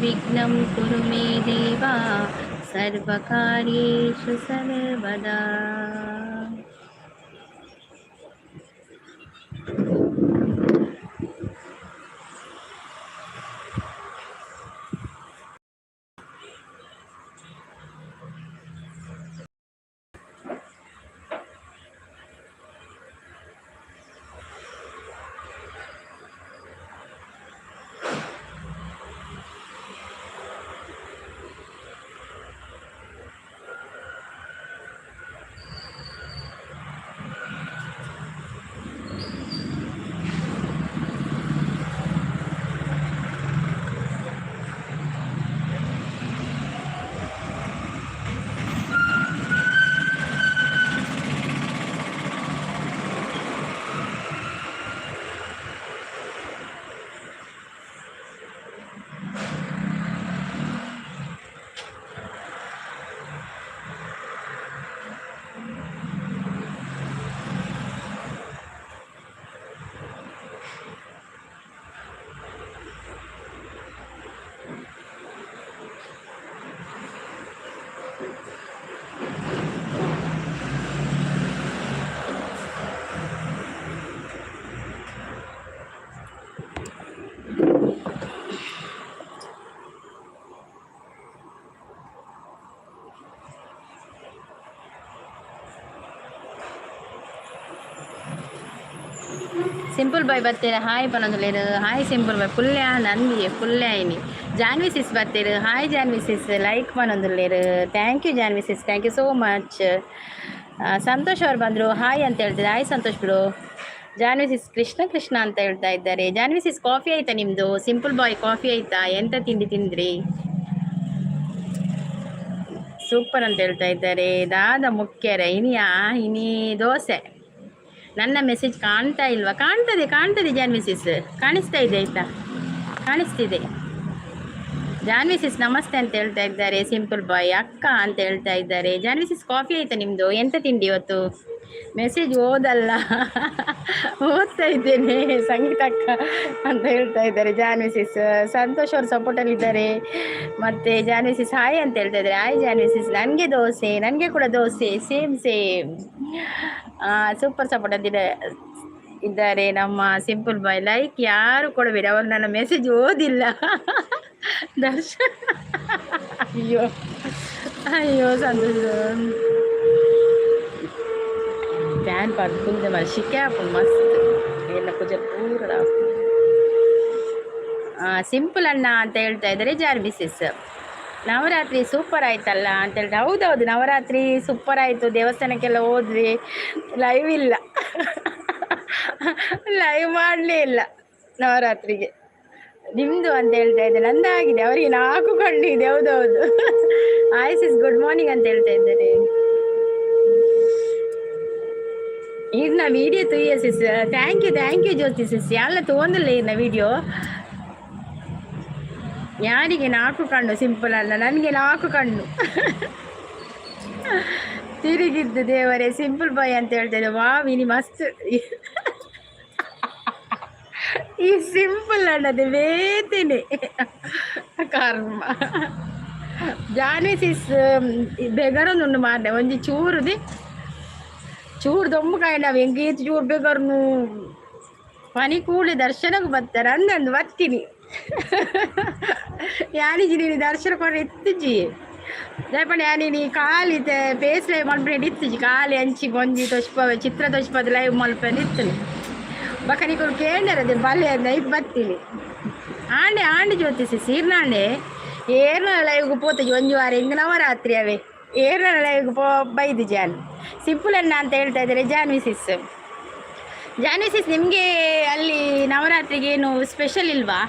ವಿಘ್ನಂ ಕುರು ಮೇ ದೇವ ಸರ್ವಕಾರ್ಯೇಷು ಸರ್ವದಾ. ಸಿಂಪಲ್ ಬಾಯ್ ಬತ್ತೀರ, ಹಾಯ್ ಪನೊಂದುಲ್ಲೆರ್. Hi simple boy. ಪುಲ್ಯ ನಂದಿ ಪುಲ್ಯ ಇನಿ. ಜಾನ್ವಿ ಸಿಸ್ ಬತ್ತೀರ್, ಹಾಯ್ ಜಾನ್ವಿ ಸಿಸ್. ಲೈಕ್ ಪನೊಂದುಲ್ಲೆರ್. Thank you Janvi sis, thank you so much. Santosh ಅವ್ರು ಬಂದರು, ಹಾಯ್ ಅಂತ ಹೇಳ್ತಿದ್ದಾರೆ. ಹಾಯ್ ಸಂತೋಷ್ ಬಿಡು. ಜಾನ್ವಿ ಸಿಸ್ ಕೃಷ್ಣ ಕೃಷ್ಣ ಅಂತ ಹೇಳ್ತಾ ಇದ್ದಾರೆ. ಜಾನ್ವಿ ಸಿಸ್, ಕಾಫಿ ಆಯ್ತಾ ನಿಮ್ಮದು? ಸಿಂಪಲ್ ಬಾಯ್, ಕಾಫಿ ಆಯ್ತಾ? ಎಂತ ತಿಂಡಿ ತಿಂದ್ರಿ? ಸೂಪರ್ ಅಂತ ಹೇಳ್ತಾ ಇದ್ದಾರೆ. ದಾದ ಮುಖ್ಯರ ಇನಿಯಾ ಇನಿ ದೋಸೆ. ನನ್ನ ಮೆಸೇಜ್ ಕಾಣ್ತಾ ಇಲ್ವಾ? ಕಾಣ್ತದೆ, ಕಾಣ್ತದೆ ಜಾನ್ವಿ ಸಿಸ್, ಕಾಣಿಸ್ತಾ ಇದೆ, ಆಯ್ತಾ? ಕಾಣಿಸ್ತಿದೆ. ಜಾನ್ವಿ ಸಿಸ್ ನಮಸ್ತೆ ಅಂತ ಹೇಳ್ತಾ ಇದ್ದಾರೆ. ಸಿಂಪಲ್ ಬಾಯ್ ಅಕ್ಕ ಅಂತ ಹೇಳ್ತಾ ಇದ್ದಾರೆ. ಜಾನ್ವಿ ಸಿಸ್, ಕಾಫಿ ಆಯ್ತಾ ನಿಮ್ಮದು? ಎಂತ ತಿಂಡಿ ಇವತ್ತು? ಮೆಸೇಜ್ ಓದಲ್ಲ, ಓದ್ತಾ ಇದ್ದೇನೆ ಸಂಗೀತ ಅಕ್ಕ ಅಂತ ಹೇಳ್ತಾ ಇದ್ದಾರೆ ಜಾನ್ವಿ ಸಿಸ್. ಸಂತೋಷ್ ಅವರು ಸಪೋರ್ಟಲ್ಲಿ ಇದ್ದಾರೆ. ಮತ್ತೆ ಜಾನ್ವಿ ಸಿಸ್ ಹಾಯ್ ಅಂತ ಹೇಳ್ತಾ ಇದ್ದಾರೆ. ಹಾಯ್ ಜಾನ್ವಿ ಸಿಸ್. ನನಗೆ ದೋಸೆ, ನನಗೆ ಕೂಡ dosa, same same. Super support ಅಂತಿದೆ ಇದ್ದಾರೆ ನಮ್ಮ ಸಿಂಪಲ್ ಬಾಯ್. ಲೈಕ್ ಯಾರು ಕೊಡಬೇಡಿ, ಅವರು ನನ್ನ ಮೆಸೇಜ್ ಓದಿಲ್ಲ. ದರ್ಶನ್, ಅಯ್ಯೋ ಅಯ್ಯೋ, ಸಂತೋಷ. ಫ್ಯಾನ್ ಪಾಡ್ ಕುಲ್ದೆ ಮರ ಶಿಕೆ ಆಪುಂಡು ಮಸ್ತ್. ಎಲ್ಲ ಕುಜಲ್ ಪೂರ. ಸಿಂಪಲ್ ಅಣ್ಣ ಅಂತ ಹೇಳ್ತಾ ಇದ್ದಾರೆ ಜಾರ್ ಮಿಸಸ್. ನವರಾತ್ರಿ ಸೂಪರ್ ಆಯ್ತಲ್ಲ ಅಂತ ಹೇಳ್ತಾರೆ. ಹೌದೌದು, ನವರಾತ್ರಿ ಸೂಪರ್ ಆಯಿತು. ದೇವಸ್ಥಾನಕ್ಕೆಲ್ಲ ಹೋದ್ವಿ. ಲೈವ್ ಇಲ್ಲ, ಲೈವ್ ಮಾಡಲೇ ಇಲ್ಲ ನವರಾತ್ರಿಗೆ. ನಿಮ್ಮದು ಅಂತ ಹೇಳ್ತಾ ಇದ್ದೆ, ನಂದಾಗಿದೆ. ಅವರಿಗೆ ನಾಲ್ಕು ಕಣ್ಣು ಇದೆ. ಹೌದೌದು. ಹಾಯ್ ಸಿಸ್, ಗುಡ್ ಮಾರ್ನಿಂಗ್ ಅಂತ ಹೇಳ್ತಾ ಇದ್ದಾರೆ. ಈಗ ನಾ video ತುಯ್ಯ sis. Thank you, thank you Jyothi sis. ಎಲ್ಲ ತಗೊಂಡಿಲ್ಲ ಈಗ ವಿಡಿಯೋ. ಯಾರಿಗೆ ನಾಲ್ಕು ಕಣ್ಣು? ಸಿಂಪಲ್ ಅಲ್ಲ, ನನಗೆ ನಾಲ್ಕು ಕಣ್ಣು. ತಿರುಗಿದ್ದು ದೇವರೇ. ಸಿಂಪಲ್ ಬಾಯ್ ಅಂತ ಹೇಳ್ತಾ. ವಾ ವಿನಿ ಮಸ್ತ್. ಈ ಸಿಂಪಲ್ ಅನ್ನೋದು ಬೇತೇನೆ ಕರ್ಮ. ಜಾನ್ವಿ ಸಿಸ್, ಬೆಗರೊಂದುಂಡು ಮಾರ್ನೆ. ಒಂಜಿ ಚೂರುದಿ ಚೂರು ದೊಂಬು ಕಾಯಿ ನಾವು ಎಂಗೇತ್ ಚೂರು ಬೆಗರ್ನು ಪನಿ ಕೂಡಲೇ ದರ್ಶನಕ್ಕೆ ಬರ್ತಾರೆ ಅಂದಂದು ಬತ್ತೀನಿ. ಯಾನಿಜಿ ನೀನು ದರ್ಶನ ಕೊಡ ಇತ್ತಿಜಿ ದಯಪಂಡ. ಯಾನಿನಿ ಖಾಲಿ ಫೇಸ್ ಲೈವ್ ಮಲ್ಪನೆ ಇತ್ತಿಜಿ. ಖಾಲಿ ಅಂಚಿ ಒಂಜಿ ತೊಷ್ಪ ಚಿತ್ರ ತೊಷ್ಪದ ಲೈವ್ ಮಲ್ಪನೆ ಇತ್ತನು. ಬಕ ನಿಕುಲು ಕೇಂದ್ರ ಬಲ್ಲೆ ಅಂದ ಬತ್ತೀನಿ. ಆಂಡೆ ಆಂಡೆ ಜ್ಯೋತಿ ಸೀರ್ನಾಂಡೆ ಏರ್ನ ಲೈವ್ಗೆ ಪೋತಜಿ ಒಂಜಿ ವಾರ. ಹಿಂಗೆ ನವರಾತ್ರಿ ಅವೇ ಏರ್ನ ಲೈವ್ಗೆ ಪೋ ಬೈದು ಜಾನ್. ಸಿಂಪಲ್ ಅಣ್ಣ ಅಂತ ಹೇಳ್ತಾ ಇದ್ದಾರೆ ಜಾನ್ವಿ ಸಿಸ್. ಜಾನ್ವಿ ಸಿಸ್, ನಿಮಗೆ ಅಲ್ಲಿ ನವರಾತ್ರಿಗೆ ಏನು ಸ್ಪೆಷಲ್ ಇಲ್ವಾ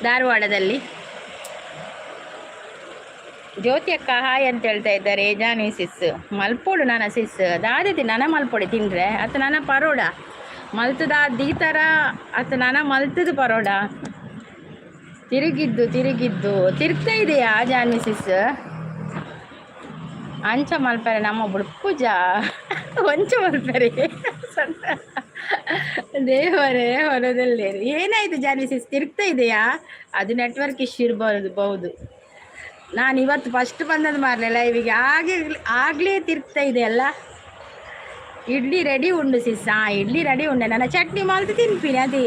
ಧಾರವಾಡದಲ್ಲಿ? ಜ್ಯೋತಿ ಅಕ್ಕ ಹಾಯ್ ಅಂತ ಹೇಳ್ತಾ ಇದ್ದಾರೆ ಜಾನ್ವಿ ಸಿಸ್. ಮಲ್ಪೋಡು ನನ್ನ ಸಿಸ್ ದಾದತಿ ನನ ಮಲ್ಪೊಡಿ ತಿಂದ್ರೆ ಅತ್ತ ನನ್ನ ಪರೋಡ ಮಲ್ತದ ದೀತರ ಅತ್ತ ನನ ಮಲ್ತದ ಪರೋಡ. ತಿರುಗಿದ್ದು ತಿರುಗಿದ್ದು ತಿರುಗ್ತಾ ಇದೆಯಾ ಜಾನ್ವಿ ಸಿಸ್? ಅಂಚ ಮಲ್ಪರೆ ನಮ್ಮ ಬುಡ್ಪುಜ ಒಂಚ ಮಲ್ಪರೆ. ದೇವರೇ ಹೊರದಲ್ಲೇ. ಏನಾಯ್ತು ಜಾನ್ವಿ ಸಿಸ್, ತಿರುಗ್ತಾ ಇದೆಯಾ? ಅದು ನೆಟ್ವರ್ಕ್ ಇಶ್ಯೂ ಇರ್ಬೋದು ಬಹುದು. ನಾನು ಇವತ್ತು ಫಸ್ಟ್ ಬಂದದ್ದು ಮಾರ್ಲೆ ಲೈವಿಗೆ, ಹಾಗೆ ಆಗಲೇ ತಿರುಗ್ತಾ ಇದೆ ಅಲ್ಲ. ಇಡ್ಲಿ ರೆಡಿ ಉಂಡು ಸಿಸ್. ಹಾಂ, ಇಡ್ಲಿ ರೆಡಿ ಉಂಡೆ. ನನ್ನ ಚಟ್ನಿ ಮಲ್ತು ತಿನ್ಪಿನಿ ಅದೇ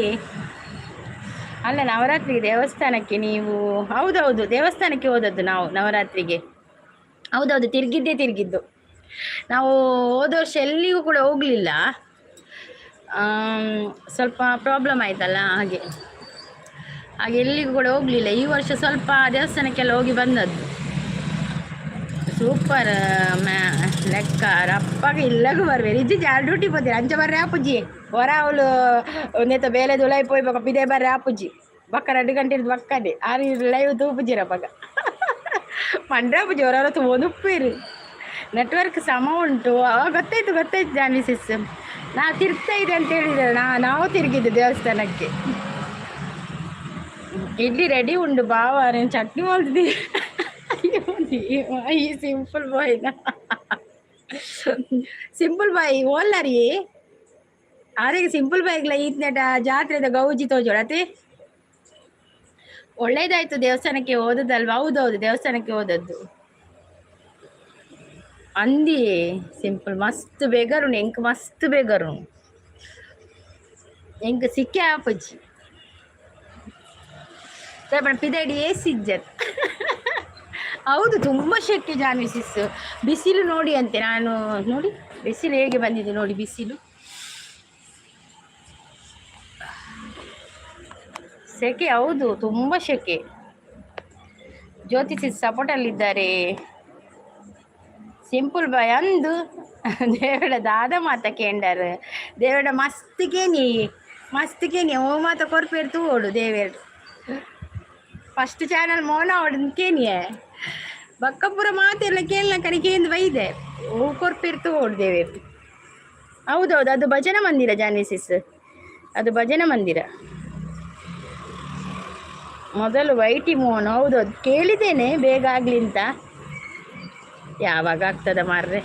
ಅಲ್ಲ. ನವರಾತ್ರಿಗೆ ದೇವಸ್ಥಾನಕ್ಕೆ ನೀವು? ಹೌದೌದು, ದೇವಸ್ಥಾನಕ್ಕೆ ಹೋದದ್ದು ನಾವು ನವರಾತ್ರಿಗೆ. ಹೌದೌದು, ತಿರುಗಿದ್ದೇ ತಿರುಗಿದ್ದು ನಾವು. ಹೋದ ವರ್ಷ ಎಲ್ಲಿಗೂ ಕೂಡ ಹೋಗಲಿಲ್ಲ. ಸ್ವಲ್ಪ ಪ್ರಾಬ್ಲಮ್ ಆಯ್ತಲ್ಲ, ಹಾಗೆ ಹಾಗೆ ಎಲ್ಲಿಗೂ ಕೂಡ ಹೋಗಲಿಲ್ಲ. ಈ ವರ್ಷ ಸ್ವಲ್ಪ ದೇವಸ್ಥಾನಕ್ಕೆಲ್ಲ ಹೋಗಿ ಬಂದದ್ದು. ಸೂಪರ್ ಮ್ಯಾ ಲೆಕ್ಕ ರಪ್ಪಗ ಇಲ್ಲಗೂ ಬರ್ಬೇರು ಇಜ್ಜಿ ಜಾರ್ ಡ್ಯೂಟಿ ಪೋತೀರ. ಅಂಚ ಬರ್ರೆ ಆಪುಜಿ. ಹೊರ ಅವಳು ಒಂದೇತ ಬೇಲೆ ದುಲೈ ಪೋಯ್ ಬೊಕ ಪಿದೆ ಬರ್ರೆ ಆಪುಜಿ. ಬೊಕ್ಕ 2 ಗಂಟೆ ಬಕ್ಕದೆ ಆರು ಲೈವ್ ತೂಪುಜಿರ ಪಗ ಪಂಡ್ರಾಪುಜಿ. ಹೊರ ತೂವೊಂದು. ನೆಟ್ವರ್ಕ್ ಸಮ ಉಂಟು. ಗೊತ್ತಾಯ್ತು ಗೊತ್ತಾಯ್ತು ಜಾನ್ವಿ ಸಿಸ್. ನಾ ತಿರ್ಗ್ತಾ ಇದೆ ಅಂತ ಹೇಳಿದ್ರೆ ನಾವು ತಿರುಗಿದ್ದು ದೇವಸ್ಥಾನಕ್ಕೆ. ಇಡ್ಲಿ ರೆಡಿ ಉಂಡು ಬಾವ, ನೀನು ಚಟ್ನಿ ಮಾಡ್ತಿದ್ದೀವಿ. ಈ ಸಿಂಪಲ್ ಬಾಯ್ನ, ಸಿಂಪಲ್ ಬಾಯ್ ಓಲ್ಲರಿ ಆರೆಗೆ. ಸಿಂಪಲ್ ಬಾಯ್ಗ್ಲ ಈತ್ನೆಟ ಜಾತ್ರೆದ ಗೌಜಿ ತೋಜೋಡತಿ. ಒಳ್ಳೇದಾಯ್ತು ದೇವಸ್ಥಾನಕ್ಕೆ ಹೋದದ್ದಲ್ವಾ? ಹೌದೌದು, ದೇವಸ್ಥಾನಕ್ಕೆ ಹೋದದ್ದು. ಅಂದಿ ಸಿಂಪಲ್ ಮಸ್ತ್ ಬೇಗರುಣು. ಎಂಕ್ ಮಸ್ತ್ ಬೇಗರುಣು. ಎಂಕ್ ಸಿಕ್ಕೆ ಆಪುಜಿ. ಪಿದೈಡಿ ಏಸಿ ಇಜ್ಜತ್. ಹೌದು, ತುಂಬ ಶೆಕೆ ಜಾನ್ವಿ ಸಿಸ್. ಬಿಸಿಲು ನೋಡಿ ಅಂತೆ ನಾನು. ನೋಡಿ, ಬಿಸಿಲು ಹೇಗೆ ಬಂದಿದೆ ನೋಡಿ ಬಿಸಿಲು. ಸೆಕೆ, ಹೌದು, ತುಂಬ ಶೆಕೆ. ಜ್ಯೋತಿ ಸಿಸ್ ಸಪೋರ್ಟಲ್ಲಿದ್ದಾರೆ. ಸಿಂಪಲ್ ಬಾಯ್ ಅಂದು ದೇವಡ ದಾದ ಮಾತ ಕೇಂಡರ್. ದೇವಡ ಮಸ್ತ್ ಕೇನಿ, ಮಸ್ತ್ ಕೇನಿ. ಓ ಮಾತ ಕೊರ್ಪೇರ್ ತೂವೋಡು. ದೇವೇರ್ ಫಸ್ಟ್ ಚಾನಲ್ ಮೋನ ಓಡು ಕೇನಿಯೇ. ಬಕ್ಕಪುರ ಮಾತೆಲ್ಲ ಕೇಳನ ಕಣಿ ಕೇಂದ್ರ ಬೈದೆ. ಓ ಕೊರ್ಪೇರ್ ತೂವೋಡು ದೇವೇರ್. ಹೌದೌದು, ಅದು ಭಜನಾ ಮಂದಿರ ಜಾನ್ವಿಸಿಸ್, ಅದು ಭಜನಾ ಮಂದಿರ. ಮೊದಲು ವೈಟಿ ಮೋಹನ್. ಹೌದೌದು, ಕೇಳಿದ್ದೇನೆ ಬೇಗ ಆಗಲಿ ಅಂತ. ಯಾವಾಗ ಆಗ್ತದ ಮಾರ್ರೆ?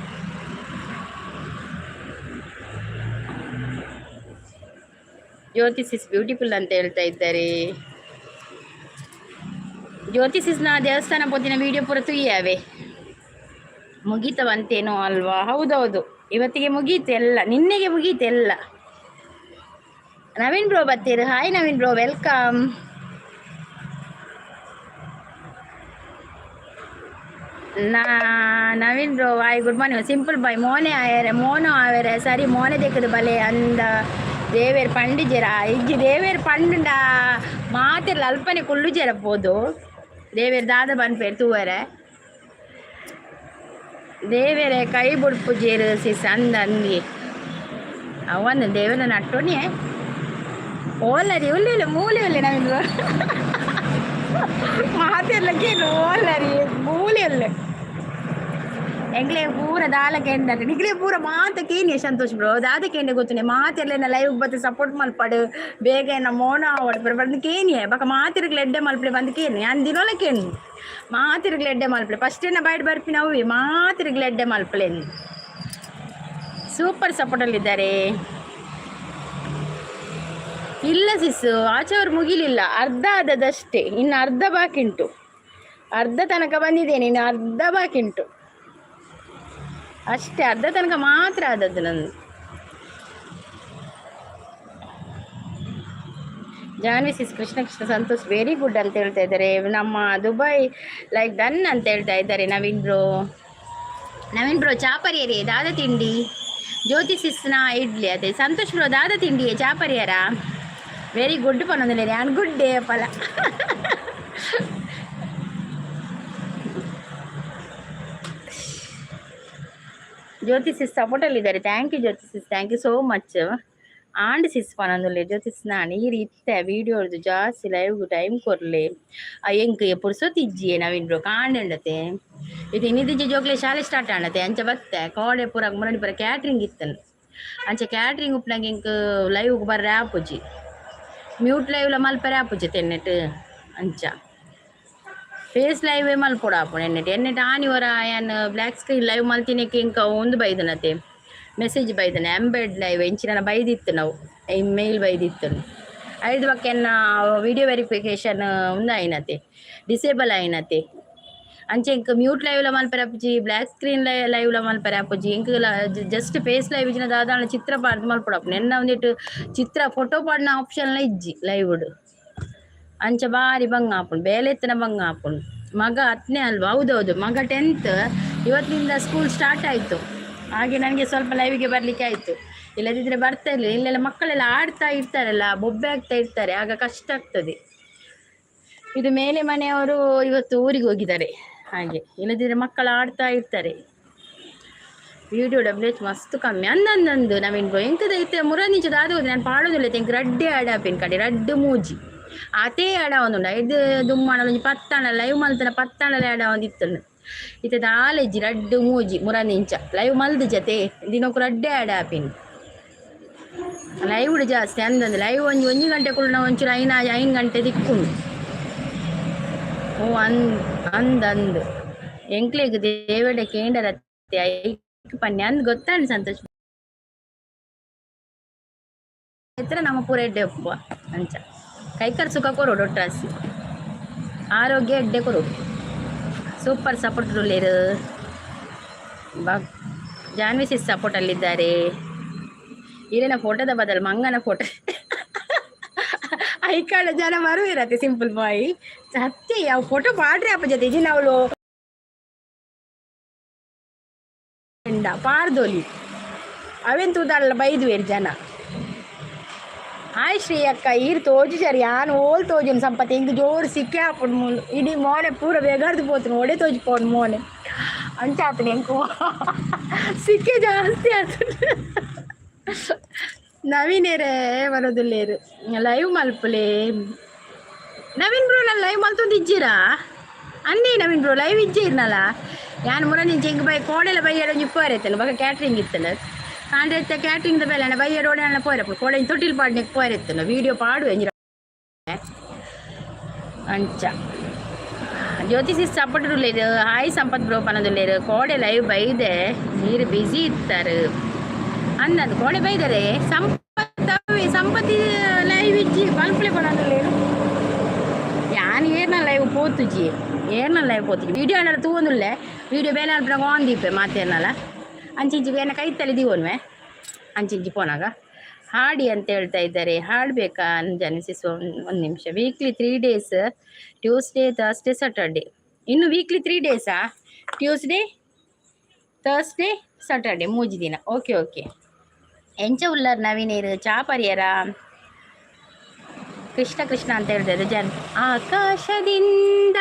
ಜ್ಯೋತಿ ಸಿಸ್ ಬ್ಯೂಟಿಫುಲ್ ಅಂತ ಹೇಳ್ತಾ ಇದ್ದಾರೆ. ಜ್ಯೋತಿ ಸಿಸ್ನ ದೇವಸ್ಥಾನ ಪೋತಿನ ವಿಡಿಯೋ ಪೂರ ತುಯ್ಯಾವೆ. ಮುಗೀತವಂತೇನೋ ಅಲ್ವಾ? ಹೌದೌದು, ಇವತ್ತಿಗೆ ಮುಗೀತು ಎಲ್ಲ, ನಿನ್ನೆಗೆ ಮುಗೀತು ಎಲ್ಲ. ನವೀನ್ ಬ್ರೋ ಬರ್ತೀರಿ. Hi Naveen bro, welcome. ನಾ ನವೀನ್ ಬ್ರೋ ವಾಯ್ ಗುಡ್ ಮಾರ್ನಿಂಗ್. ಸಿಂಪಲ್ ಬಾಯ್ ಮೋನೆ ಆಯರೆ ಮೋನು ಆವೆರೆ ಸರಿ. ಮೋನೆ ದೇಕದ ಬಲೆ ಅಂದ ದೇವೇರ್ ಪಂಡಿಜೆರ. ಇಜ್ಜಿ, ದೇವೇರ್ ಪಂಡುಂಡ ಮಾತೆರ್ಲ ಅಲ್ಪನೆ ಕುಳ್ಳುಜೆರ ಪೋದು. ದೇವೇರ್ ದಾದ ಪನ್ಪೇರ್ ತೂವರೆ. ದೇವೇರೆ ಕೈ ಬುಡ್ಪುಜೇರು ಸಿಸ್ ಅಂದ ಅಂದಿ ಅವಂದು ದೇವರ ನಟ್ಟೋನಿ. ಓಲರಿ ಉಲ್ಲೆ ಮೂಲೆ ಉಲ್ಲೆ ನವೀನ್ ಬ್ರೋ. ಮಾತೆರ್ಲ ಕೇಳು. ಓಲರಿ ಮೂಲೆ ಉಲ್ಲೆ. ಎಂಗ್ಲೆ ಪೂರ ದಾಲ ಕೇಂದ್ರ ನಿಗ್ಲೆ ಪೂರ ಮಾತ ಕೇನಿ. ಸಂತೋಷ್ ಬ್ರೋ, ದಾದ ಕೇಂದ್ರ ಗೊತ್ತುನೆ. ಮಾತೆರ್ಲೆನ ಲೈವ್ ಬತ್ತೆ ಸಪೋರ್ಟ್ ಮಲ್ಪಡು, ಬೇಗ ಏನ ಮೋನ ಅವಡ್ ಬಂದು ಕೇನಿಯೆ. ಬಕ ಮಾತಿರ್ಗ್ಲ ಎಡ್ಡೆ ಮಲ್ಪಲೆ ಬಂದು ಕೇನಿ. ಯಾನ್ ದಿನೋಲ ಕೇನಿ, ಮಾತಿರ್ಗ್ಲ ಎಡ್ಡೆ ಮಲ್ಪಲೆ. ಫಸ್ಟ್ ಏನ ಬೈಟ್ ಬರ್ಪಿನ ಅವಿ ಮಾತಿರ್ಗ್ಲ ಎಡ್ಡೆ ಮಲ್ಪಲೆ. ಸೂಪರ್ ಸಪೋರ್ಟಲ್ಲಿದ್ದಾರೆ. ಇಲ್ಲ ಸಿಸ್ಸು, ಆಚೆಯವರು ಮುಗಿಲಿಲ್ಲ, ಅರ್ಧ ಆದದಷ್ಟೇ. ಇನ್ನು ಅರ್ಧ ಬಾಕಿ ಉಂಟು. ಅರ್ಧ ತನಕ ಬಂದಿದ್ದೇನೆ, ಇನ್ನು ಅರ್ಧ ಬಾಕಿ ಉಂಟು ಅಷ್ಟೇ. ಅರ್ಧ ತನಕ ಮಾತ್ರ ಆದದ್ದು ನಂದು. ಜಾನ್ವಿ ಸಿಸ್ ಕೃಷ್ಣ ಕೃಷ್ಣ. ಸಂತೋಷ್ ವೆರಿ ಗುಡ್ ಅಂತ ಹೇಳ್ತಾ ಇದ್ದಾರೆ. ನಮ್ಮ ದುಬೈ ಲೈಕ್ ಡನ್ ಅಂತ ಹೇಳ್ತಾ ಇದ್ದಾರೆ ನವೀನ್ ಬ್ರೋ. ನವೀನ್ ಬ್ರೋ, ಚಾಪರಿಯರೇ ದಾದ ತಿಂಡಿ? ಜ್ಯೋತಿ ಸಿಸ್ನ ಇಡ್ಲಿ ಅದೇ. ಸಂತೋಷ್ ಬ್ರೋ, ದಾದ ತಿಂಡಿ ಚಾಪರಿಯರ? ವೆರಿ ಗುಡ್ ಪನ್ನೊಂದಿಲ್ಲ ನಾನು. ಗುಡ್ ಡೇ ಫಲ. ಜ್ಯೋತಿ ಸಿಸ್ ಸಪೋರ್ಟಲ್ಲಿದ್ದಾರೆ. Thank you Jyothi sis, thank you so much. And sis ಪನೊಂದುಲ್ಲೆ ಜ್ಯೋತಿ ನಾನು ಈರ್ ಇತ್ತೆ ವೀಡಿಯೋ ಜಾಸ್ತಿ ಲೈವ್ ಟೈಮ್ ಕೊರ್ಲೆ. ಎಂಕ್ ಪುರ್ಸೊತ್ತು ಇಜ್ಜಿಯೇ ನವೀನ್ ಬ್ರೋ. ಕಾಂಡಂಡತೆ ಇದು ಇನ್ನಿದ್ದಿಜ್ಜಿ. ಜೋಕ್ಲೆ ಶಾಲೆ ಸ್ಟಾರ್ಟ್ ಆಂಡತೆ. ಅಂಚ ಬತ್ತೆ ಕೋಡೆ ಪೂರ ಮುರಣಿ ಪೂರ ಕ್ಯಾಟ್ರಿಂಗ್ ಇತ್ತನ್. ಅಂಚ ಕ್ಯಾಟ್ರಿಂಗ್ ಉಪ್ಪುನಗ ಎಂಕ್ ಲೈವ್ ಬರ್ರೆ ಆಪುಜಿ. ಮ್ಯೂಟ್ ಲೈವ್ಲ ಮಲ್ಪರೆ ಆಪುಜಿ ತೆನ್ನೆಟ್. ಅಂಚ ಫೇಸ್ ಲೈವೇ ಮಲ್ಪೊಡು ಆಪುಂಡು ಎನ್ನೆಟ್ ಎನ್ನೆಟ್. ಆನಿ ಒರ ಯಾನ್ ಬ್ಲ್ಯಾಕ್ ಸ್ಕ್ರೀನ್ ಲೈವ್ ಮಲ್ತಿನಕ್ಕೆ ಎಂಕ್ ಒಂದು ಬೈದನತೆ. ಮೆಸೇಜ್ ಬೈದನೆ ಎಂಬೆಡ್ ಲೈವ್ ಎಂಚಿನ ಬೈದಿತ್ತು ನಾವು ಮೇಲ್ ಬೈದಿತ್ತು. ಐದು ಬಕ್ಕೆನ್ನ ವಿಡಿಯೋ ವೆರಿಫಿಕೇಶನ್ ಉಂದಾಯಿನತೆ, ಡಿಸೇಬಲ್ ಆಯಿನತೆ. ಅಂಚೆ ಇಂಕ್ ಮ್ಯೂಟ್ ಲೈವ್ಲ ಮಲ್ಪೆರೆ ಆಪುಜಿ, ಬ್ಲ್ಯಾಕ್ ಸ್ಕ್ರೀನ್ ಲೈವ್ಲ ಮಲ್ಪೆರೆ ಆಪುಜಿ. ಎಂಕ್ ಜಸ್ಟ್ ಫೇಸ್ ಲೈವ್ ಇಜ್ಜಿನ ದಾದಾಂಡ ಚಿತ್ರ ಪಾಡ್ದು ಮಲ್ಪೊಡಾಪುಂಡು. ಎನ್ನ ಒಂದಿಟ್ಟು ಚಿತ್ರ ಫೋಟೋ ಪಾಡಿನ ಆಪ್ಷನ್ಲ ಇಜ್ಜಿ ಲೈವ್ಡ್. ಅಂಚ ಬಾರಿ ಬಂಗ ಆಪುಂಡು, ಬೇಲೆ ಇತ್ತಿನ ಬಂಗ ಆಪುಂಡು. ಮಗ 10ನೇ ಅಲ್ವಾ? ಹೌದೌದು, ಮಗ 10th. ಇವತ್ತಿನಿಂದ ಸ್ಕೂಲ್ ಸ್ಟಾರ್ಟ್ ಆಯಿತು. ಹಾಗೆ ನನಗೆ ಸ್ವಲ್ಪ ಲೈವಿಗೆ ಬರಲಿಕ್ಕೆ ಆಯಿತು, ಇಲ್ಲದಿದ್ದರೆ ಬರ್ತಾ ಇರಲಿಲ್ಲ. ಇಲ್ಲೆಲ್ಲ ಮಕ್ಕಳೆಲ್ಲ ಆಡ್ತಾ ಇರ್ತಾರಲ್ಲ, ಬೊಬ್ಬೆ ಆಗ್ತಾ ಇರ್ತಾರೆ, ಆಗ ಕಷ್ಟ ಆಗ್ತದೆ. ಇದು ಮೇಲೆ ಮನೆಯವರು ಇವತ್ತು ಊರಿಗೆ ಹೋಗಿದ್ದಾರೆ, ಹಾಗೆ ಇಲ್ಲದಿದ್ದರೆ ಮಕ್ಕಳು ಆಡ್ತಾ ಇರ್ತಾರೆ. ವಿಡಿಯೋ ಡಬ್ಲ್ಯೂ ಎಚ್ ಮಸ್ತ್ ಕಮ್ಮಿ ಅಂದಂದು ನವೀನ್ ಬ್ರೋ. ಎಂಕದ ಇತ್ತೆ ಮುರನಿಂಚ ದಾದ ನಾನು ಪಾಡೋದಿಲ್ಲ. ಎಂಕ್ ರಡ್ಡೆ ಆಡಾಪಿನ ಕಡೆ ರಡ್ಡು ಮೂಜಿ ಆತೇ ಆಡ ಒಂದುಂಡು. ಐದು ದುಮ್ಮಣ ಒಂಜಿ ಪತ್ತಾಣ ಲೈವ್ ಮಲ್ತನ ಪತ್ತಾಣಲೆ ಆಡ ಒಂದಿತ್ತು. ಇತ್ತೆ ದಾಲೆಜ್ಜಿ, ರಡ್ಡು ಮೂಜಿ ಮುರನಿಂಚ ಲೈವ್ ಮಲ್ದು ಜತೆ ದಿನಕ್ಕೂ ರಡ್ಡೆ ಆಡ ಆಪಿನ್. ಲೈವ್ ಜಾಸ್ತಿ ಅಂದಂದು ಲೈವ್ ಒಂಜಿ ಒಂಜಿ ಗಂಟೆ ಕುಳ್ಳ ಒಂಚೂರು ಐನ 5 ಗಂಟೆ ದಿಕ್ಕುಂಡು. ಓ ಅಂದ್ ಅಂದಂದು ಎಂಕ್ಲೆಗ್ ದೇವೆಡ ಕೇಂಡರತ್ತೆ ಐಕ್ ಪನ್ನೆ ಅಂದ್ ಗೊತ್ತಾಂಡ್ ಸಂತೋಷ್ ಇತ್ರ ನಮ್ಮ ಪೂರ ಎಡ್ಡೆ ಉಪ್ಪುವ. ಅಂಚ ಕೈಕರ್ ಸುಖ ಕೊರೊಡು, ಒಟ್ರಾಸಿ ಆರೋಗ್ಯ ಎಡ್ಡೆ ಕೊರೊಡು. ಸೂಪರ್ ಸಪೋರ್ಟ್ ಉಲ್ಲೇರು ಬಾ. ಜಾನ್ವಿ ಸಿಸ್ ಸಪೋರ್ಟ್ ಅಲ್ಲಿದ್ದಾರೆ. ಇಲ್ಲಿನ ಫೋಟೋದ ಬದಲು ಮಂಗನ ಫೋಟೋ ಐಕಾಳ ಜನ ಬರುವಿರತ್ತೆ. ಸಿಂಪಲ್ ಬಾಯ್ ಸತ್ಯ ಯಾವ ಫೋಟೋ ಪಾಡ್ರಿ ಅಪ್ಪ ಜೊತೆ ಇಜಿನ ಅವಳು ಪಾರ್ದೋಲಿ ಅವೆನ್ ತೂದಾಳಲ್ಲ ಬೈದುವೇರು ಜನ. ಹಾಯ್ ಶ್ರೀ ಅಕ್ಕ, ಈರ್ ತೋಜು ಸರಿ ಯಾನ್ ಓಲ್ ತೋಜುನ್ ಸಂಪತ್. ಇಂಗ್ ಜೋರು ಸಿಕ್ಕೇ ಆಪುಂಡು ಮೂಲು. ಇಡೀ ಮೋನೆ ಪೂರ ಬೇಗಾರ್ದು ಪೋತುನು, ಒಡೆ ತೋಜಿ ಪೋನು ಮೋನೆ. ಅಂಚ ಆತುಂಡು, ಎಂಕು ಸಿಕ್ಕೆ ಜಾಸ್ತಿ ಆತುಂಡು. ನವೀನೇರೇ ಬರೋದಿಲ್ಲೇರು, ಲೈವ್ ಮಲ್ಪುಲೆ ನವೀನ್ ಬ್ರೋ. ನಾನು ಲೈವ್ ಮಲ್ತೊಂದು ಇಜ್ಜಿರಾ ಅಂದೇ ನವೀನ್ ಬ್ರೋ, ಲೈವ್ ಇಜ್ಜೆ ಇರ್ನಲ್ಲ. ಯಾನ್ ಮುರ ನಿಂಚೆ ಇಂಗ್ ಬೈ ಕೋಡೆಲ ಬೈಯಡ ಒಂಜಿ ಪೋರೆತ್ತಲ್ಲ. ಬೊಕ ಕ್ಯಾಟ್ರಿಂಗ್ ಇತ್ತಲ್ಲ ಕಾಂಡೆ ಕ್ಯಾಟ್ರಿಂಗ್ ದ ಬೇಲೆ ಬೈಯಡ ಓಡೆ ಪೋರೆ ಕೋಡೆ ತೊಟ್ಟಿಲ್ ಪಾಡ್ನೆಕ್ ಪೋರೆತ್ತಲ್ಲ. ವೀಡಿಯೋ ಪಾಡು ಎಂಜಿ ಅಂಚ. ಜ್ಯೋತಿ ಸಿಸ್ ಸಪೋರ್ಟ್ ಉಲ್ಲೇರು. ಹಾಯ್ ಸಂಪತ್ ಬ್ರೋ ಪನದುಲ್ಲೇರು. ಕೋಡೆ ಲೈವ್ ಬೈದೆ, ನೀರು ಬಿಸಿ ಇತ್ತಾರೆ ಅಂದಂದು. ಕೋಡೆ ಬೈದರೆ ಸಂಪತ್ ಅವೇ ಸಂಪತ್ ಲೈವ್ ಇಜ್ಜಿ ಮಲ್ಪಲೆ ಪನದುಲ್ಲೇರು. ಯಾನ್ ಏರ್ನ ಲೈವ್ ಪೋತುಜಿ, ಏರ್ನ ಲೈವ್ ಪೋತುಜಿ. ವಿಡಿಯೋ ಏನಾರ ತೂವೊಂದುಲ್ಲೆ. ವಿಡಿಯೋ ಬೇಲೆ ಅಲ್ಪನಾಗ ಆನ್ ದೀಪೆ ಮಾತೇರ್ನಲ್ಲ. ಅಂಚಿಂಚಿ ಬೇನೆ ಕೈತಲ್ಲಿ ದೀವೊನ್ವೆ ಅಂಚಿಂಚಿ ಪೋನಾಗ. ಹಾಡಿ ಅಂತ ಹೇಳ್ತಾ ಇದ್ದಾರೆ, ಹಾಡಬೇಕಾ? ಜನಿಸಿಸ್ ಒಂದು ನಿಮಿಷ. Weekly 3 days, Tuesday, Thursday, Saturday. ಇನ್ನು ವೀಕ್ಲಿ 3 ಡೇಸಾ? ಟ್ಯೂಸ್ಡೇ, ಥರ್ಸ್ಡೇ, ಸ್ಯಾಟರ್ಡೆ, ಮೂಜಿ ದಿನ. Okay okay. ಎಂಚ ಉಲ್ಲರ್ ನವೀನೇರು? ಚಾ ಪರಿಯರ? ಕೃಷ್ಣ ಕೃಷ್ಣ ಅಂತ ಹೇಳ್ತಾ ಜನ್. ಆಕಾಶದಿಂದ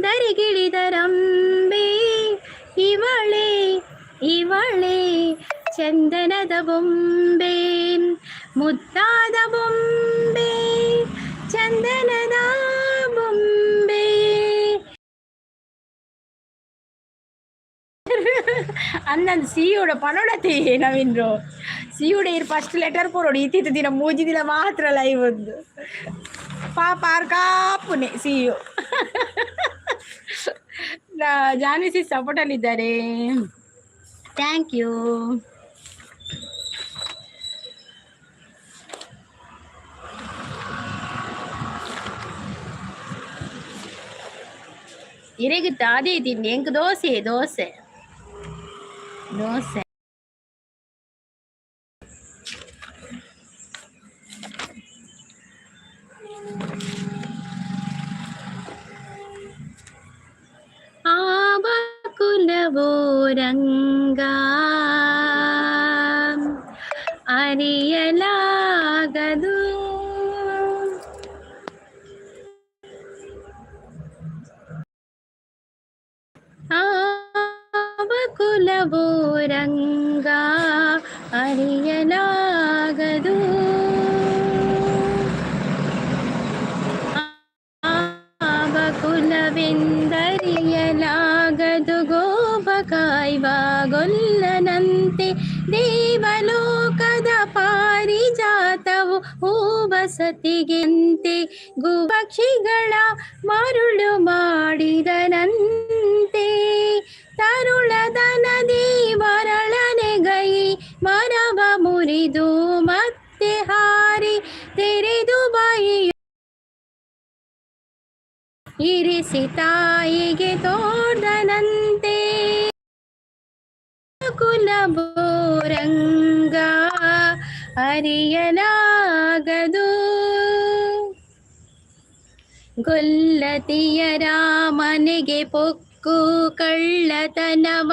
ಧರೆಗಿಳಿದರಂಬೆ ಇವಳೇ, ಇವಳೇ ಚಂದನದ ಬೊಂಬೆ, ಮುದ್ದಾದ ಬೊಂಬೆ, ಚಂದನದ ಬೊಂಬೆ. ಅಂದಂದು ಸಿಯುಡ ಪನೊಡತಿ ನವೀನ್ ಬ್ರೋ. ಸಿಯುಡ ಇರ್ ಫಸ್ಟ್ ಲೆಟರ್ ಪೊರೊಡು. ಇತ್ತಿತ್ತ ದಿನ ಮೂಜಿ ದಿನ ಮಾತ್ರ ಲೈವ್ ಒಂದು. ಪಾಪ ಆರ್ ಕಾಪುನೆ ಸಿಯು. ಜಾನ್ವಿ ಸಿ ಸಪೋರ್ಟಲ್ಲಿದ್ದಾರೆ, thank you. ಇರೆಗಿತ್ತ ಅದೇ ತಿಂಡಿ? ಎಂಕ್ ದೋಸೆ ದೋಸೆ ದೋಸೆ. ಆಬಕುಲವೋ ರಂಗ ಅರಿಯಲಾಗದು, ಆಬಕುಲವೋ ರಂಗ ಅರಿಯಲಾಗದು, ಆಬಕುಲವೆಂದರಿಯಲಾಗದು, ಗೋಪ ಕಾಯ್ವ ಗೊಲ್ಲನಂತೆ ದೇವಲೋಕದ ಪಾರಿಜಾತವು ಹೂವಸತಿಗೆಂತೆ ಗುಪಕ್ಷಿಗಳ ಮರುಳು ಮಾಡಿದನಂತೆ ತರುಳದ ನದಿ ವರಳನೆಗೈ. ಇರಿಸಿ ತಾಯಿಗೆ ತೋರ್ದನಂತೆ. ಕುಲಬೋರಂಗ ಅರಿಯಲಾಗದು. ಗೊಲ್ಲತಿಯರ ಮನೆಗೆ ಪೊಕ್ಕು ಕಳ್ಳತನವ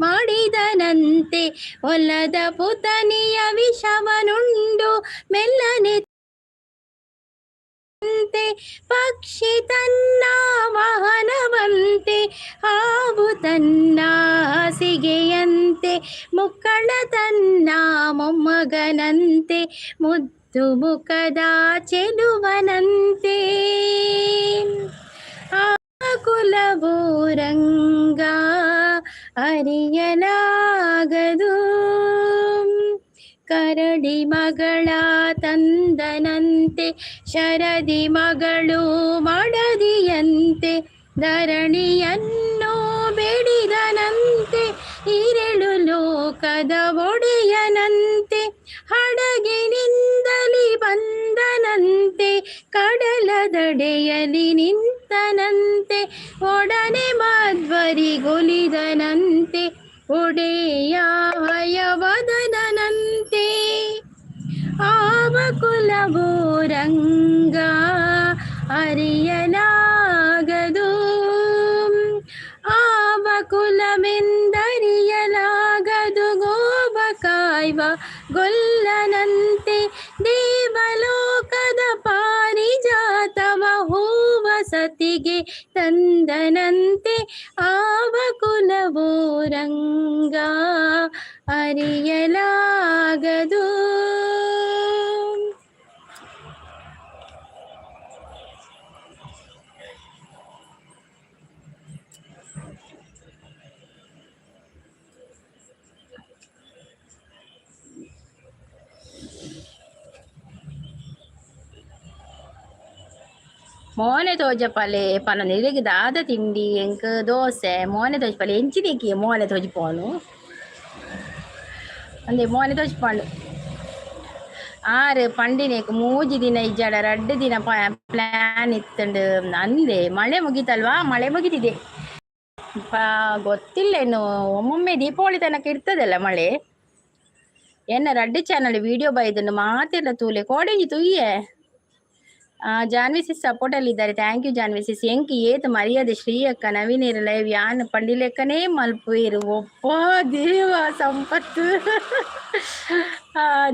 ಮಾಡಿದನಂತೆ. ಒಲ್ಲದ ಪುತನಿಯ ವಿಷವನುಂಡು ಮೆಲ್ಲನೆ ಪಕ್ಷಿ ತನ್ನ ವಾಹನವಂತೆ, ಹಾವು ತನ್ನ ಹಾಸಿಗೆಯಂತೆ, ಮುಕ್ಕಳ ತನ್ನ ಮೊಮ್ಮಗನಂತೆ, ಮುದ್ದು ಮುಖದ ಚೆಲುವನಂತೆ. ಆ ಕುಲವೋ ರಂಗ ಅರಿಯಲಾಗದು. ಕರಡಿ ಮಗಳ ತಂದನಂತೆ, ಶರದಿ ಮಗಳು ಮಡದಿಯಂತೆ, ಧರಣಿಯನ್ನು ಬೇಡಿದನಂತೆ, ಇರೆಳು ಲೋಕದ ಒಡೆಯನಂತೆ, ಹಡಗಿನಿಂದಲಿ ಬಂದನಂತೆ, ಕಡಲದಡೆಯಲಿ ನಿಂತನಂತೆ, ಒಡನೆ ಮಧ್ವರಿಗೊಲಿದನಂತೆ, ಒಡೆಯ ಹಯವದನಂತೆ. ಆವ ಕುಲವೋ ರಂಗ ಅರಿಯಲಾಗದು. ಆವ ಕುಲವೆಂದರಿಯಲಾಗದು. ಗೋವ ಕಾಯ್ವ ಗೊಲ್ಲನಂತೆ, ದೇವಲೋಕದ ಪಾರಿಜಾತವ ಹೂವ ಸತಿಗೆ ತಂದನಂತೆ. ಆವ ಕುಲವೋ ರಂಗ ಅರಿಯಲಾಗದು. ಮೋನೆ ತೋಜಪಾಲೆ ಪನೊಂದು ಇರೆಗ್ ದಾದ ತಿಂಡಿ? ಎಂಕ್ ದೋಸೆ. ಮೋನೆ ತೋಜಪಾಲೆ ಎಂಚಿನೆಕಿ ಮೋನೆ ತೋಜಿಪೋನು ಅಂದೆ ಮೋನೆ ತೋಜಿಪಾಂಡು. ಆರು ಪಂಡಿನೇಕ್ 3 ದಿನ ಇಜ್ಜಾಡ 2 ದಿನ ಪ್ಲಾನ್ ಇತ್ತುಂಡು ಅಂದೆ. ಮಳೆ ಮುಗೀತಲ್ವಾ? ಮಳೆ ಮುಗಿದಿದೆ. ಗೊತ್ತಿಲ್ಲ ಇನ್ನು, ಒಮ್ಮೊಮ್ಮೆ ದೀಪಾವಳಿ ತನಕ ಇರ್ತದಲ್ಲ ಮಳೆ. ಎನ್ನ ರಡ್ಡು ಚಾನಲ್ ವಿಡಿಯೋ ಬೈದುಂಡು, ಮಾತೆಲ್ಲ ತೂಲೆ. ಕೋಡೆಂಜಿ ತುಯ್ಯೆ. ಜಾನ್ವಿ ಸಿಸ್ ಸಪೋರ್ಟ್ ಅಲ್ಲಿ ಇದ್ದಾರೆ. Thank you Janvi ಸಿಸ್. ಎಂಕ್ ಏತ್ ಮರ್ಯಾದೆ ಶ್ರೀ ಅಕ್ಕ. ನವೀನೇರು ಲೈವ್ ಯಾನ್ ಪಂಡಿಲೆಕ್ಕನೇ ಮಲ್ಪುವೆರು. ಒಪ್ಪ ದೇವ ಸಂಪತ್ತು.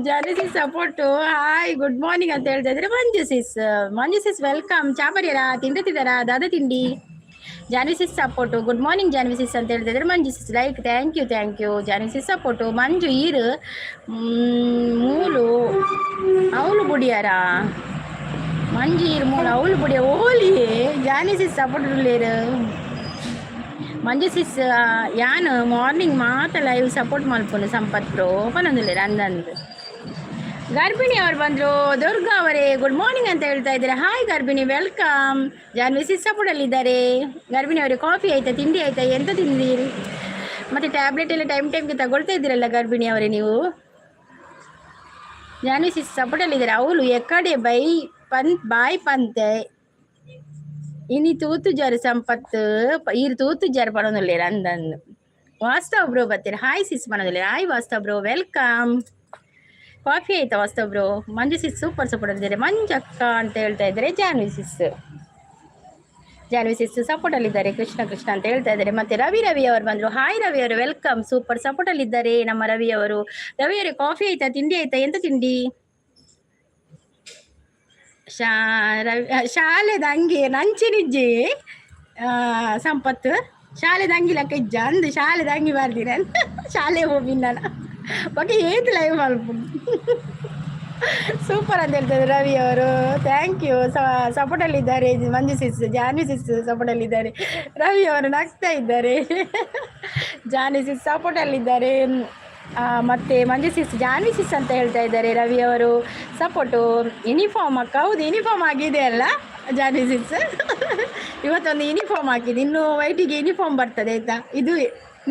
Janvi sis support. Hi, good morning ಅಂತ ಹೇಳ್ತಾ ಇದ್ದಾರೆ ಮಂಜು ಸಿಸ್. ಮಂಜು ಸಿಸ್, welcome. ಚಾಪರಿಯರಾ ತಿಂಡುತ್ತಿದ್ದಾರಾ? ದಾದ ತಿಂಡಿ? Janvi sis support. Good morning Janvi sis ಅಂತ ಹೇಳ್ತಾ ಇದ್ದಾರೆ Manju sis. Like, thank you, thank you Janvi sis support. Manju ಈರು ಮೂಲು ಅವಳು ಬುಡಿಯಾರಾ? ಮಂಜು ಈರು ಮೂಲು ಅವಳು ಬುಡಿಯ ಓಲಿ. ಜಾನ್ವಿ ಸಿಸ್ ಸಪೋರ್ಟ್ ಉಳ್ಳೇರು. ಮಂಜು ಸಿಸ್, ಯಾನ್ ಮಾರ್ನಿಂಗ್ ಮಾತ ಲೈವ್ ಸಪೋರ್ಟ್ ಮಲ್ಪುನು ಸಂಪತ್ ಬ್ರೋ ಪನೊಂದುಲ್ಲೆರ್ ಅಂದಂದು. ಗರ್ಭಿಣಿ ಅವರು ಬಂದರು. ದುರ್ಗಾ ಅವರೇ, ಗುಡ್ ಮಾರ್ನಿಂಗ್ ಅಂತ ಹೇಳ್ತಾ ಇದ್ದಾರೆ. ಹಾಯ್ ಗರ್ಭಿಣಿ, welcome. Janvi ಸಿಸ್ ಸಪೋರ್ಟಲ್ಲಿದ್ದಾರೆ. ಗರ್ಭಿಣಿ ಅವರೇ, ಕಾಫಿ ಆಯ್ತಾ? ತಿಂಡಿ ಆಯ್ತಾ? ಎಂತ ತಿಂದಿರಿ? ಮತ್ತೆ ಟ್ಯಾಬ್ಲೆಟ್ ಎಲ್ಲ ಟೈಮ್ ಟೈಮ್ಗೆ ತಗೊಳ್ತಾ ಇದ್ದೀರಲ್ಲ ಗರ್ಭಿಣಿ ಅವರೇ ನೀವು? ಜಾನ್ವಿ ಸಿಸ್ ಸಪೋರ್ಟಲ್ಲಿದ್ದಾರೆ. ಅವಳು ಎಕ್ಕಡೆ ಬೈ ಪನ್ ಬಾಯ್ ಪಂತೆ ಇನಿ ತೂತುಜಾರು ಸಂಪತ್ತು ಈರು ತೂತುಜಾರು ಪಡೊಂದುಲ್ಲೆರ್ ಅಂದಂದು. ವಾಸ್ತವ ಬ್ರೋ ಬರ್ತೀರ. ಹಾಯ್ ಸಿಸ್ ಪನೊಂದುಲ್ಲೆರ್. ಹಾಯ್ ವಾಸ್ತವ ಬ್ರೋ, welcome. Coffee ಆಯ್ತಾ ವಾಸ್ತವ ಬ್ರೋ? ಮಂಜು ಸಿಸ್ ಸೂಪರ್ ಸಪೋರ್ಟ್ ಅಂತಿದ್ದಾರೆ. ಮಂಜಕ್ಕ ಅಂತ ಹೇಳ್ತಾ ಇದ್ದಾರೆ ಜಾನ್ವಿ ಸಿಸ್. ಜಾನ್ವಿ ಸಿಸ್ ಸಪೋರ್ಟ್ ಅಲ್ಲಿದ್ದಾರೆ. ಕೃಷ್ಣ ಕೃಷ್ಣ ಅಂತ ಹೇಳ್ತಾ ಇದ್ದಾರೆ. ಮತ್ತೆ ರವಿ ರವಿ ಅವರು ಬಂದ್ರು. ಹಾಯ್ ರವಿ ಅವರು, welcome. Super support ಅಲ್ಲಿದ್ದಾರೆ ನಮ್ಮ ರವಿ ಅವರು. ರವಿ ಅವರೇ, ಕಾಫಿ ಆಯ್ತಾ? ತಿಂಡಿ ಆಯ್ತಾ? ಎಂತ ತಿಂಡಿ? ಶಾ ರವಿ ಶಾಲೆದ ಅಂಗಿ ನಂಚಿನಿಜ್ಜಿ ಸಂಪತ್ತು. ಶಾಲೆದ ಅಂಗಿ ಲೆಕ್ಕ ಇಜ್ಜ ಅಂದು. ಶಾಲೆದ ಅಂಗಿ ಬರ್ದಿನ ಶಾಲೆ ಹೋಗಿ ನಾನು ಬಗ್ಗೆ ಏತ್ ಲೈವ್ ಮಲ್ಪು. ಸೂಪರ್ ಅಂತ ಹೇಳ್ತಾರೆ ರವಿ ಅವರು. Thank you. ಸಪೋರ್ಟಲ್ಲಿದ್ದಾರೆ ಮಂಜು ಸಿಸ್. ಜಾನ್ವಿ ಸಿಸ್ ಸಪೋರ್ಟಲ್ಲಿದ್ದಾರೆ. ರವಿ ಅವರು ನಗ್ತಾ ಇದ್ದಾರೆ. ಜಾನ್ವಿ ಸಿಸ್ ಸಪೋರ್ಟಲ್ಲಿದ್ದಾರೆ. ಮತ್ತೆ ಮಂಜು ಸಿಸ್, ಜಾನ್ವಿ ಸಿಸ್ ಅಂತ ಹೇಳ್ತಾ ಇದ್ದಾರೆ ರವಿ ಅವರು. ಸಪೋರ್ಟು. ಯೂನಿಫಾರ್ಮ್ ಅಕ್ಕ. ಹೌದು, ಯೂನಿಫಾರ್ಮ್ ಆಗಿದೆ ಅಲ್ಲ ಜಾನ್ವಿ ಸಿಸ್? ಇವತ್ತೊಂದು ಯೂನಿಫಾರ್ಮ್ ಹಾಕಿದೆ. ಇನ್ನು ವೈಟಿಗೆ ಯೂನಿಫಾರ್ಮ್ ಬರ್ತದೆ, ಆಯ್ತಾ? ಇದು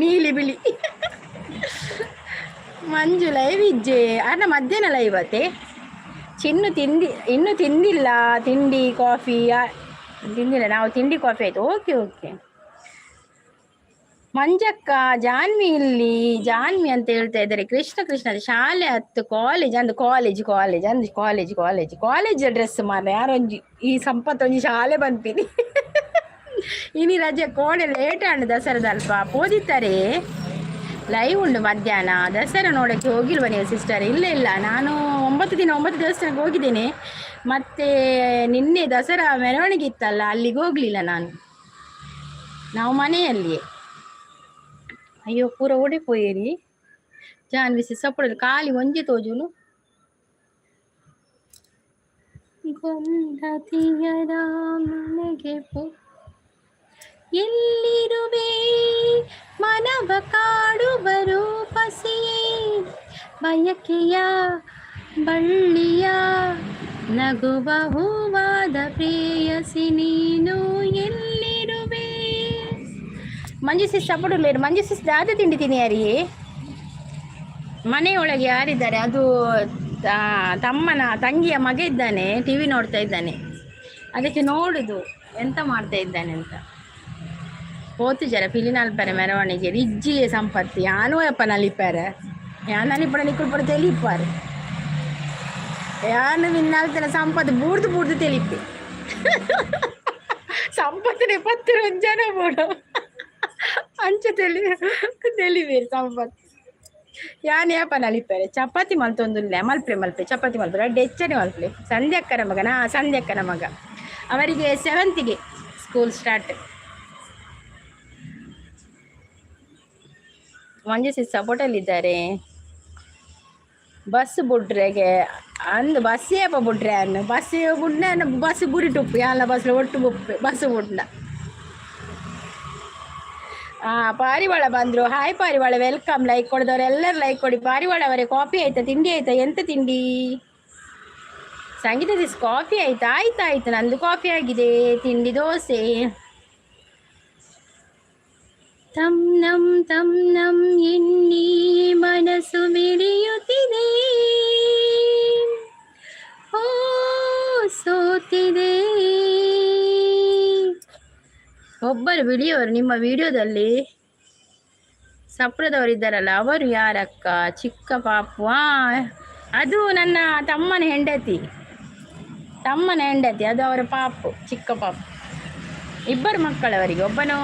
ನೀಲಿ ಬಿಳಿ. ಮಂಜು ಲೈವ್ ಇಜ್ಜೆ ಅನ್ನ ಮಧ್ಯಾಹ್ನ ಲೈವ್ ಅತ್ತೆ. ಚಿನ್ನು ತಿಂದಿ? ಇನ್ನೂ ತಿಂದಿಲ್ಲ ತಿಂಡಿ ಕಾಫಿ. ತಿಂದಿಲ್ಲ ನಾವು. ತಿಂಡಿ ಕಾಫಿ ಆಯ್ತು. Okay okay. ಮಂಜಕ್ಕ, ಜಾನ್ವಿ ಇಲ್ಲಿ ಜಾನ್ವಿ ಅಂತ ಹೇಳ್ತಾ ಇದ್ದಾರೆ. ಕೃಷ್ಣ ಕೃಷ್ಣ, ಶಾಲೆ ಹತ್ತು ಕಾಲೇಜ್ ಅಂದ್, ಕಾಲೇಜ್ ಕಾಲೇಜ್ ಅಂದ್, ಕಾಲೇಜ್ ಕಾಲೇಜ್ ಕಾಲೇಜ್ ಡ್ರೆಸ್ ಮಾರ್ರೆ. ಯಾರೊಂಜಿ ಈ ಸಂಪತ್ ಒಂಜಿ ಶಾಲೆ ಬಂದ್ಪಿನಿ. ಇನಿ ರಜೆ, ಕೋಡೆ ಲೇಟ್ ಆಂಡ್. ದಸರಾದಲ್ಪ ಪೋದಿತ್ತಾರೆ. ಲೈವ್ ಉಂಡು ಮಧ್ಯಾಹ್ನ. ದಸರಾ ನೋಡೋಕ್ಕೆ ಹೋಗಿಲ್ವ ನೀವು ಸಿಸ್ಟರ್? ಇಲ್ಲ ಇಲ್ಲ, ನಾನು 9 ದಿನ 9 ದೇವಸ್ಥಾನಕ್ಕೆ ಹೋಗಿದ್ದೇನೆ. ಮತ್ತೆ ನಿನ್ನೆ ದಸರಾ ಮೆರವಣಿಗೆ ಇತ್ತಲ್ಲ, ಅಲ್ಲಿಗೆ ಹೋಗಲಿಲ್ಲ ನಾನು. ನಾವು ಮನೆಯಲ್ಲಿಯೇ. ಅಯ್ಯೋ, ಪೂರ ಓಡಿ ಪೋಯೇರಿ. ಜಾನ್ವಿ ಸಪೋರ್ಟ್ ಖಾಲಿ ಒಂಜಿ ತೋಜುನು. ಗೊಂಡತಿಯರ ಮನೆಗೆ ಪೋ. ಎಲ್ಲಿರುವೆ ಮನವ ಕಾಡುವ ರೂಪಸಿಯೇ? ಬಯಕೆಯ ಬಳ್ಳಿಯ ನಗುವ ಹೂವಾದ ಪ್ರೇಯಸಿ, ನೀನು ಎಲ್ಲಿರುವೆ? ಮಂಜು ಸಿಸ್ ಸಪೋರ್ಟ್. ಮಂಜು ಸಿಸ್, ದಾದ ತಿಂಡಿ ತಿನ್ನಿಯಾರಿ? ಮನೆಯೊಳಗೆ ಯಾರಿದ್ದಾರೆ? ಅದು ತಮ್ಮನ ತಂಗಿಯ ಮಗ ಇದ್ದಾನೆ, ಟಿವಿ ನೋಡ್ತಾ ಇದ್ದಾನೆ. ಅದಕ್ಕೆ ನೋಡುದು ಎಂತ ಮಾಡ್ತಾ ಇದ್ದಾನೆ ಅಂತ. ಪೋತುಜರ ಪಿಲಿನಾಲ್ಪರೆ ಮೆರವಣಿಗೆ? ಇಜ್ಜಿಯೇ ಸಂಪತ್ತಿ. ಯಾನೋ ಯಪ್ಪ ನಲಿಪಾರೆ. ಯಾನ್ ನಲಿಪಡ, ನಿಕ್ಕುಲ್ ಪಡ ತೆಲಿಪಾರೆ. ಯಾನು ಮಿನ್ನಾಲ್ತನ ಸಂಪತ್ತು ಬೂಡ್ದು ಬೂಡ್ದು ತೆಲಿಪೆ. ಸಂಪತ್ತಿನ ಪತ್ತು ಜನ ಬೋಡು ಅಂಚ ತೆಲಿ ತೆಲಿಬೇರು ಸಂಪತ್ತು. ಯಾನ್ ಯಾಪ ನಲಿಪಾರೆ? ಚಪಾತಿ ಮಲ್ತೊಂದುಲ್ಲೆ. ಮಲ್ಪೆ ಮಲ್ಪೆ, ಚಪಾತಿ ಮಲ್ಪೆ. ರಡ್ಡ್ ಎಚ್ಚನೆ ಮಲ್ಪಲೆ. ಸಂಧ್ಯಕ್ಕನ ಮಗನಾ? ಸಂಧ್ಯಕ್ಕನ ಮಗ. ಅವರಿಗೆ ಸೆವೆಂತಿಗೆ ಸ್ಕೂಲ್ ಸ್ಟಾರ್ಟ್. ಮಂಜು ಸಿಸ್ ಸಪೋರ್ಟಲ್ಲಿದ್ದಾರೆ. ಬಸ್ ಬುಡ್ರೆಗೆ ಅಂದು ಬಸ್ ಏಪ ಬುಡ್ರೆ ಅನ್ನು ಬಸ್ ಬುಡ್ನೆ ಅನ್ನ ಬಸ್ ಬುರಿಟುಪ್ಪು ಯಾಲ ಬಸ್ ಒಟ್ಟು ಬುಪ್ಪೆ ಬಸ್ ಬುಡ್ನ. ಪಾರಿವಾಳ ಬಂದರು. ಹಾಯ್ ಪಾರಿವಾಳ, welcome. Like ಕೊಡಿದವರು ಎಲ್ಲರೂ ಲೈಕ್ ಕೊಡಿ. ಪಾರಿವಾಳ ಅವರೇ, ಕಾಫಿ ಆಯ್ತಾ? ತಿಂಡಿ ಆಯ್ತಾ? ಎಂತ ತಿಂಡಿ? ಸಂಗೀತ ಸಿಸ್, ಕಾಫಿ ಆಯ್ತಾ? ಆಯ್ತು ಆಯ್ತು, ನಂದು ಕಾಫಿ ಆಗಿದೆ. ತಿಂಡಿ ದೋಸೆ. ತಂ ನಂ ತಂ ನಂ ಎನ್ನಿ ಮನಸ್ಸು ಮಿಡಿಯುತ್ತಿದೆ, ಓ ಸೋತಿದೆ. ಒಬ್ಬರು ಬಿಳಿಯವರು ನಿಮ್ಮ ವಿಡಿಯೋದಲ್ಲಿ ಸಪ್ರದವರಿದ್ದಾರಲ್ಲ, ಅವರು ಯಾರಕ್ಕ? ಚಿಕ್ಕ ಪಾಪು? ಅದು ನನ್ನ ತಮ್ಮನ ಹೆಂಡತಿ, ತಮ್ಮನ ಹೆಂಡತಿ. ಅದು ಅವರ ಪಾಪು, ಚಿಕ್ಕ ಪಾಪು. ಇಬ್ಬರು ಮಕ್ಕಳವರಿಗೆ. ಒಬ್ಬನು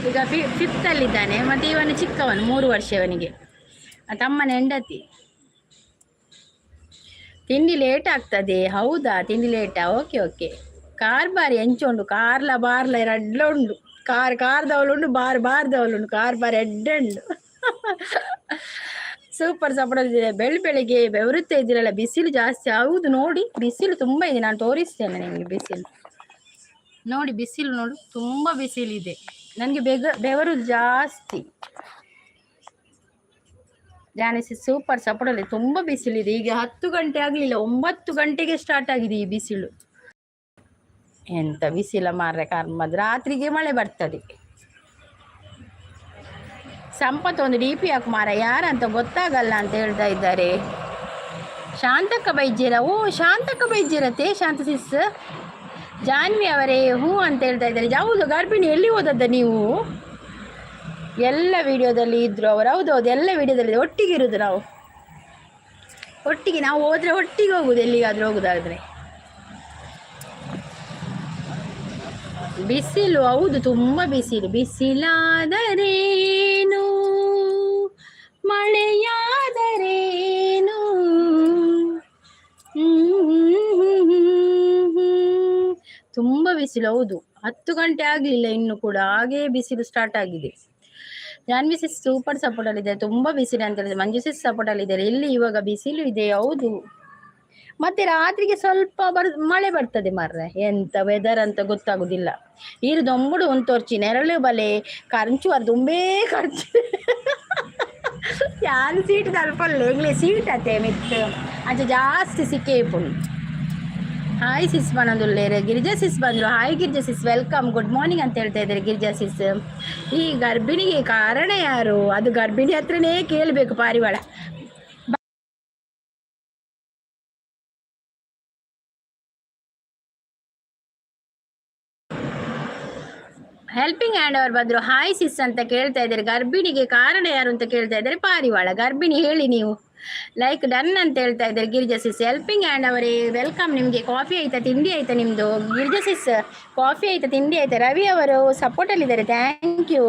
ಈಗ ಫಿಫ್ತಲ್ಲಿದ್ದಾನೆ ಮತ್ತು ಇವನು ಚಿಕ್ಕವನು, 3 ವರ್ಷವನಿಗೆ. ತಮ್ಮನ ಹೆಂಡತಿ. ತಿಂಡಿ ಲೇಟ್ ಆಗ್ತದೆ, ಹೌದಾ? ತಿಂಡಿ ಲೇಟಾ? Okay okay. ಕಾರ್ ಬಾರಿ ಎಂಚ ಉಂಡು? ಕಾರ್ಲ ಬಾರ್ಲ ರಡ್ಲ ಉಂಡು. ಕಾರ್ ಕಾರ್ದವಳುಂಡು, ಬಾರ್ ಬಾರ್ದವಳುಂಡು. ಕಾರ್ ಬಾರಿ ಎಡ್ಡೆ ಉಂಡು. Super support. ಬೆಳ್ ಬೆಳಿಗ್ಗೆ ಬೆವರುತ್ತಾ ಇದ್ದೀರಲ್ಲ, ಬಿಸಿಲು ಜಾಸ್ತಿ. ಹೌದು, ನೋಡಿ, ಬಿಸಿಲು ತುಂಬ ಇದೆ. ನಾನು ತೋರಿಸ್ತೇನೆ ನಿಮಗೆ ಬಿಸಿಲು. ನೋಡಿ, ಬಿಸಿಲು ನೋಡು, ತುಂಬ ಬಿಸಿಲಿದೆ. ನನಗೆ ಬೇಗ ಬೆವರು ಜಾಸ್ತಿ. ಜಾನಿಸಿ ಸೂಪರ್ ಸಪೋರ್ಟಲ್ಲಿ. ತುಂಬ ಬಿಸಿಲಿದೆ. ಈಗ 10 ಗಂಟೆ ಆಗಲಿಲ್ಲ, 9 ಗಂಟೆಗೆ ಸ್ಟಾರ್ಟ್ ಆಗಿದೆ ಈ ಬಿಸಿಲು. ಎಂತ ಬಿಸಿಲ ಮಾರ್ರೆ ಕರ್ಮದ್. ರಾತ್ರಿಗೆ ಮಳೆ ಬರ್ತದೆ. ಸಂಪತ್ ಒಂದು ಡಿಪಿ ಹಾಕು ಮಾರ, ಯಾರಂತ ಗೊತ್ತಾಗಲ್ಲ ಅಂತ ಹೇಳ್ತಾ ಇದ್ದಾರೆ. ಶಾಂತಕ್ಕ ಬೈಜೀರ? ಓ, ಶಾಂತಕ್ಕ ಬೈಜೀರತ್ತೆ. ಶಾಂತ ಸಿಸ್, ಜಾನ್ವಿ ಅವರೇ, ಹೂ ಅಂತ ಹೇಳ್ತಾ ಇದ್ದಾರೆ. ಯಾವುದು ಗರ್ಭಿಣಿ? ಎಲ್ಲಿ ಹೋದದ್ದ ನೀವು? ಎಲ್ಲ ವಿಡಿಯೋದಲ್ಲಿ ಇದ್ರು ಅವರು. ಹೌದು ಹೌದು, ಎಲ್ಲ ವಿಡಿಯೋದಲ್ಲಿ ಒಟ್ಟಿಗೆ ಇರುದು ನಾವು. ಒಟ್ಟಿಗೆ ನಾವು ಹೋದ್ರೆ ಒಟ್ಟಿಗೆ ಹೋಗುದು, ಎಲ್ಲಿಗಾದ್ರೂ ಹೋಗುದಾದ್ರೆ. ಬಿಸಿಲು, ಹೌದು, ತುಂಬ ಬಿಸಿಲು. ಬಿಸಿಲಾದರೇನು, ಮಳೆಯಾದರೇನು. ತುಂಬ ಬಿಸಿಲು, ಹೌದು. 10 ಗಂಟೆ ಆಗಲಿಲ್ಲ ಇನ್ನು ಕೂಡ, ಹಾಗೇ ಬಿಸಿಲು ಸ್ಟಾರ್ಟ್ ಆಗಿದೆ. ಜಾನ್ವಿ ಸಿಸ್ ಸೂಪರ್ ಸಪೋರ್ಟ್ ಅಲ್ಲಿ, ತುಂಬ ಬಿಸಿಲು ಅಂತ ಹೇಳಿದ್ರೆ. ಮಂಜು ಸಿಸ್ ಸಪೋರ್ಟ್ ಅಲ್ಲಿ ಇದ್ದಾರೆ. ಇಲ್ಲಿ ಇವಾಗ ಬಿಸಿಲು ಇದೆ, ಹೌದು. ಮತ್ತೆ ರಾತ್ರಿಗೆ ಸ್ವಲ್ಪ ಮಳೆ ಬರ್ತದೆ ಮಾರ್ರೆ. ಎಂತ ವೆದರ್ ಅಂತ ಗೊತ್ತಾಗುದಿಲ್ಲ. ಈರು ದೊಂಬುಡು ಉಂತೊರ್ಚಿ, ನೆರಳು ಬಲೆ ಖರ್ಚು ದುಂಬೇ ಖರ್ಚು. ಯಾನ್ ಸೀಟ್ ತಲುಪಲ್ಲ ಎಂಗ್ಲೆ ಸೀಟ್ ಅತ್ತೆ ಮಿತ್ ಅಂಚ ಜಾಸ್ತಿ ಸಿಕ್ಕೇ ಇಪ್ಪುಂಡು. ಹಾಯ್ ಸಿಸ್ ಬಂದುಲ್ಲೇರು. ಗಿರಿಜಾ ಸಿಸ್ ಬಂದರು. Hi Girija sis, welcome. Good morning ಅಂತ ಹೇಳ್ತಾ ಇದ್ದಾರೆ ಗಿರಿಜಾ ಸಿಸ್. ಈ ಗರ್ಭಿಣಿಗೆ ಕಾರಣ ಯಾರು? ಅದು ಗರ್ಭಿಣಿ ಹತ್ರನೇ ಕೇಳಬೇಕು ಪಾರಿವಾಳ. ಹೆಲ್ಪಿಂಗ್ ಹ್ಯಾಂಡ್ ಅವರು ಬಂದ್ರು. ಹಾಯ್ ಸಿಸ್ ಅಂತ ಕೇಳ್ತಾ ಇದ್ದಾರೆ. ಗರ್ಭಿಣಿಗೆ ಕಾರಣ ಯಾರು ಅಂತ ಕೇಳ್ತಾ ಇದ್ದಾರೆ ಪಾರಿವಾಳ. ಗರ್ಭಿಣಿ ಹೇಳಿ ನೀವು. ಲೈಕ್ ಡನ್ ಅಂತ ಹೇಳ್ತಾ ಇದ್ದಾರೆ ಗಿರಿಜಾ ಸಿಸ್. ಹೆಲ್ಪಿಂಗ್ ಹ್ಯಾಂಡ್ ಅವರೇ, welcome. ನಿಮಗೆ ಕಾಫಿ ಆಯ್ತಾ, ತಿಂಡಿ ಆಯ್ತಾ ನಿಮ್ಮದು? ಗಿರಿಜಾ ಸಿಸ್, ಕಾಫಿ ಆಯ್ತಾ, ತಿಂಡಿ ಆಯ್ತಾ? ರವಿ ಅವರು ಸಪೋರ್ಟಲ್ಲಿದ್ದಾರೆ, thank you.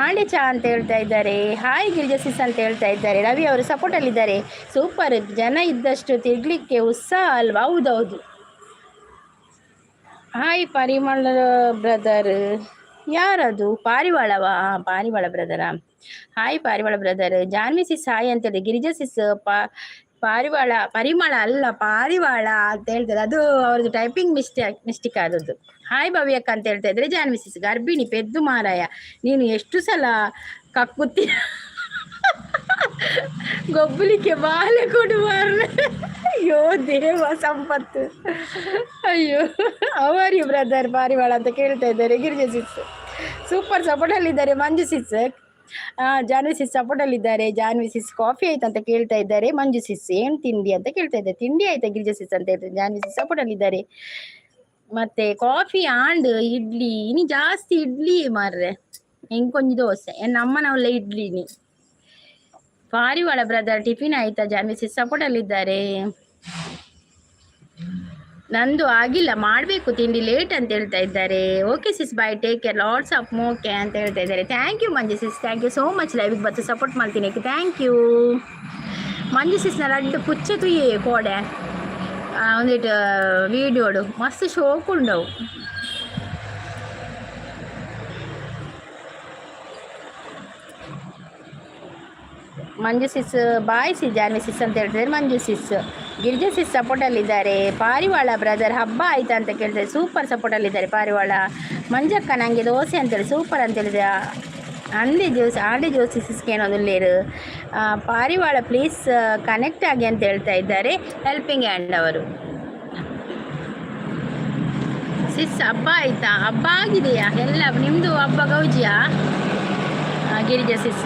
ಆಂಡೆ ಚಾ ಅಂತ ಹೇಳ್ತಾ ಇದ್ದಾರೆ. ಹಾಯ್ ಗಿರಿಜಾ ಸಿಸ್ ಅಂತ ಹೇಳ್ತಾ ಇದ್ದಾರೆ. ರವಿ ಅವರು ಸಪೋರ್ಟಲ್ಲಿದ್ದಾರೆ. ಸೂಪರ್. ಜನ ಇದ್ದಷ್ಟು ತಿರ್ಗಲಿಕ್ಕೆ ಉತ್ಸಾಹ ಅಲ್ವಾ? ಹೌದೌದು. ಹಾಯ್ ಪರಿಮಳ ಬ್ರದರ್. ಯಾರದು? ಪಾರಿವಾಳವಾ? ಪಾರಿವಾಳ ಬ್ರದರಾ? ಹಾಯ್ ಪಾರಿವಾಳ ಬ್ರದರ್. ಜಾನ್ವಿ ಸಿಸ್ ಹಾಯ್ ಅಂತೇಳಿ. ಗಿರಿಜಾ ಸಿಸ್, ಪಾರಿವಾಳ, ಪರಿಮಳ ಅಲ್ಲ, ಪಾರಿವಾಳ ಅಂತ ಹೇಳ್ತಾರೆ. ಅದು ಅವ್ರದ್ದು ಟೈಪಿಂಗ್ ಮಿಸ್ಟೇಕ್ ಮಿಸ್ಟೇಕ್ ಆದದ್ದು. ಹಾಯ್ ಭವ್ಯಕ್ಕ ಅಂತ ಹೇಳ್ತಾ ಇದ್ರೆ ಜಾನ್ವಿ ಸಿಸ್. ಗರ್ಭಿಣಿ ಪೆದ್ದು ಮಾರಾಯ, ನೀನು ಎಷ್ಟು ಸಲ ಕಕ್ಕುತ್ತಿ? ಗೊಬ್ಬಲಿಕ್ಕೆ ಬಾಲೆ ಕೊಡು ಮಾರ್ರೆ. ಅಯ್ಯೋ ದೇವ ಸಂಪತ್ತು. ಅಯ್ಯೋ, how are you brother ಪಾರಿವಾಳ ಅಂತ ಕೇಳ್ತಾ ಇದ್ದಾರೆ ಗಿರಿಜಾ ಸಿಸ್. ಸೂಪರ್ ಸಪೋರ್ಟಲ್ಲಿದ್ದಾರೆ ಮಂಜು ಸಿಸ್. ಜಾನ್ವಿ ಸಿಸ್ ಸಪೋರ್ಟಲ್ಲಿದ್ದಾರೆ. ಜಾನ್ವಿ ಸಿಸ್, ಕಾಫಿ ಆಯ್ತು ಅಂತ ಕೇಳ್ತಾ ಇದ್ದಾರೆ. ಮಂಜು ಸಿಸ್, ಏನು ತಿಂಡಿ ಅಂತ ಕೇಳ್ತಾ ಇದ್ದಾರೆ. ತಿಂಡಿ ಆಯ್ತಾ ಗಿರಿಜಾ ಸಿಸ್ ಅಂತ ಹೇಳ್ತಾರೆ. ಜಾನ್ವಿ ಸಿಸ್ ಸಪೋರ್ಟಲ್ಲಿದ್ದಾರೆ. ಮತ್ತೆ ಕಾಫಿ ಆಂಡ್ ಇಡ್ಲಿ. ಇನಿ ಜಾಸ್ತಿ ಇಡ್ಲಿ ಮಾರ್ರೆ, ಎಂಕೊಂಜಿ ದೋಸೆ ನಮ್ಮನವಲ್ಲ ಇಡ್ಲಿನಿ. ಪಾರಿವಾಳ ಬ್ರದರ್, ಟಿಫಿನ್ ಆಯ್ತಾ? ಜಾನ್ವಿ ಸಿಸ್ ಸಪೋರ್ಟಲ್ಲಿದ್ದಾರೆ. ನಂದು ಆಗಿಲ್ಲ, ಮಾಡಬೇಕು ತಿಂಡಿ, ಲೇಟ್ ಅಂತ ಹೇಳ್ತಾ ಇದ್ದಾರೆ. Okay sis, bye, take care, lots of ಮೋಕೆ ಅಂತ ಹೇಳ್ತಾ ಇದ್ದಾರೆ. Thank you Manju sis, thank you so much. ಲೈವಿಗೆ ಬತ್ತು ಸಪೋರ್ಟ್ ಮಾಡ್ತೀನಿ, thank you. ಮಂಜು ಸಿಸ್ನ ರಡ್ಡು ಪುಚ್ಚೆ ತುಯ್ಯೆ ಕೋಡೆ ಒಂದಿಟ್ಟು ವೀಡಿಯೋಡು ಮಸ್ತ್ ಶೋಕ್ ಉಂಡವು. ಮಂಜು ಸಿಸ್, ಬಾಯ್ ಸಿ ಜಾನ್ವಿ ಸಿಸ್ ಅಂತ ಹೇಳ್ತಿದ್ದಾರೆ ಮಂಜು ಸಿಸ್. ಗಿರಿಜಾ ಸಿಸ್ ಸಪೋರ್ಟಲ್ಲಿದ್ದಾರೆ. ಪಾರಿವಾಳ ಬ್ರದರ್, ಹಬ್ಬ ಆಯ್ತಾ ಅಂತ ಕೇಳ್ತಾರೆ. ಸೂಪರ್ ಸಪೋರ್ಟಲ್ಲಿದ್ದಾರೆ ಪಾರಿವಾಳ. ಮಂಜಕ್ಕ, ನನಗೆ ದೋಸೆ ಅಂತೇಳಿ ಸೂಪರ್ ಅಂತ ಹೇಳಿದೆ. ಅಂದೆ ಜೋಸ್ ಆಂಡೆ ಜೋಸಿ ಸಿಸ್ಕೇನೊಂದುಲ್ಲೇರು. ಪಾರಿವಾಳ ಪ್ಲೀಸ್ ಕನೆಕ್ಟ್ ಆಗಿ ಅಂತ ಹೇಳ್ತಾ ಇದ್ದಾರೆ ಹೆಲ್ಪಿಂಗ್ ಹ್ಯಾಂಡ್ ಅವರು. ಸಿಸ್, ಹಬ್ಬ ಆಯ್ತಾ? ಹಬ್ಬ ಆಗಿದೆಯಾ ಎಲ್ಲ? ನಿಮ್ಮದು ಹಬ್ಬ ಗೌಜಿಯಾ? Girija sis,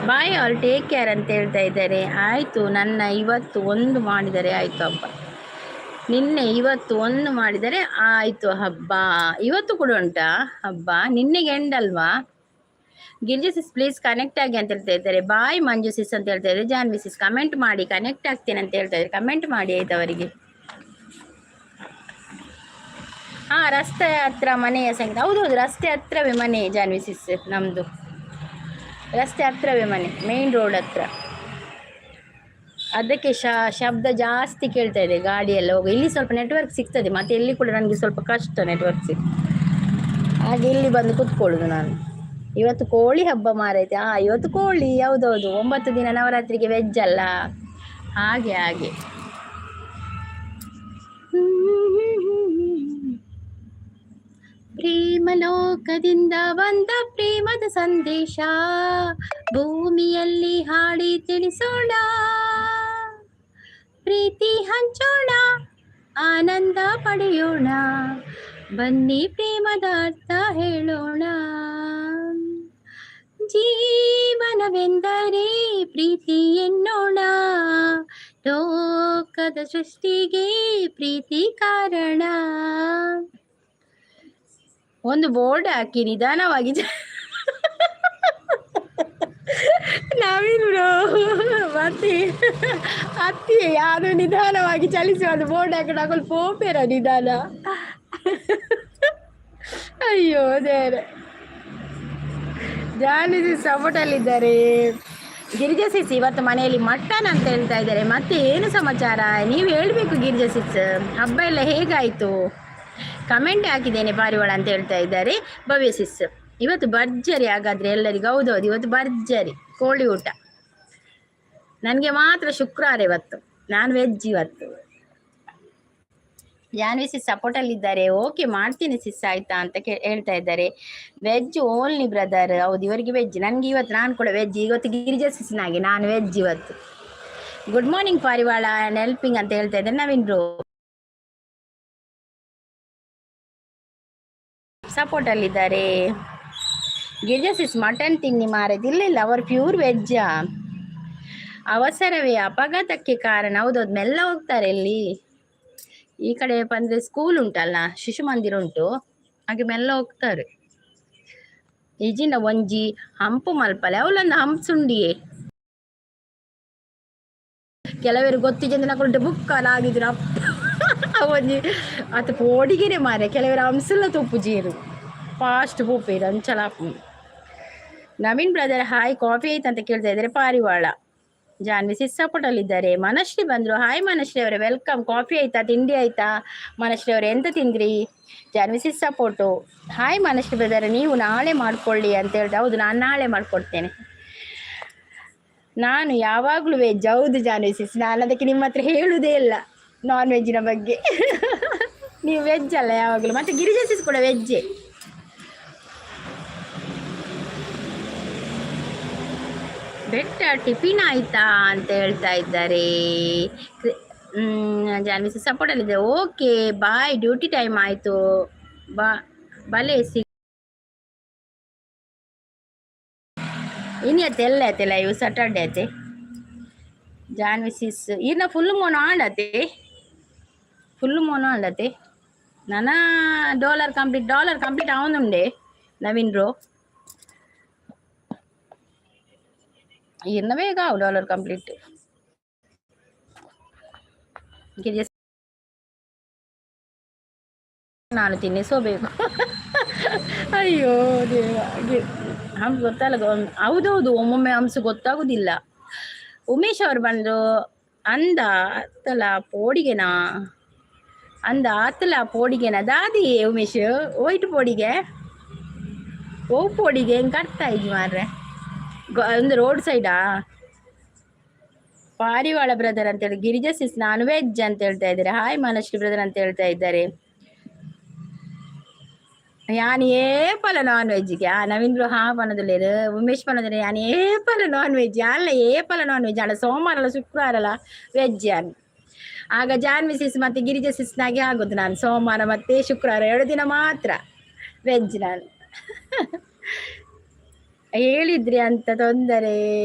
bye all, take care ಅಂತ ಹೇಳ್ತಾ ಇದ್ದಾರೆ. ಆಯಿತು, ನನ್ನ ಇವತ್ತು ಒಂದು ಮಾಡಿದರೆ ಆಯಿತು ಹಬ್ಬ. ನಿನ್ನೆ ಇವತ್ತು ಒಂದು ಮಾಡಿದರೆ ಆಯಿತು ಹಬ್ಬ. ಇವತ್ತು ಕೂಡ ಉಂಟಾ ಹಬ್ಬ? ನಿನ್ನೆಗೆ ಎಂಡಲ್ವಾ? ಗಿರಿಜಾ ಸಿಸ್, ಪ್ಲೀಸ್ ಕನೆಕ್ಟ್ ಆಗಿ ಅಂತ ಹೇಳ್ತಾ ಇದ್ದಾರೆ. ಬಾಯ್ ಮಂಜು ಸಿಸ್ ಅಂತ ಹೇಳ್ತಾ ಇದ್ದಾರೆ. ಜಾನ್ವಿ ಸಿಸ್, ಕಮೆಂಟ್ ಮಾಡಿ, ಕನೆಕ್ಟ್ ಆಗ್ತೇನೆ ಅಂತ ಹೇಳ್ತಾ ಇದ್ದಾರೆ. ಕಮೆಂಟ್ ಮಾಡಿ ಆಯ್ತು ಅವರಿಗೆ. ಹಾಂ, ರಸ್ತೆ ಹತ್ರ ಮನೆಯ ಸಂಗೀತ. ಹೌದೌದು, ರಸ್ತೆ ಹತ್ರವೇ ಮನೆ ಜಾನ್ವಿ ಸಿಸ್ ನಮ್ಮದು. ರಸ್ತೆ ಹತ್ರವೇ ಮನೆ, ಮೇನ್ ರೋಡ್ ಹತ್ರ. ಅದಕ್ಕೆ ಶಬ್ದ ಜಾಸ್ತಿ ಕೇಳ್ತಾ ಇದೆ ಗಾಡಿಯೆಲ್ಲ ಹೋಗಿ. ಇಲ್ಲಿ ಸ್ವಲ್ಪ ನೆಟ್ವರ್ಕ್ ಸಿಗ್ತದೆ, ಮತ್ತು ಎಲ್ಲಿ ಕೂಡ ನನಗೆ ಸ್ವಲ್ಪ ಕಷ್ಟ ನೆಟ್ವರ್ಕ್ ಸಿಗ್. ಹಾಗೆ ಇಲ್ಲಿ ಬಂದು ಕೂತ್ಕೊಳ್ಳೋದು ನಾನು. ಇವತ್ತು ಕೋಳಿ ಹಬ್ಬ ಮಾರೈತೆ. ಹಾಂ, ಇವತ್ತು ಕೋಳಿ. ಹೌದೌದು, 9 ದಿನ ನವರಾತ್ರಿಗೆ ವೆಜ್ ಅಲ್ಲ, ಹಾಗೆ ಹಾಗೆ. ಪ್ರೇಮಲೋಕದಿಂದ ಬಂದ ಪ್ರೇಮದ ಸಂದೇಶ ಭೂಮಿಯಲ್ಲಿ ಹಾಡಿ ತಿಳಿಸೋಣ. ಪ್ರೀತಿ ಹಂಚೋಣ, ಆನಂದ ಪಡೆಯೋಣ, ಬನ್ನಿ ಪ್ರೇಮದ ಅರ್ಥ ಹೇಳೋಣ. ಜೀವನವೆಂದರೆ ಪ್ರೀತಿ ಎನ್ನೋಣ, ಲೋಕದ ಸೃಷ್ಟಿಗೆ ಪ್ರೀತಿ ಕಾರಣ. ಒಂದು ಬೋರ್ಡ್ ಹಾಕಿ ನಿಧಾನವಾಗಿ ನವೀನ್ ಬ್ರೋ. ಮತ್ತೆ ಅತ್ತಿ ಯಾರು ನಿಧಾನವಾಗಿ ಚಲಿಸುವ ಒಂದು ಬೋರ್ಡ್ ಹಾಕಿ ಹಾಕೊಂಡು ಪೋಪೇರ ನಿಧಾನ. ಅಯ್ಯೋ ದೇವ್ರೆ. ಜಾನಿಸಿ ಸಪೋರ್ಟಲ್ಲಿದ್ದಾರೆ. ಗಿರಿಜಾ ಸಿಸ್, ಇವತ್ತು ಮನೆಯಲ್ಲಿ ಮಟನ್ ಅಂತ ಹೇಳ್ತಾ ಇದ್ದಾರೆ. ಮತ್ತೆ ಏನು ಸಮಾಚಾರ ನೀವು ಹೇಳಬೇಕು ಗಿರಿಜಾ ಸಿಸ್. ಹಬ್ಬ ಎಲ್ಲ ಹೇಗಾಯಿತು? ಕಮೆಂಟ್ ಹಾಕಿದ್ದೇನೆ ಪಾರಿವಾಳ ಅಂತ ಹೇಳ್ತಾ ಇದ್ದಾರೆ ಭವ್ಯ ಸಿಸ್. ಇವತ್ತು ಭರ್ಜರಿ ಹಾಗಾದ್ರೆ ಎಲ್ಲರಿಗೂ. ಹೌದೌದು, ಇವತ್ತು ಭರ್ಜರಿ ಕೋಳಿ ಊಟ. ನನಗೆ ಮಾತ್ರ ಶುಕ್ರವಾರ ಇವತ್ತು, ನಾನು ವೆಜ್ ಇವತ್ತು. ಜಾನ್ವಿ ಸಿಸ್ ಸಪೋರ್ಟಲ್ಲಿದ್ದಾರೆ. ಓಕೆ ಮಾಡ್ತೀನಿ ಸಿಸ್ ಆಯ್ತಾ ಅಂತ ಹೇಳ್ತಾ ಇದ್ದಾರೆ. Veg only brother. ಹೌದು, ಇವರಿಗೆ ವೆಜ್, ನನಗೆ ಇವತ್ತು ನಾನು ಕೂಡ ವೆಜ್ ಇವತ್ತು. ಗಿರಿಜಾ ಸಿಸ್ನಾಗೆ ನಾನು ವೆಜ್ ಇವತ್ತು. ಗುಡ್ ಮಾರ್ನಿಂಗ್ ಪಾರಿವಾಳ ಆ್ಯಂಡ್ ಹೆಲ್ಪಿಂಗ್ ಅಂತ ಹೇಳ್ತಾ ಇದ್ದಾರೆ ನವೀನ್ ಬ್ರೋ. ಸಪೋರ್ಟಲ್ಲಿದ್ದಾರೆ. ಗಿರಿಜಾ ಸಿಸ್, ಮಟನ್ ತಿನ್ನಿ ಮಾರೈತಿ. ಇಲ್ಲ ಇಲ್ಲ, ಅವರು ಪ್ಯೂರ್ ವೆಜ್ಜಾ. ಅವಸರವೇ ಅಪಘಾತಕ್ಕೆ ಕಾರಣ. ಹೌದೌದು, ಮೆಲ್ಲ ಹೋಗ್ತಾರೆ ಇಲ್ಲಿ. ಈ ಕಡೆ ಅಂದರೆ ಸ್ಕೂಲ್ ಉಂಟಲ್ಲ, ಶಿಶು ಮಂದಿರ ಉಂಟು, ಹಾಗೆ ಮೆಲ್ಲ ಹೋಗ್ತಾರೆ. ಇಜಿನ ಒಂಜಿ ಹಂಪು ಮಲ್ಪಲೆ ಅವಲೊಂದು ಹಂಪ್ಸುಂಡಿಯೇ. ಕೆಲವರು ಗೊತ್ತಿಜಂದಿನ ಬುಕ್ ಆಗಿದ್ರು ಒಂಜಿ ಅತ್ ಪೋಡಿಗೆನೆ ಮಾರೆ. ಕೆಲವರು ಹಂಸಲ್ಲ ತುಪ್ಪು ಜೀರು ಫಾಸ್ಟ್ ಪೋಪೇರು ಅಂಚಲ. ನವೀನ್ ಬ್ರದರ್ ಹಾಯ್, ಕಾಫಿ ಆಯ್ತು ಅಂತ ಕೇಳ್ತಾ ಇದ್ದಾರೆ. ಪಾರಿವಾಳ ಜಾನ್ವಿ ಸಿಸ್ ಸಪೋರ್ಟ್ ಮನಶ್ರೀ ಬಂದ್ರು. ಹಾಯ್ ಮನಶ್ರೀ ಅವರೇ, welcome. Coffee ಆಯ್ತಾ, ತಿಂಡಿ ಆಯ್ತಾ ಮನಶ್ರೀ ಅವರೇ? ಎಂತ ತಿಂದ್ರಿ? Janhvi sis support. Hi Manashree brother, ನೀವು ನಾಳೆ ಮಾಡ್ಕೊಳ್ಳಿ ಅಂತ ಹೇಳ್ದೆ. ಹೌದು, ನಾನು ನಾಳೆ ಮಾಡ್ಕೊಡ್ತೇನೆ. ನಾನು ಯಾವಾಗಲೂ ವೆಜ್. ಹೌದು ಜಾನ್ವಿ ಸಿಸ್, ನಾನು ಅದಕ್ಕೆ ನಿಮ್ಮ ಹತ್ರ ಹೇಳುವುದೇ ಇಲ್ಲ ನಾನ್ ವೆಜ್ಜಿನ ಬಗ್ಗೆ. ನೀವು ವೆಜ್ ಅಲ್ಲ ಯಾವಾಗಲೂ. ಮತ್ತೆ ಗಿರಿಜಾ ಸಿಸ್ ಕೂಡ ವೆಜ್ಜೇ. ಬೆಟ್ಟ ಟಿಫಿನ್ ಆಯ್ತಾ ಅಂತ ಹೇಳ್ತಾ ಇದ್ದಾರೆ. ಜಾನ್ವಿ ಸಪೋರ್ಟಲ್ಲಿದೆ. ಓಕೆ ಬಾಯ್, ಡ್ಯೂಟಿ ಟೈಮ್ ಆಯಿತು, ಬಾ ಬಲೆ ಸಿ. ಇನಿ ಅತ್ತೆ ಎಲ್ಲ ಐತೆ ಲೈವ್ ಸ್ಯಾಟರ್ಡೆ ಐತೆ. ಜಾನ್ವಿ ಸಿಸ್ ಇನ್ನ ಫುಲ್ ಮೋನ ಆಂಡತೆ, ಫುಲ್ ಮೋನ ಆಂಡತೆ. ನನ್ನ ಡಾಲರ್ ಕಂಪ್ಲೀಟ್, ಡಾಲರ್ ಕಂಪ್ಲೀಟ್ ಆವೊಂದುಂಡೆ ನವೀನ್ ಬ್ರೋ. ಇನ್ನ ಬೇಗ ಆವು ಡಾಲರ್ ಕಂಪ್ಲೀಟ್. ನಾನು ತಿನ್ನಿಸೋಬೇಕು. ಅಯ್ಯೋ ದೇವ, ಹಂಪ್ಸ್ ಗೊತ್ತಲ್ಲ. ಹೌದೌದು, ಒಮ್ಮೊಮ್ಮೆ ಹಂಪ್ಸ್ ಗೊತ್ತಾಗುದಿಲ್ಲ. ಉಮೇಶ್ ಅವರು ಬಂದರು. ಅಂದ ಆತಲ ಪೋಡಿಗೆನಾ, ಅಂದ ಆತಲ ಪೋಡಿಗೆನಾ ದಾದಿ. ಉಮೇಶ್ ಹೋಯ್ತು ಪೋಡಿಗೆ, ಓ ಪೋಡಿಗೆ ಹೆಂಗೆ ಕಟ್ತಾ ಇದ್ವಿ ಮಾರ್ರೆ. ಒಂದು ರೋಡ್ ಸೈಡಾ? ಪಾರಿವಾಳ ಬ್ರದರ್ ಅಂತ ಹೇಳಿ. ಗಿರಿಜಾ ಸಿಸ್ ನಾನು ವೆಜ್ ಅಂತ ಹೇಳ್ತಾ ಇದ್ದಾರೆ. ಹಾಯ್ ಮನಶ್ರೀ ಬ್ರದರ್ ಅಂತ ಹೇಳ್ತಾ ಇದ್ದಾರೆ. ಯಾನ್ ಏಪಲ ನಾನ್ ವೆಜ್ಗೆ. ಆ ನವೀನ್ ಬ್ರೋ ಹಾ ಪನದುಲ್ಲೇರು. ಉಮೇಶ್ ಪನದುಲ್ಲೆ, ಯಾನ್ ಏಪಲ ನಾನ್ ವೆಜ್ ಅಲ್ಲ, ಏಪಲ ನಾನ್ ವೆಜ್ ಅಲ್ಲ, ಸೋಮವಾರ ಅಲ್ಲ ಶುಕ್ರವಾರ ಅಲ್ಲ ವೆಜ್ ಯಾನ್. ಆಗ ಜಾನ್ವಿ ಸಿಸ್ ಮತ್ತೆ ಗಿರಿಜಾ ಸಿಸ್ನಾಗೆ ಆಗೋದು. ನಾನು ಸೋಮವಾರ ಮತ್ತೆ ಶುಕ್ರವಾರ 2 ದಿನ ಮಾತ್ರ ವೆಜ್ ನಾನು. ಹೇಳಿದ್ರೆ ಅಂತ ತೊಂದರೆ,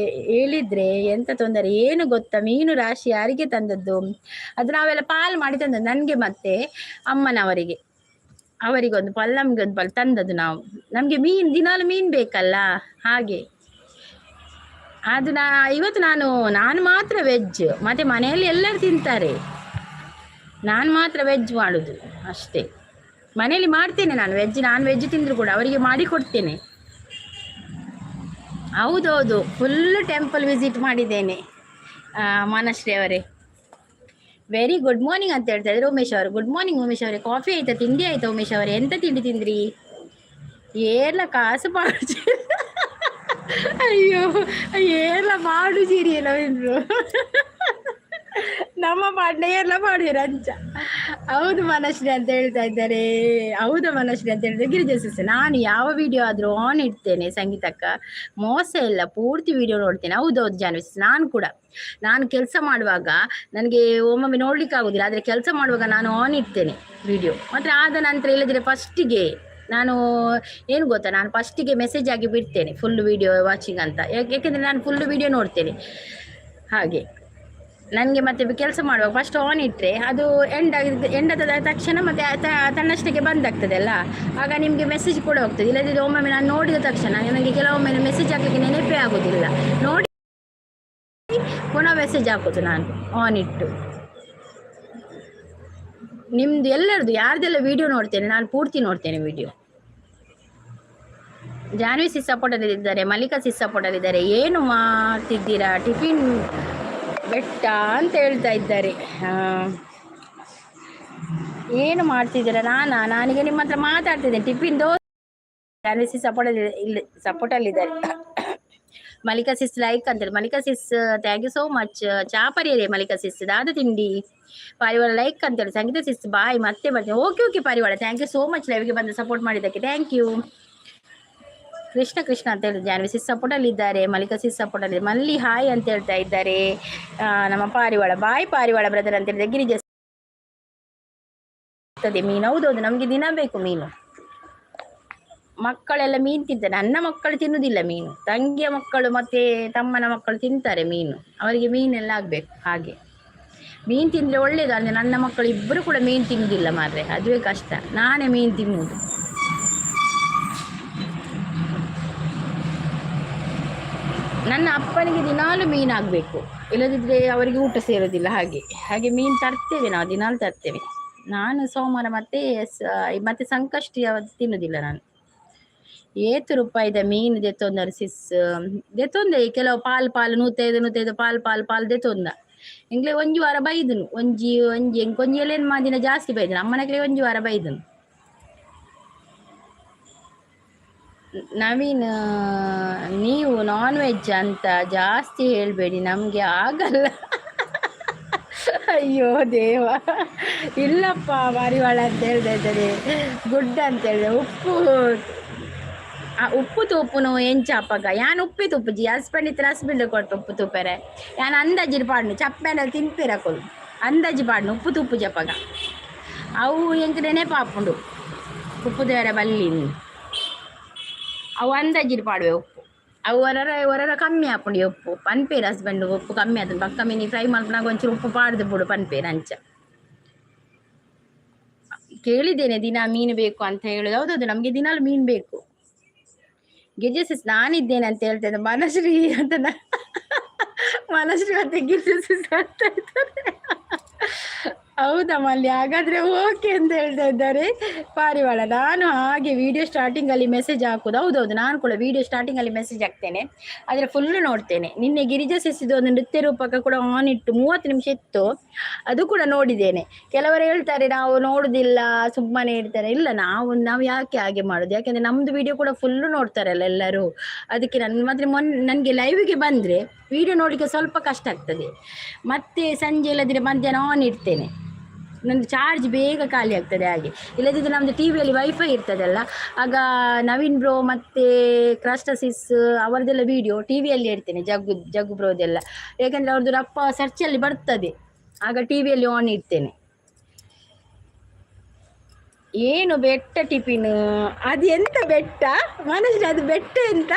ಹೇಳಿದ್ರೆ ಎಂತ ತೊಂದರೆ ಏನು ಗೊತ್ತಾ? ಮೀನು ರಾಶಿ ಯಾರಿಗೆ ತಂದದ್ದು? ಅದು ನಾವೆಲ್ಲ ಪಾಲು ಮಾಡಿ ತಂದದ್ದು, ನನಗೆ ಮತ್ತೆ ಅಮ್ಮನವರಿಗೆ. ಅವರಿಗೊಂದು ಪಾಲು, ನಮಗೆ ಒಂದು ಪಾಲು ತಂದದ್ದು ನಾವು. ನಮಗೆ ಮೀನು ದಿನಾಲು ಮೀನು ಬೇಕಲ್ಲ, ಹಾಗೆ. ಅದು ಇವತ್ತು ನಾನು ನಾನು ಮಾತ್ರ ವೆಜ್, ಮತ್ತೆ ಮನೆಯಲ್ಲಿ ಎಲ್ಲರೂ ತಿಂತಾರೆ. ನಾನು ಮಾತ್ರ ವೆಜ್ ಮಾಡೋದು ಅಷ್ಟೇ. ಮನೆಯಲ್ಲಿ ಮಾಡ್ತೇನೆ ನಾನು ವೆಜ್. ನಾನ್ ವೆಜ್ ತಿಂದರೂ ಕೂಡ ಅವರಿಗೆ ಮಾಡಿ ಕೊಡ್ತೇನೆ. ಹೌದೌದು, ಫುಲ್ ಟೆಂಪಲ್ ವಿಸಿಟ್ ಮಾಡಿದ್ದೇನೆ ಮಾನಶ್ರೀ ಅವರೇ. ವೆರಿ ಗುಡ್ ಮಾರ್ನಿಂಗ್ ಅಂತ ಹೇಳ್ತಾ ಇದ್ದಾರೆ ಉಮೇಶ್ ಅವರು. ಗುಡ್ ಮಾರ್ನಿಂಗ್ ಉಮೇಶ್ ಅವರೇ. ಕಾಫಿ ಆಯ್ತಾ, ತಿಂಡಿ ಆಯ್ತಾ ಉಮೇಶ್ ಅವರೇ? ಎಂತ ತಿಂಡಿ ತಿಂದ್ರಿ? ಏರ್ಲ ಕಾಸು ಪಾಡು. ಅಯ್ಯೋ, ಏರ್ಲ ಮಾಡುಜೀರಿ ನವೀನ್ರು. ನಮ್ಮ ಪಾಡ್ನ ಏರ್ಲ ಮಾಡುವಿರ ಅಂಚ. ಹೌದು ಮನಶ್ರೀ ಅಂತ ಹೇಳ್ತಾ ಇದ್ದಾರೆ. ಹೌದು ಮನಶ್ರೀ ಅಂತ ಹೇಳಿದ್ರೆ ಗಿರಿಜಾ ಸಿಸ್. ನಾನು ಯಾವ ವಿಡಿಯೋ ಆದರೂ ಆನ್ ಇಡ್ತೇನೆ ಸಂಗೀತಕ್ಕ, ಮೋಸ ಇಲ್ಲ, ಪೂರ್ತಿ ವಿಡಿಯೋ ನೋಡ್ತೇನೆ. ಹೌದೌದು ಜಾನ್ವಿ ಸಿಸ್, ನಾನು ಕೂಡ. ನಾನು ಕೆಲಸ ಮಾಡುವಾಗ ನನಗೆ ಒಮ್ಮೊಮ್ಮೆ ನೋಡ್ಲಿಕ್ಕೆ ಆಗೋದಿಲ್ಲ, ಆದರೆ ಕೆಲಸ ಮಾಡುವಾಗ ನಾನು ಆನ್ ಇಡ್ತೇನೆ ವಿಡಿಯೋ ಮಾತ್ರ. ಆದ ನಂತರ ಇಲ್ಲದಿದ್ರೆ ಫಸ್ಟಿಗೆ ನಾನು ಏನು ಗೊತ್ತಾ, ನಾನು ಫಸ್ಟಿಗೆ ಮೆಸೇಜ್ ಆಗಿ ಬಿಡ್ತೇನೆ ಫುಲ್ ವಿಡಿಯೋ ವಾಚಿಂಗ್ ಅಂತ. ಯಾಕೆಂದರೆ ನಾನು ಫುಲ್ ವಿಡಿಯೋ ನೋಡ್ತೇನೆ. ಹಾಗೆ ನನಗೆ ಮತ್ತೆ ಕೆಲಸ ಮಾಡುವಾಗ ಫಸ್ಟ್ ಆನ್ ಇಟ್ಟರೆ ಅದು ಎಂಡ್ ಆಗಿ ಎಂಡ್ ಆದ ತಕ್ಷಣ ಮತ್ತೆ ತನ್ನಷ್ಟಕ್ಕೆ ಬಂದಾಗ್ತದಲ್ಲ, ಆಗ ನಿಮಗೆ ಮೆಸೇಜ್ ಕೂಡ ಹೋಗ್ತದೆ. ಇಲ್ಲದಿದ್ದರೆ ಒಮ್ಮೊಮ್ಮೆ ನಾನು ನೋಡಿದ ತಕ್ಷಣ ನನಗೆ ಕೆಲವೊಮ್ಮೆ ಮೆಸೇಜ್ ಹಾಕಲಿಕ್ಕೆ ನೆನಪೇ ಆಗೋದಿಲ್ಲ. ನೋಡಿ ಪುನಃ ಮೆಸೇಜ್ ಹಾಕೋದು ನಾನು ಆನ್ ಇಟ್ಟು. ನಿಮ್ಮದು ಎಲ್ಲರದು ಯಾರ್ದೆಲ್ಲ ವಿಡಿಯೋ ನೋಡ್ತೇನೆ ನಾನು, ಪೂರ್ತಿ ನೋಡ್ತೇನೆ ವಿಡಿಯೋ. ಜಾನ್ವಿ ಸಿಸ್ ಸಪೋರ್ಟಲ್ಲಿದ್ದಾರೆ, ಮಲ್ಲಿಕಾ ಸಿಸ್ ಸಪೋರ್ಟಲ್ಲಿದ್ದಾರೆ. ಏನು ಮಾಡ್ತಿದ್ದೀರಾ ಟಿಫಿನ್ ಬೆಟ್ಟ ಅಂತ ಹೇಳ್ತಾ ಇದ್ದಾರೆ. ಏನು ಮಾಡ್ತಿದ್ದೀರಾ? ನಾನೀಗ ನಿಮ್ಮ ಹತ್ರ ಮಾತಾಡ್ತಿದ್ದೇನೆ. ಟಿಫಿನ್ ದೋಸೆ. ಜಾನ್ವಿ ಸಿಸ್ ಸಪೋರ್ಟಲ್ಲಿ ಇಲ್ಲಿ ಸಪೋರ್ಟಲ್ಲಿದ್ದಾರೆ. ಮಲ್ಲಿಕಾ ಸಿಸ್ ಲೈಕ್ ಅಂತೇಳಿ. Mallika sis thank you so much. ಚಾಪರಿಯರೇ ಮಲ್ಲಿಕಾ ಸಿಸ್, ದಾದ ತಿಂಡಿ? ಪಾರಿವಾಳ ಲೈಕ್ ಅಂತೇಳಿ. ಸಂಗೀತ ಸಿಸ್ ಬಾಯ್, ಮತ್ತೆ ಬರ್ತೀನಿ. ಓಕೆ ಓಕೆ ಪಾರಿವಾಳ, thank you so much ಲೈವ್ಗೆ ಬಂದು ಸಪೋರ್ಟ್ ಮಾಡಿದ್ದಕ್ಕೆ thank you. Krishna Krishna ಅಂತ ಹೇಳಿ ಜಾನ್ವಿ ಸಿಸ್ ಸಪೋರ್ಟಲ್ಲಿ ಇದ್ದಾರೆ, ಮಲ್ಲಿಕಾ ಸಿಸ್ ಸಪೋರ್ಟಲ್ಲಿ. ಮಲ್ಲಿ ಹಾಯ್ ಅಂತ ಹೇಳ್ತಾ ಇದ್ದಾರೆ. ನಮ್ಮ ಪಾರಿವಾಳ ಬಾಯ್ ಪಾರಿವಾಳ ಬ್ರದರ್ ಅಂತ ಹೇಳಿದ್ರೆ. ಗಿರಿಜ ಮೀನು. ಹೌದೌದು, ನಮಗೆ ದಿನ ಬೇಕು ಮೀನು. ಮಕ್ಕಳೆಲ್ಲ ಮೀನು ತಿಂತಾರೆ. ನನ್ನ ಮಕ್ಕಳು ತಿನ್ನುವುದಿಲ್ಲ ಮೀನು. ತಂಗಿಯ ಮಕ್ಕಳು ಮತ್ತೆ ತಮ್ಮನ ಮಕ್ಕಳು ತಿಂತಾರೆ ಮೀನು. ಅವರಿಗೆ ಮೀನೆಲ್ಲ ಆಗಬೇಕು. ಹಾಗೆ ಮೀನು ತಿಂದರೆ ಒಳ್ಳೆಯದು. ಅಂದರೆ ನನ್ನ ಮಕ್ಕಳು ಇಬ್ಬರು ಕೂಡ ಮೀನು ತಿನ್ನುವುದಿಲ್ಲ ಮಾರ್ರೆ, ಅದುವೇ ಕಷ್ಟ. ನಾನೇ ಮೀನು ತಿನ್ನುವುದು. ನನ್ನ ಅಪ್ಪನಿಗೆ ದಿನಾಲು ಮೀನಾಗಬೇಕು, ಇಲ್ಲದಿದ್ದರೆ ಅವರಿಗೆ ಊಟ ಸೇರೋದಿಲ್ಲ. ಹಾಗೆ ಹಾಗೆ ಮೀನು ತರ್ತೇವೆ ನಾವು, ದಿನಾಲು ತರ್ತೇವೆ. ನಾನು ಸೋಮವಾರ ಮತ್ತೆ ಮತ್ತೆ ಸಂಕಷ್ಟಿ ಯಾವತ್ತು ತಿನ್ನುವುದಿಲ್ಲ ನಾನು. ಏತು ರೂಪಾಯಿದ ಮೀನು ದೆತ್ತೊಂದರು ಸಿಸ್ ದೆತ್ತೊಂದೆ ಕೆಲವು ಪಾಲ್ ಪಾಲ್ 105 105 ಪಾಲ್ ಪಾಲ್ ಪಾಲ್ ದೆತ್ತೊಂದ. ಎಂಗ್ಲೆ ಒಂಜಿ ವಾರ ಬೈದನು, ಒಂಜಿ ಒಂಜಿ ಎಂಕೊಂಜಿ ಎಲೇನು ಮಾದಿನ ಜಾಸ್ತಿ ಬೈದನು ಅಮ್ಮನಕ್ಲೆ, ಒಂಜಿ ವಾರ ಬೈದನು. ನವೀನ್, ನೀವು ನಾನ್ ವೆಜ್ ಅಂತ ಜಾಸ್ತಿ ಹೇಳಬೇಡಿ, ನಮಗೆ ಆಗಲ್ಲ. ಅಯ್ಯೋ ದೇವ, ಇಲ್ಲಪ್ಪ. ಮಾರಿವಾಳ ಅಂತ ಹೇಳ್ತಾ ಇದ್ದಾರೆ, ಗುಡ್ ಅಂತ ಹೇಳಿದೆ. ಉಪ್ಪು ಉಪ್ಪು ತೂಪುನು ಎಂಚ ಅಪ್ಪಗ ಯಾನ್ ಉಪ್ಪಿ ತುಪ್ಪುಜಿ. ಹಸ್ಬೆಂಡ್ ಇತ್ತು, ಹಸ್ಬೆಂಡ್ ಕೊಟ್ಟು ಉಪ್ಪು ತೂಪೆರೆ. ಯಾನ್ ಅಂದಾಜಿ ಪಾಡ್ನು, ಚಪ್ಪೆನಲ್ಲಿ ತಿನ್ಪಿರ ಕೊಲು ಅಂದಾಜಿ ಪಾಡ್ನು. ಉಪ್ಪು ತುಪ್ಪುಜಿ ಅಪ್ಪಗ. ಅವು ಎಂಕ್ ನೆನಪಾಪುಂಡು ಉಪ್ಪು ದೇವರ ಬಲ್ಲಿ. ಅವು ಅಂದಾಜಿಡ್ ಪಾಡುವೆ ಉಪ್ಪು. ಅವು ಒರರ ಒರರ ಕಮ್ಮಿ ಆಪುಂಡು ಉಪ್ಪು ಪನ್ಪೇರು. ಹಸ್ಬೆಂಡ್ ಉಪ್ಪು ಕಮ್ಮಿ ಆತುಂಡು ಪಕ್ಕ ಮಿನಿ ಫ್ರೈ ಮಲ್ಪುನಾಗ ಒಂಚೂರು ಉಪ್ಪು ಪಾಡ್ದು ಬುಡು ಪನ್ಪೇರು. ಅಂಚ ಕೇಳಿದ್ದೇನೆ, ದಿನ ಮೀನು ಬೇಕು ಅಂತ ಹೇಳುದು. ಹೌದೌದು, ನಮಗೆ ದಿನಾಲು ಮೀನು ಬೇಕು. ಗಿರ್ಜಸಿಸ್ ನಾನಿದ್ದೇನೆ ಅಂತ ಹೇಳ್ತೇನೆ. ಮನಶ್ರೀ ಅಂತ, ಮನಶ್ರೀ ಮತ್ತೆ ಗಿರ್ಜಸಿಸ್ ಅಂತ ಇದ್ದಾರೆ. ಹೌದಾ ಮಲ್ಲಿ? ಹಾಗಾದ್ರೆ ಓಕೆ ಅಂತ ಹೇಳ್ತಾ ಇದ್ದಾರೆ ಪಾರಿವಾಳ. ನಾನು ಹಾಗೆ ವಿಡಿಯೋ ಸ್ಟಾರ್ಟಿಂಗಲ್ಲಿ ಮೆಸೇಜ್ ಹಾಕುದು. ಹೌದೌದು, ನಾನು ಕೂಡ ವಿಡಿಯೋ ಸ್ಟಾರ್ಟಿಂಗಲ್ಲಿ ಮೆಸೇಜ್ ಹಾಕ್ತೇನೆ, ಆದರೆ ಫುಲ್ ನೋಡ್ತೇನೆ. ನಿನ್ನೆ ಗಿರಿಜಾ ಸಿಸಿದು ಒಂದು ನೃತ್ಯ ರೂಪಕ ಕೂಡ ಆನ್ ಇಟ್ಟು 30 ನಿಮಿಷ ಇತ್ತು, ಅದು ಕೂಡ ನೋಡಿದ್ದೇನೆ. ಕೆಲವರು ಹೇಳ್ತಾರೆ ನಾವು ನೋಡುದಿಲ್ಲ, ಸುಮ್ಮನೆ ಇಡ್ತಾರೆ. ಇಲ್ಲ, ನಾವು ನಾವು ಯಾಕೆ ಹಾಗೆ ಮಾಡುದು? ಯಾಕೆಂದ್ರೆ ನಮ್ದು ವಿಡಿಯೋ ಕೂಡ ಫುಲ್ಲು ನೋಡ್ತಾರಲ್ಲ ಎಲ್ಲರೂ, ಅದಕ್ಕೆ. ನನ್ನ ಮಾತ್ರ ಮೊನ್ನೆ ನನಗೆ ಲೈವ್ಗೆ ಬಂದರೆ ವಿಡಿಯೋ ನೋಡಲಿಕ್ಕೆ ಸ್ವಲ್ಪ ಕಷ್ಟ ಆಗ್ತದೆ. ಮತ್ತೆ ಸಂಜೆ ಇಲ್ಲದಿದ್ರೆ ಮಧ್ಯಾಹ್ನ ಆನ್ ಇಡ್ತೇನೆ. ನಂದು ಚಾರ್ಜ್ ಬೇಗ ಖಾಲಿ ಆಗ್ತದೆ ಹಾಗೆ. ಇಲ್ಲದಿದ್ದರೆ ನಮ್ಮದು ಟಿವಿಯಲ್ಲಿ ವೈಫೈ ಇರ್ತದಲ್ಲ, ಆಗ ನವೀನ್ ಬ್ರೋ ಮತ್ತು ಕ್ರಸ್ಟಸಿಸ್ ಅವರದೆಲ್ಲ ವಿಡಿಯೋ ಟಿವಿಯಲ್ಲಿ ಇಡ್ತೇನೆ. ಜಗ್ಗು ಜಗ್ಗು ಬ್ರೋದೆಲ್ಲ, ಯಾಕಂದರೆ ಅವ್ರದ್ದು ರಪ್ಪ ಸರ್ಚಲ್ಲಿ ಬರ್ತದೆ, ಆಗ ಟಿವಿಯಲ್ಲಿ ಆನ್ ಇಡ್ತೇನೆ. ಏನು ಬೆಟ್ಟ ಟಿಫಿನ್? ಅದು ಎಂತ ಬೆಟ್ಟ ಮನುಷ್ಯ? ಅದು ಬೆಟ್ಟ ಎಂತ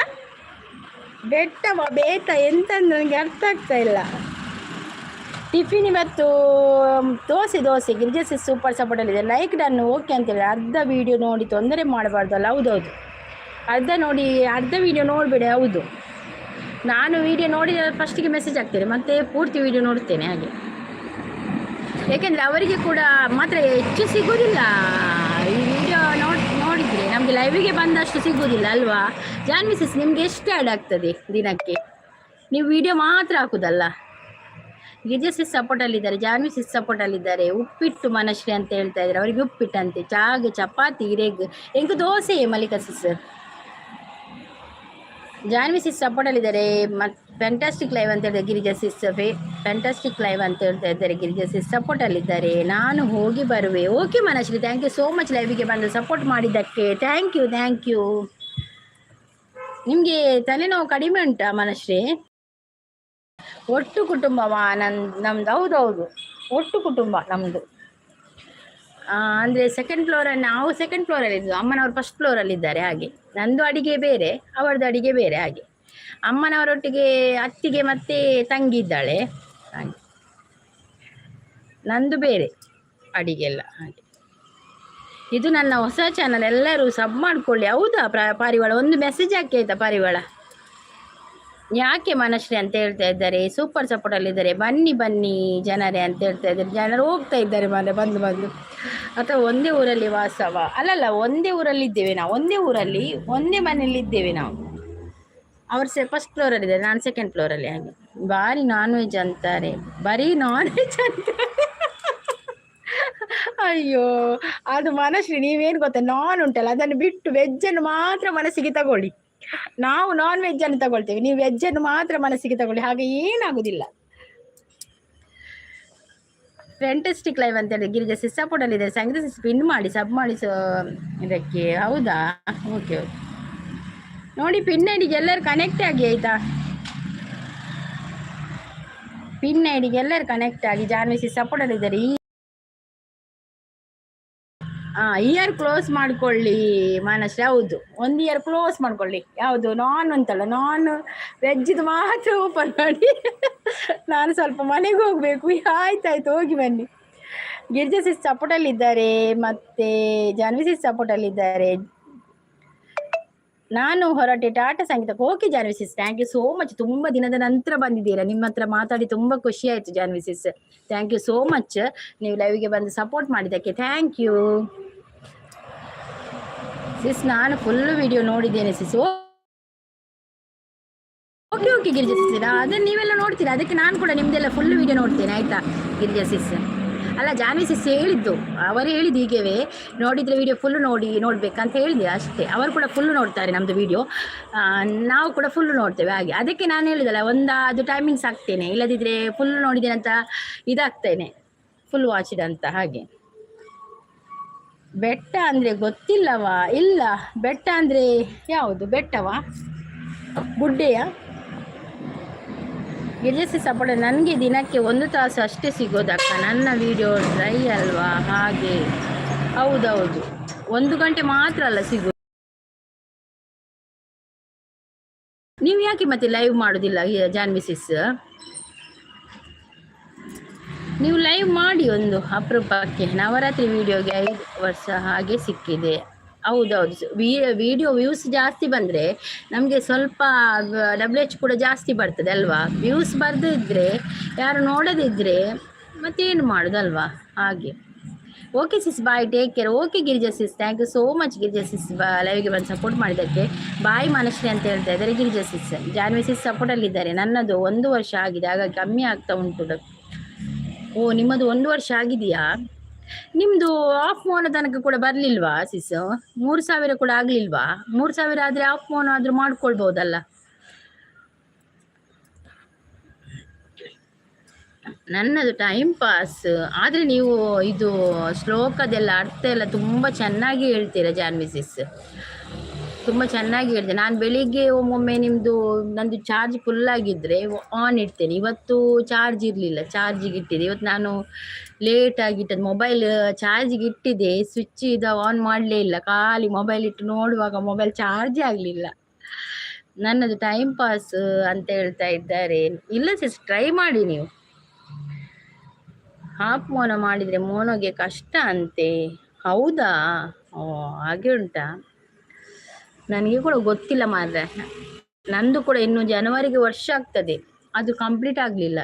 ಬೆಟ್ಟ ಬೇತ ಎಂತ ನನಗೆ ಅರ್ಥ ಆಗ್ತಾ ಇಲ್ಲ. ಟಿಫಿನ್ ಇವತ್ತು ದೋಸೆ ದೋಸೆ. ಗಿರಿಜಾ ಸೂಪರ್ ಸಪೋರ್ಟಲ್ಲಿದೆ. ಲೈಕ್ ಡನ್ ಓಕೆ ಅಂತೇಳಿ. ಅರ್ಧ ವೀಡಿಯೋ ನೋಡಿ ತೊಂದರೆ ಮಾಡಬಾರ್ದಲ್ಲ. ಹೌದೌದು, ಅರ್ಧ ನೋಡಿ, ಅರ್ಧ ವೀಡಿಯೋ ನೋಡಬೇಡಿ. ಹೌದು, ನಾನು ವೀಡಿಯೋ ನೋಡಿದ ಫಸ್ಟಿಗೆ ಮೆಸೇಜ್ ಹಾಕ್ತೇನೆ, ಮತ್ತೆ ಪೂರ್ತಿ ವೀಡಿಯೋ ನೋಡ್ತೇನೆ ಹಾಗೆ. ಏಕೆಂದರೆ ಅವರಿಗೆ ಕೂಡ ಮಾತ್ರ ಹೆಚ್ಚು ಸಿಗೋದಿಲ್ಲ. ಈ ವಿಡಿಯೋ ನೋಡಿದರೆ ನಮಗೆ ಲೈವಿಗೆ ಬಂದಷ್ಟು ಸಿಗೋದಿಲ್ಲ ಅಲ್ವಾ? ಜಾನ್ ಮಿಸಸ್, ನಿಮಗೆ ಎಷ್ಟು ಆ್ಯಡ್ ಆಗ್ತದೆ ದಿನಕ್ಕೆ? ನೀವು ವಿಡಿಯೋ ಮಾತ್ರ ಹಾಕುದಲ್ಲ. ಗಿರಿಜಾ ಸಿಸ್ ಸಪೋರ್ಟಲ್ಲಿದ್ದಾರೆ, ಜಾನ್ವಿ ಸಿಸ್ ಸಪೋರ್ಟಲ್ಲಿದ್ದಾರೆ. ಉಪ್ಪಿಟ್ಟು ಮನಶ್ರೀ ಅಂತ ಹೇಳ್ತಾ ಇದ್ದಾರೆ. ಅವರಿಗೆ ಉಪ್ಪಿಟ್ಟಂತೆ. ಚಾಗ್ ಚಪಾತಿ ಇರೆಗ್ ಎಂಕ್ ದೋಸೆ. ಮಲ್ಲಿಕಾ ಸಿಸ್, ಜಾನ್ವಿ ಸಿಸ್ ಸಪೋರ್ಟಲ್ಲಿದ್ದಾರೆ. ಮತ್ತು ಫ್ಯಾಂಟಾಸ್ಟಿಕ್ ಲೈವ್ ಅಂತ ಹೇಳಿದ್ರೆ ಗಿರಿಜಾ ಸಿಸ್, ಫ್ಯಾಂಟಾಸ್ಟಿಕ್ ಲೈವ್ ಅಂತ ಹೇಳ್ತಾ ಇದ್ದಾರೆ. ಗಿರಿಜಾ ಸಿಸ್ ಸಪೋರ್ಟಲ್ಲಿದ್ದಾರೆ. ನಾನು ಹೋಗಿ ಬರುವೆ. Okay Manashree, thank you so much ಲೈವಿಗೆ ಬಂದು ಸಪೋರ್ಟ್ ಮಾಡಿದ್ದಕ್ಕೆ. Thank you, thank you. ನಿಮಗೆ ತಲೆನೋವು ಕಡಿಮೆ ಉಂಟಾ ಮನಶ್ರೀ? ಒಟ್ಟು ಕುಟುಂಬವಾ ನಮ್ದು? ಹೌದೌದು, ಒಟ್ಟು ಕುಟುಂಬ ನಮ್ಮದು. ಅಂದರೆ ಸೆಕೆಂಡ್ ಫ್ಲೋರಲ್ಲಿ, ನಾವು ಸೆಕೆಂಡ್ ಫ್ಲೋರಲ್ಲಿ ಇದ್ದು, ಅಮ್ಮನವರು ಫಸ್ಟ್ ಫ್ಲೋರಲ್ಲಿದ್ದಾರೆ ಹಾಗೆ. ನಂದು ಅಡಿಗೆ ಬೇರೆ, ಅವರದ್ದು ಅಡಿಗೆ ಬೇರೆ ಹಾಗೆ. ಅಮ್ಮನವರೊಟ್ಟಿಗೆ ಅತ್ತಿಗೆ ಮತ್ತೆ ತಂಗಿ ಇದ್ದಾಳೆ ಹಾಗೆ. ನಂದು ಬೇರೆ ಅಡಿಗೆ ಎಲ್ಲ ಹಾಗೆ. ಇದು ನನ್ನ ಹೊಸ ಚಾನಲ್, ಎಲ್ಲರೂ ಸಬ್ ಮಾಡ್ಕೊಳ್ಳಿ. ಹೌದಾ ಪಾರಿವಾಳ? ಒಂದು ಮೆಸೇಜ್ ಹಾಕಿ ಆಯ್ತಾ ಪಾರಿವಾಳ? ಯಾಕೆ ಮನಶ್ರೀ ಅಂತ ಹೇಳ್ತಾ ಇದ್ದಾರೆ. ಸೂಪರ್ ಸಪೋರ್ಟಲ್ಲಿದ್ದಾರೆ. ಬನ್ನಿ ಬನ್ನಿ ಜನರೇ ಅಂತ ಹೇಳ್ತಾ ಇದ್ದಾರೆ. ಜನರು ಹೋಗ್ತಾ ಇದ್ದಾರೆ ಮನೆ ಬಂದು ಬಂದು. ಅಥವಾ ಒಂದೇ ಊರಲ್ಲಿ ವಾಸವ? ಅಲ್ಲಲ್ಲ, ಒಂದೇ ಊರಲ್ಲಿ ಇದ್ದೇವೆ ನಾವು. ಒಂದೇ ಊರಲ್ಲಿ ಒಂದೇ ಮನೆಯಲ್ಲಿ ಇದ್ದೇವೆ ನಾವು. ಅವರು ಫಸ್ಟ್ ಫ್ಲೋರಲ್ಲಿದ್ದಾರೆ, ನಾನು ಸೆಕೆಂಡ್ ಫ್ಲೋರಲ್ಲಿ ಹಾಗೆ. ಭಾರಿ ನಾನ್ ವೆಜ್ ಅಂತಾರೆ, ಬರೀ ನಾನ್ ವೆಜ್ ಅಂತಾರೆ. ಅಯ್ಯೋ, ಅದು ಮನಶ್ರೀ, ನೀವೇನು ಗೊತ್ತಾ, ನಾನ್ ಉಂಟಲ್ಲ, ಅದನ್ನು ಬಿಟ್ಟು ವೆಜ್ಜನ್ನು ಮಾತ್ರ ಮನಸ್ಸಿಗೆ ತಗೊಳ್ಳಿ. ನಾವು ನಾನ್ ವೆಜ್ ಅನ್ನು ತಗೊಳ್ತೇವೆ, ನೀವು ವೆಜ್ ಅನ್ನು ಮಾತ್ರ ಮನಸ್ಸಿಗೆ ತಗೊಳ್ಳಿ. ಹಾಗೆ ಏನಾಗುದಿಲ್ಲ. ಫ್ಯಾಂಟಸ್ಟಿಕ್ ಲೈವ್ ಅಂತ ಹೇಳಿ ಗಿರಿಜಾ ಸಿಸ್ ಸಪೋರ್ಟ್ ಇದೆ. ಸಂಗೀತ ಸಿಸ್ ಪಿನ್ ಮಾಡಿ ಸಬ್ ಮಾಡಿ ಇದಕ್ಕೆ. ಹೌದಾ? Okay okay. ನೋಡಿ, ಪಿನ್ ಐಡಿಗೆ ಎಲ್ಲರೂ ಕನೆಕ್ಟ್ ಆಗಿ ಆಯ್ತಾ? ಪಿನ್ ಐಡಿಗೆ ಎಲ್ಲರೂ ಕನೆಕ್ಟ್ ಆಗಿ. ಜಾನ್ವಿ ಸಿಸ್ ಸಪೋರ್ಟ್ ಇದ್ದಾರೆ. ಈ ಇಯರ್ ಕ್ಲೋಸ್ ಮಾಡ್ಕೊಳ್ಳಿ ಮಾನಶ್ರೀ. ಹೌದು, ಒಂದು ಇಯರ್ ಕ್ಲೋಸ್ ಮಾಡ್ಕೊಳ್ಳಿ. ಯಾವುದು ನಾನ್ ಅಂತಲ್ಲ, ನಾನ್ ವೆಜ್ದು ಮಾತ್ರ ಓಪನ್ ಮಾಡಿ. ನಾನು ಸ್ವಲ್ಪ ಮನೆಗೆ ಹೋಗಬೇಕು. ಆಯ್ತಾಯ್ತು, ಹೋಗಿ ಬನ್ನಿ. ಗಿರಿಜಾ ಸಿಸ್ ಸಪೋರ್ಟಲ್ಲಿದ್ದಾರೆ ಮತ್ತು ಜಾನ್ವಿ ಸಿಸ್ ಸಪೋರ್ಟಲ್ಲಿದ್ದಾರೆ. ನಾನು ಹೊರಟೆ, ಟಾಟಾ ಸಂಗೀತ. Okay Janvi sis, thank you so much. ತುಂಬ ದಿನದ ನಂತರ ಬಂದಿದ್ದೀರಾ. ನಿಮ್ಮ ಹತ್ರ ಮಾತಾಡಿ ತುಂಬ ಖುಷಿ ಆಯಿತು Janhvi sis. Thank you so much. ನೀವು ಲೈವ್ಗೆ ಬಂದು ಸಪೋರ್ಟ್ ಮಾಡಿದ್ದಕ್ಕೆ thank you sis. ನಾನು ಫುಲ್ ವಿಡಿಯೋ ನೋಡಿದ್ದೇನೆ ಸಿಸ್. ಓಕೆ ಓಕೆ ಗಿರಿಜಾ ಸಿಸ್, ಅದನ್ನು ನೀವೆಲ್ಲ ನೋಡ್ತೀರಾ, ಅದಕ್ಕೆ ನಾನು ಕೂಡ ನಿಮ್ಮದೆಲ್ಲ ಫುಲ್ ವಿಡಿಯೋ ನೋಡ್ತೇನೆ, ಆಯಿತಾ ಗಿರಿಜಾ ಸಿಸ್? ಅಲ್ಲ, ಜಾನ್ವಿ ಸಿಸ್ ಹೇಳಿದ್ದು, ಅವರು ಹೇಳಿದ್ದು ಹೀಗೆವೇ, ನೋಡಿದರೆ ವಿಡಿಯೋ ಫುಲ್ ನೋಡಿ ನೋಡ್ಬೇಕಂತ ಹೇಳಿದೆ ಅಷ್ಟೇ. ಅವರು ಕೂಡ ಫುಲ್ ನೋಡ್ತಾರೆ ನಮ್ಮದು ವಿಡಿಯೋ, ನಾವು ಕೂಡ ಫುಲ್ ನೋಡ್ತೇವೆ ಹಾಗೆ. ಅದಕ್ಕೆ ನಾನು ಹೇಳಿದಲ್ಲ, ಒಂದು ಅದು ಟೈಮಿಂಗ್ಸ್ ಹಾಕ್ತೇನೆ, ಇಲ್ಲದಿದ್ದರೆ ಫುಲ್ ನೋಡಿದ್ದೇನೆ ಅಂತ ಇದಾಗ್ತೇನೆ, ಫುಲ್ ವಾಚಿಡ್ ಅಂತ ಹಾಗೆ. ಬೆಟ್ಟ ಅಂದರೆ ಗೊತ್ತಿಲ್ಲವಾ? ಇಲ್ಲ, ಬೆಟ್ಟ ಅಂದರೆ ಯಾವುದು? ಬೆಟ್ಟವಾ, ಗುಡ್ಡೆಯಾ? ಗಿರಿಜಸಿ ಸಪೋರ್ಟ್. ನನಗೆ ದಿನಕ್ಕೆ 1 ತಾಸು ಅಷ್ಟೇ ಸಿಗೋದಕ್ಕ, ನನ್ನ ವಿಡಿಯೋ ಡ್ರೈ ಅಲ್ವಾ ಹಾಗೆ. ಹೌದೌದು, 1 ಗಂಟೆ ಮಾತ್ರ ಅಲ್ಲ ಸಿಗೋದು. ನೀವು ಯಾಕೆ ಮತ್ತೆ ಲೈವ್ ಮಾಡೋದಿಲ್ಲ ಜಾನ್ವಿ ಸಿಸ್? ನೀವು ಲೈವ್ ಮಾಡಿ ಒಂದು ಅಪರೂಪಕ್ಕೆ. ನವರಾತ್ರಿ ವಿಡಿಯೋಗೆ 5 ವರ್ಷ ಹಾಗೆ ಸಿಕ್ಕಿದೆ. ಹೌದೌದು, ವಿಡಿಯೋ ವ್ಯೂಸ್ ಜಾಸ್ತಿ ಬಂದರೆ ನಮಗೆ ಸ್ವಲ್ಪ ಡಬ್ಲ್ಯೂ ಎಚ್ ಕೂಡ ಜಾಸ್ತಿ ಬರ್ತದೆ ಅಲ್ವಾ? ವ್ಯೂಸ್ ಬರದಿದ್ದರೆ, ಯಾರು ನೋಡದಿದ್ದರೆ ಮತ್ತೇನು ಮಾಡೋದಲ್ವಾ ಹಾಗೆ. Okay sis, bye, take care. Okay Girija sis, thank you so much Girija sis, ಬಾ ಲೈವ್ಗೆ ಬಂದು ಸಪೋರ್ಟ್ ಮಾಡಿದ್ದಕ್ಕೆ. ಬಾಯ್ ಮನಶ್ರೀ ಅಂತ ಹೇಳ್ತಾ ಇದ್ದಾರೆ ಗಿರಿಜಾ ಸಿಸ್. ಜಾನ್ವಿ ಸಿಸ್ ಸಪೋರ್ಟಲ್ಲಿದ್ದಾರೆ. ನನ್ನದು 1 ವರ್ಷ ಆಗಿದೆ, ಹಾಗಾಗಿ ಕಮ್ಮಿ ಆಗ್ತಾ ಉಂಟು. ಓ, ನಿಮ್ಮದು 1 ವರ್ಷ ಆಗಿದೆಯಾ? ನಿಮ್ಮದು ಆಫ್ ಮೋನ ತನಕ ಕೂಡ ಬರಲಿಲ್ವಾ ಸಿಸ್? 3,000 ಕೂಡ ಆಗಲಿಲ್ವಾ? 3,000 ಆದರೆ ಆಫ್ ಮೋನ ಆದರೂ ಮಾಡ್ಕೊಳ್ಬೋದಲ್ಲ. ನನ್ನದು ಟೈಮ್ ಪಾಸ್. ಆದರೆ ನೀವು ಇದು ಶ್ಲೋಕದೆಲ್ಲ ಅರ್ಥ ಎಲ್ಲ ತುಂಬ ಚೆನ್ನಾಗಿ ಹೇಳ್ತೀರ ಜಾನ್ವಿ ಸಿಸ್, ತುಂಬ ಚೆನ್ನಾಗಿ ಹೇಳ್ತೇನೆ. ನಾನು ಬೆಳಿಗ್ಗೆ ಒಮ್ಮೊಮ್ಮೆ ನಿಮ್ಮದು, ನಂದು ಚಾರ್ಜ್ ಫುಲ್ ಆಗಿದ್ದರೆ ಆನ್ ಇಡ್ತೇನೆ. ಇವತ್ತು ಚಾರ್ಜ್ ಇರಲಿಲ್ಲ, ಚಾರ್ಜಿಗೆ ಇಟ್ಟಿದ್ದೆ. ಇವತ್ತು ನಾನು ಲೇಟಾಗಿ ಇಟ್ಟದ್ದು ಮೊಬೈಲ್. ಚಾರ್ಜಿಗೆ ಇಟ್ಟಿದ್ದೆ, ಸ್ವಿಚ್ ಇದು ಆನ್ ಮಾಡಲೇ ಇಲ್ಲ. ಖಾಲಿ ಮೊಬೈಲ್ ಇಟ್ಟು ನೋಡುವಾಗ ಮೊಬೈಲ್ ಚಾರ್ಜೇ ಆಗಲಿಲ್ಲ. ನನ್ನದು ಟೈಮ್ ಪಾಸ್ ಅಂತ ಹೇಳ್ತಾ ಇದ್ದಾರೆ. ಇಲ್ಲ ಸಿಸ್, ಟ್ರೈ ಮಾಡಿ ನೀವು. ಹಾಫ್ ಮೋನೋ ಮಾಡಿದರೆ ಮೋನೋಗೆ ಕಷ್ಟ ಅಂತೆ. ಹೌದಾ? ಓ, ಹಾಗೆ ಉಂಟಾ? ನನಗೆ ಕೂಡ ಗೊತ್ತಿಲ್ಲ ಮಾರ್ರೆ. ನಂದು ಕೂಡ ಇನ್ನು ಜನವರಿಗೆ ವರ್ಷ ಆಗ್ತದೆ, ಅದು ಕಂಪ್ಲೀಟ್ ಆಗಲಿಲ್ಲ.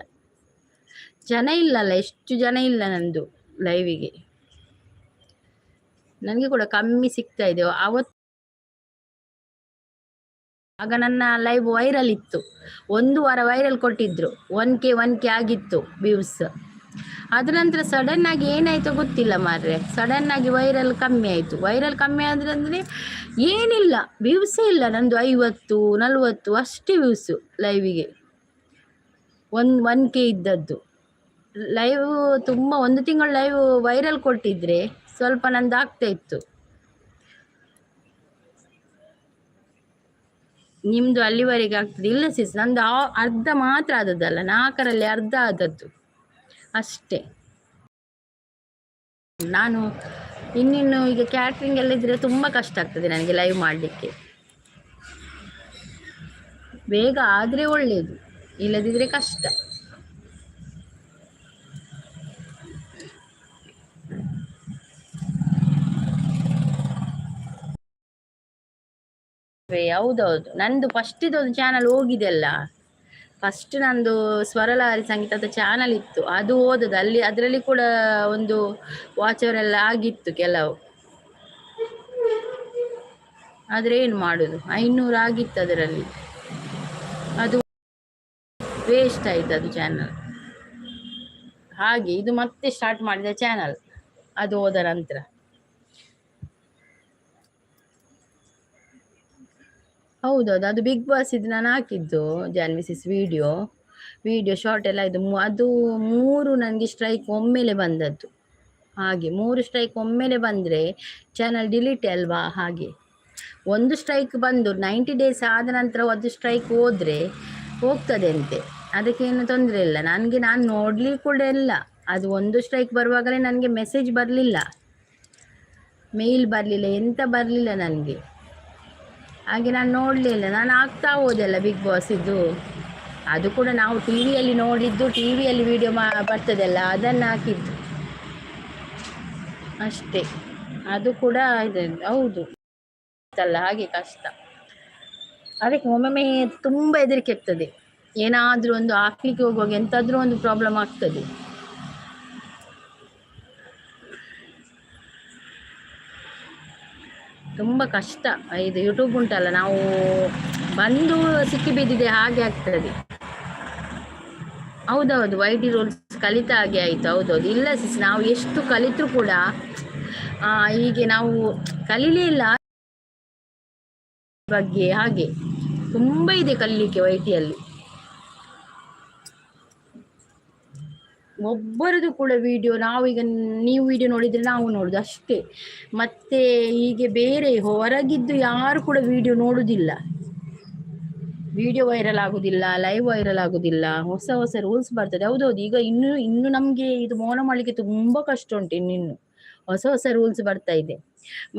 ಜನ ಇಲ್ಲಲ್ಲ, ಎಷ್ಟು ಜನ ಇಲ್ಲ ನಂದು ಲೈವಿಗೆ. ನನಗೆ ಕೂಡ ಕಮ್ಮಿ ಸಿಗ್ತಾ ಇದೆ. ಆವತ್ತು ಆಗ ನನ್ನ ಲೈವ್ ವೈರಲ್ ಇತ್ತು, ಒಂದು ವಾರ ವೈರಲ್ ಕೊಟ್ಟಿದ್ರು. 1K 1K ಆಗಿತ್ತು ವ್ಯೂಸ್. ಅದ ನಂತರ ಸಡನ್ ಆಗಿ ಏನಾಯಿತೋ ಗೊತ್ತಿಲ್ಲ ಮಾರ್ರೆ, ಸಡನ್ ಆಗಿ ವೈರಲ್ ಕಮ್ಮಿ ಆಯಿತು. ವೈರಲ್ ಕಮ್ಮಿ ಆದರೆ ಅಂದರೆ ಏನಿಲ್ಲ, ವ್ಯೂಸೇ ಇಲ್ಲ ನಂದು. 50, 40 ಅಷ್ಟೇ ವ್ಯೂಸು ಲೈವಿಗೆ. 1 1K ಇದ್ದದ್ದು ಲೈವ್. ತುಂಬ ಒಂದು ತಿಂಗಳು ಲೈವ್ ವೈರಲ್ ಕೊಟ್ಟಿದ್ರೆ ಸ್ವಲ್ಪ ನಂದು ಆಗ್ತಾ ಇತ್ತು. ನಿಮ್ಮದು ಅಲ್ಲಿವರೆಗೆ ಆಗ್ತದೆ. ಇಲ್ಲ ಸಿಸ್, ನಂದು ಅರ್ಧ ಮಾತ್ರ ಆದದ್ದಲ್ಲ, ನಾಲ್ಕರಲ್ಲಿ ಅರ್ಧ ಆದದ್ದು ಅಷ್ಟೇ. ನಾನು ಇನ್ನಿನ್ನು ಈಗ ಕ್ಯಾಟ್ರಿಂಗ್ ಎಲ್ಲ ಇದ್ದರೆ ತುಂಬ ಕಷ್ಟ ಆಗ್ತದೆ ನನಗೆ ಲೈವ್ ಮಾಡಲಿಕ್ಕೆ. ಬೇಗ ಆದರೆ ಒಳ್ಳೆಯದು, ಇಲ್ಲದಿದ್ದರೆ ಕಷ್ಟ. ಹೌದೌದು, ನಂದು ಫಸ್ಟ್ ಇದೊಂದು ಚಾನಲ್ ಹೋಗಿದೆ ಅಲ್ಲ. ಫಸ್ಟ್ ನಂದು ಸ್ವರಲಹರಿ ಸಂಗೀತದ ಚಾನಲ್ ಇತ್ತು, ಅದು ಹೋದದ್ದು. ಅಲ್ಲಿ ಅದರಲ್ಲಿ ಕೂಡ ಒಂದು ವಾಚವರೆಲ್ಲ ಆಗಿತ್ತು ಕೆಲವು. ಆದರೆ ಏನು ಮಾಡೋದು, 500 ಆಗಿತ್ತು ಅದರಲ್ಲಿ, ಅದು ವೇಸ್ಟ್ ಆಯಿತು ಅದು ಚಾನಲ್. ಹಾಗೆ ಇದು ಮತ್ತೆ ಸ್ಟಾರ್ಟ್ ಮಾಡಿದ ಚಾನಲ್ ಅದು ಹೋದ ನಂತರ. ಹೌದೌದು, ಅದು ಬಿಗ್ ಬಾಸ್ ಇದು ನಾನು ಹಾಕಿದ್ದು ಜಾನ್ವಿಸಿಸ್ ವಿಡಿಯೋ, ವಿಡಿಯೋ ಶಾರ್ಟ್ ಎಲ್ಲ ಇದು. ಅದು ಮೂರು ನನಗೆ ಸ್ಟ್ರೈಕ್ ಒಮ್ಮೆಲೆ ಬಂದದ್ದು. ಹಾಗೆ ಮೂರು ಸ್ಟ್ರೈಕ್ ಒಮ್ಮೆಲೆ ಬಂದರೆ ಚಾನಲ್ ಡಿಲೀಟ್ ಅಲ್ವಾ? ಹಾಗೆ ಒಂದು ಸ್ಟ್ರೈಕ್ ಬಂದು 90 ಡೇಸ್ ಆದ ನಂತರ ಒಂದು ಸ್ಟ್ರೈಕ್ ಹೋದರೆ ಹೋಗ್ತದೆ ಅಂತೆ, ಅದಕ್ಕೇನು ತೊಂದರೆ ಇಲ್ಲ. ನನಗೆ ನಾನು ನೋಡಲಿ ಕೂಡ ಇಲ್ಲ. ಅದು ಒಂದು ಸ್ಟ್ರೈಕ್ ಬರುವಾಗಲೇ ನನಗೆ ಮೆಸೇಜ್ ಬರಲಿಲ್ಲ, ಮೇಲ್ ಬರಲಿಲ್ಲ, ಎಂತ ಬರಲಿಲ್ಲ ನನಗೆ. ಹಾಗೆ ನಾನು ನೋಡಲಿಲ್ಲ, ನಾನು ಆಗ್ತಾ ಹೋದೆಲ್ಲ ಬಿಗ್ ಬಾಸ್ ಇದು. ಅದು ಕೂಡ ನಾವು ಟಿವಿಯಲ್ಲಿ ನೋಡಿದ್ದು, ಟಿವಿಯಲ್ಲಿ ವಿಡಿಯೋ ಬರ್ತದಲ್ಲ, ಅದನ್ನು ಹಾಕಿದ್ದು ಅಷ್ಟೇ. ಅದು ಕೂಡ ಇದೆ, ಹೌದು ಅಲ್ಲ, ಹಾಗೆ ಕಷ್ಟ. ಅದಕ್ಕೆ ಒಮ್ಮೊಮ್ಮೆ ತುಂಬ ಹೆದರಿಕೆ ಆಗ್ತದೆ. ಏನಾದರೂ ಒಂದು ಹಾಕ್ಲಿಕ್ಕೆ ಹೋಗುವಾಗ ಎಂತಾದರೂ ಒಂದು ಪ್ರಾಬ್ಲಮ್ ಆಗ್ತದೆ. ತುಂಬ ಕಷ್ಟ ಇದು ಯೂಟ್ಯೂಬ್ ಉಂಟಲ್ಲ, ನಾವು ಬಂದು ಸಿಕ್ಕಿ ಬಿದ್ದಿದೆ ಹಾಗೆ ಆಗ್ತದೆ. ಹೌದೌದು, ವೈಟಿ ರೂಲ್ಸ್ ಕಲಿತ ಹಾಗೆ ಆಯಿತು. ಹೌದೌದು. ಇಲ್ಲ ಸಿಸ್, ನಾವು ಎಷ್ಟು ಕಲಿತರೂ ಕೂಡ ಹೀಗೆ ನಾವು ಕಲೀಲೇ ಇಲ್ಲ ಬಗ್ಗೆ. ಹಾಗೆ ತುಂಬ ಇದೆ ಕಲೀಲಿಕ್ಕೆ ವೈಟಿಯಲ್ಲಿ. ಒಬ್ಬರದು ಕೂಡ ವಿಡಿಯೋ ನಾವೀಗ ನೀವು ವಿಡಿಯೋ ನೋಡಿದರೆ ನಾವು ನೋಡುದು ಅಷ್ಟೇ. ಮತ್ತೆ ಹೀಗೆ ಬೇರೆ ಹೊರಗಿದ್ದು ಯಾರು ಕೂಡ ವಿಡಿಯೋ ನೋಡುವುದಿಲ್ಲ. ವಿಡಿಯೋ ವೈರಲ್ ಆಗುದಿಲ್ಲ, ಲೈವ್ ವೈರಲ್ ಆಗುದಿಲ್ಲ. ಹೊಸ ಹೊಸ ರೂಲ್ಸ್ ಬರ್ತದೆ. ಹೌದೌದು, ಈಗ ಇನ್ನು ಇನ್ನು ನಮಗೆ ಇದು ಮೌನ ಮಾಡಲಿಕ್ಕೆ ತುಂಬ ಕಷ್ಟ ಉಂಟು. ಇನ್ನಿನ್ನು ಹೊಸ ಹೊಸ ರೂಲ್ಸ್ ಬರ್ತಾ ಇದೆ.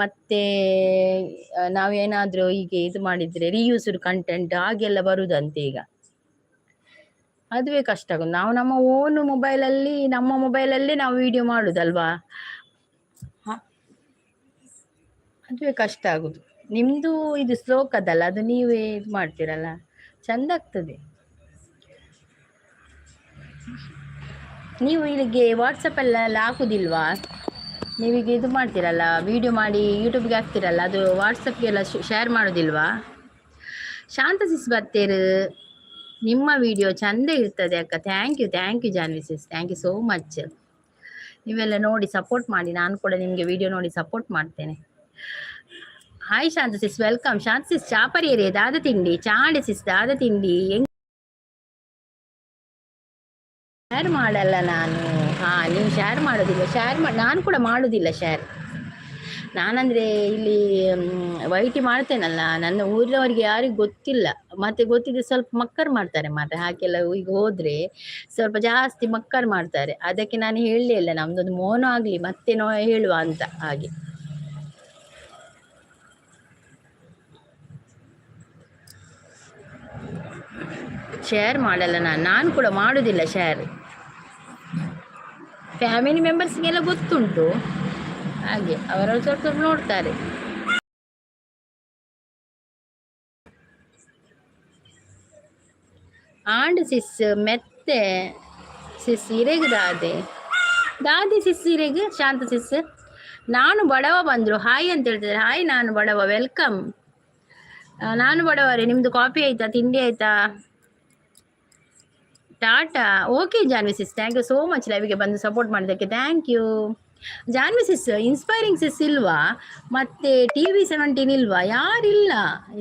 ಮತ್ತೆ ನಾವೇನಾದರೂ ಹೀಗೆ ಇದು ಮಾಡಿದರೆ ರೀಯೂಸ್ಡ್ ಕಂಟೆಂಟ್ ಹಾಗೆಲ್ಲ ಬರುದಂತೆ ಈಗ. ಅದುವೇ ಕಷ್ಟ ಆಗುದು. ನಾವು ನಮ್ಮ ಓನ್ ಮೊಬೈಲಲ್ಲಿ, ನಮ್ಮ ಮೊಬೈಲಲ್ಲೇ ನಾವು ವಿಡಿಯೋ ಮಾಡುದಲ್ವಾ, ಅದುವೇ ಕಷ್ಟ ಆಗುದು. ನಿಮ್ಮದು ಇದು ಶ್ಲೋಕದಲ್ಲ, ಅದು ನೀವೇ ಇದು ಮಾಡ್ತೀರಲ್ಲ, ಚಂದ ಆಗ್ತದೆ. ನೀವು ಇಲ್ಲಿಗೆ ವಾಟ್ಸಪ್ಪಲ್ಲೆಲ್ಲ ಹಾಕುದಿಲ್ವಾ? ನೀವೀಗ ಇದು ಮಾಡ್ತೀರಲ್ಲ, ವಿಡಿಯೋ ಮಾಡಿ ಯೂಟ್ಯೂಬ್ಗೆ ಹಾಕ್ತೀರಲ್ಲ, ಅದು ವಾಟ್ಸಪ್ಗೆಲ್ಲ ಶೇರ್ ಮಾಡೋದಿಲ್ವಾ? ಶಾಂತ ಸಿಸ್ ಬರ್ತೀರು, ನಿಮ್ಮ ವಿಡಿಯೋ ಚಂದ ಇರ್ತದೆ ಅಕ್ಕ. Thank you, thank you Janvi sis, thank you so much. ನೀವೆಲ್ಲ ನೋಡಿ ಸಪೋರ್ಟ್ ಮಾಡಿ, ನಾನು ಕೂಡ ನಿಮಗೆ ವಿಡಿಯೋ ನೋಡಿ ಸಪೋರ್ಟ್ ಮಾಡ್ತೇನೆ. Hi Shanta sis, welcome. Shanta sis, ಚಾಪರಿಯರೇ ದಾದ ತಿಂಡಿ ಚಾಂಡೆ ಸಿಸ್, ದಾದ ತಿಂಡಿ ಹೆಂಗ್ ಶೇರ್ ಮಾಡಲ್ಲ ನಾನು. ಹಾಂ, ನೀವು ಶೇರ್ ಮಾಡೋದಿಲ್ಲ? ಶೇರ್ ಮಾಡಿ ನಾನು ಕೂಡ ಮಾಡೋದಿಲ್ಲ ಶೇರ್. ನಾನಂದರೆ ಇಲ್ಲಿ ವೈಟಿ ಮಾಡ್ತೇನಲ್ಲ, ನನ್ನ ಊರಿನವರಿಗೆ ಯಾರಿಗೂ ಗೊತ್ತಿಲ್ಲ. ಮತ್ತೆ ಗೊತ್ತಿದ್ರೆ ಸ್ವಲ್ಪ ಮಕ್ಕರ್ ಮಾಡ್ತಾರೆ ಮಾತ್ರ. ಹಾಗೆಲ್ಲ ಈಗ ಹೋದರೆ ಸ್ವಲ್ಪ ಜಾಸ್ತಿ ಮಕ್ಕರ್ ಮಾಡ್ತಾರೆ. ಅದಕ್ಕೆ ನಾನು ಹೇಳಲೇ ಇಲ್ಲ. ನಮ್ಮದೊಂದು ಮೋನ ಆಗಲಿ, ಮತ್ತೆ ನೋ ಹೇಳುವ ಅಂತ ಹಾಗೆ. ಶೇರ್ ಮಾಡಲ್ಲ ನಾನು, ನಾನು ಕೂಡ ಮಾಡೋದಿಲ್ಲ ಶೇರ್. ಫ್ಯಾಮಿಲಿ ಮೆಂಬರ್ಸ್ಗೆಲ್ಲ ಗೊತ್ತುಂಟು, ಹಾಗೆ ಅವರವರು ಸ್ವಲ್ಪ ಸ್ವಲ್ಪ ನೋಡ್ತಾರೆ. ಆಂಡ್ ಸಿಸ್ ಮೆತ್ತೆ ಸಿಸ್ ಇರೆಗ್ ದಾದೆ ದಾದಿ ಸಿಸ್ ಇರೆಗ್ ಶಾಂತ ಸಿಸ್. ನಾನು ಬಡವ ಬಂದರು ಹಾಯ್ ಅಂತ ಹೇಳ್ತಿದ್ದಾರೆ. ಹಾಯ್, ನಾನು ಬಡವ, welcome. ನಾನು ಬಡವರೇ, ನಿಮ್ಮದು ಕಾಫಿ ಆಯ್ತಾ, ತಿಂಡಿ ಆಯ್ತಾ? Tata. Okay Janvi sis, thank you so much ಲೈವ್ಗೆ ಬಂದು ಸಪೋರ್ಟ್ ಮಾಡಿದ್ದಕ್ಕೆ. Thank you Janvi sis. Inspiring sis ಇಲ್ವಾ? ಮತ್ತೆ TV17 ಇಲ್ವಾ? ಯಾರಿಲ್ಲ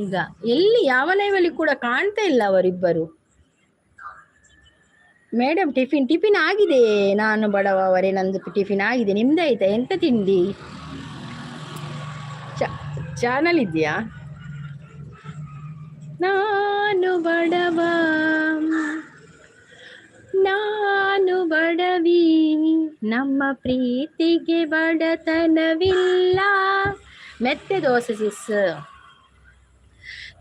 ಈಗ, ಎಲ್ಲಿ ಯಾವ ಲೈವಲ್ಲಿ ಕೂಡ ಕಾಣ್ತಾ ಇಲ್ಲ ಅವರಿಬ್ಬರು. ಮೇಡಮ್ ಟಿಫಿನ್ ಟಿಫಿನ್ ಆಗಿದೆ. ನಾನು ಬಡವ ಅವರೇ, ನಂದು ಟಿಫಿನ್ ಆಗಿದೆ, ನಿಮ್ದು ಆಯ್ತಾ? ಎಂತ ತಿಂಡಿ? ಚಾನಲ್ ಇದೆಯಾ? ನಾನು ಬಡವ, ನಾನು ಬಡವಿ, ನಮ್ಮ ಪ್ರೀತಿಗೆ ಬಡತನವಿಲ್ಲ. ಮೆತ್ತೆ ದೋಸೆ ಸಿಸ್,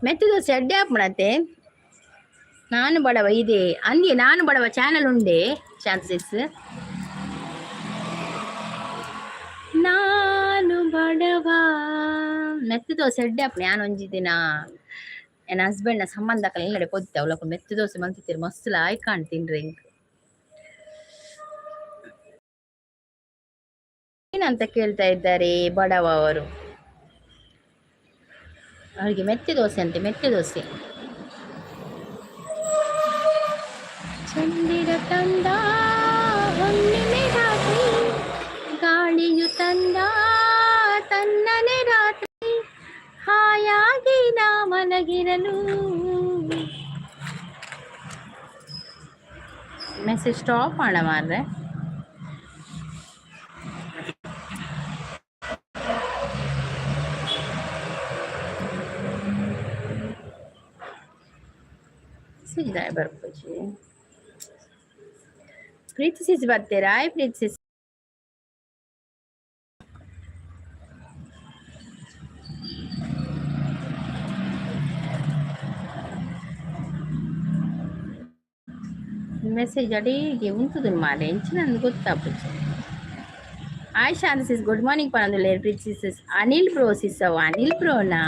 ಮೆತ್ತೆ ದೋಸೆ ಅಡ್ಡೆ ಹಾಕ್ಬಿಡತ್ತೆ. ನಾನು ಬಡವ ಇದೆ ಅಂದೆ, ನಾನು ಬಡವ ಚಾನಲ್ ಉಂಡೆ ಶಾಂತ ಸಿಸ್. ನಾನು ಬಡವ ಮೆತ್ತೆ ದೋಸೆ ಅಡ್ಡೆ ಹಾಕ್ಬಿಡಿ. ನಾನು ಒಂಜಿ ದಿನ ನನ್ನ ಹಸ್ಬೆಂಡ್ನ ಸಂಬಂಧ ಎಲ್ಲಡೆ ಪೊತ್ತೆ ಅವಳಪ್ಪ ಮೆತ್ತೆ ದೋಸೆ ಮಂತಿತ್ತೀರಿ, ಮಸ್ತ್ ಲಾಯ್ಕ್ ಕಾಣ್ತೀನಿ. ಏನಂತ ಕೇಳ್ತಾ ಇದ್ದಾರೆ ಬಡವ ಅವರು. ಅವರಿಗೆ ಮೆತ್ತೆ ದೋಸೆ ಅಂತೆ, ಮೆತ್ತೆ ದೋಸೆ. ಚಂದಿರ ತಂದ ಹುಣ್ಣಿಮೆ ರಾತ್ರಿ, ಗಾಳಿಯು ತಂದ ತನ್ನನೆ ರಾತ್ರಿ, ಹಾಯಾಗಿ ನಾ ಮಲಗಿರಲು. ಮೆಸೇಜ್ ಸ್ಟಾಪ್ ಮಾಡ ಮಾರ್ರೆ. ಮೆಸೇಜ್ ಬರ್ಪುಜಿ. ಪ್ರೀತಿ ಸಿಸ್ ಬರ್ತೀರಾ? ಹಾಯ್ ಪ್ರೀತಿ ಸಿಸ್. ಮೆಸೇಜ್ ಅಡಿಗೆ ಉಂಟುದು ಮಾರೆ, ಎಂಚಿನ ಗೊತ್ತಾಪುಜಿ. Hi Shanta sis, good morning ಪನಂದುಲ್ಲೇರ್. Preethi sis, Anil bro sis, ಅವ ಅನಿಲ್ ಬ್ರೋನಾ?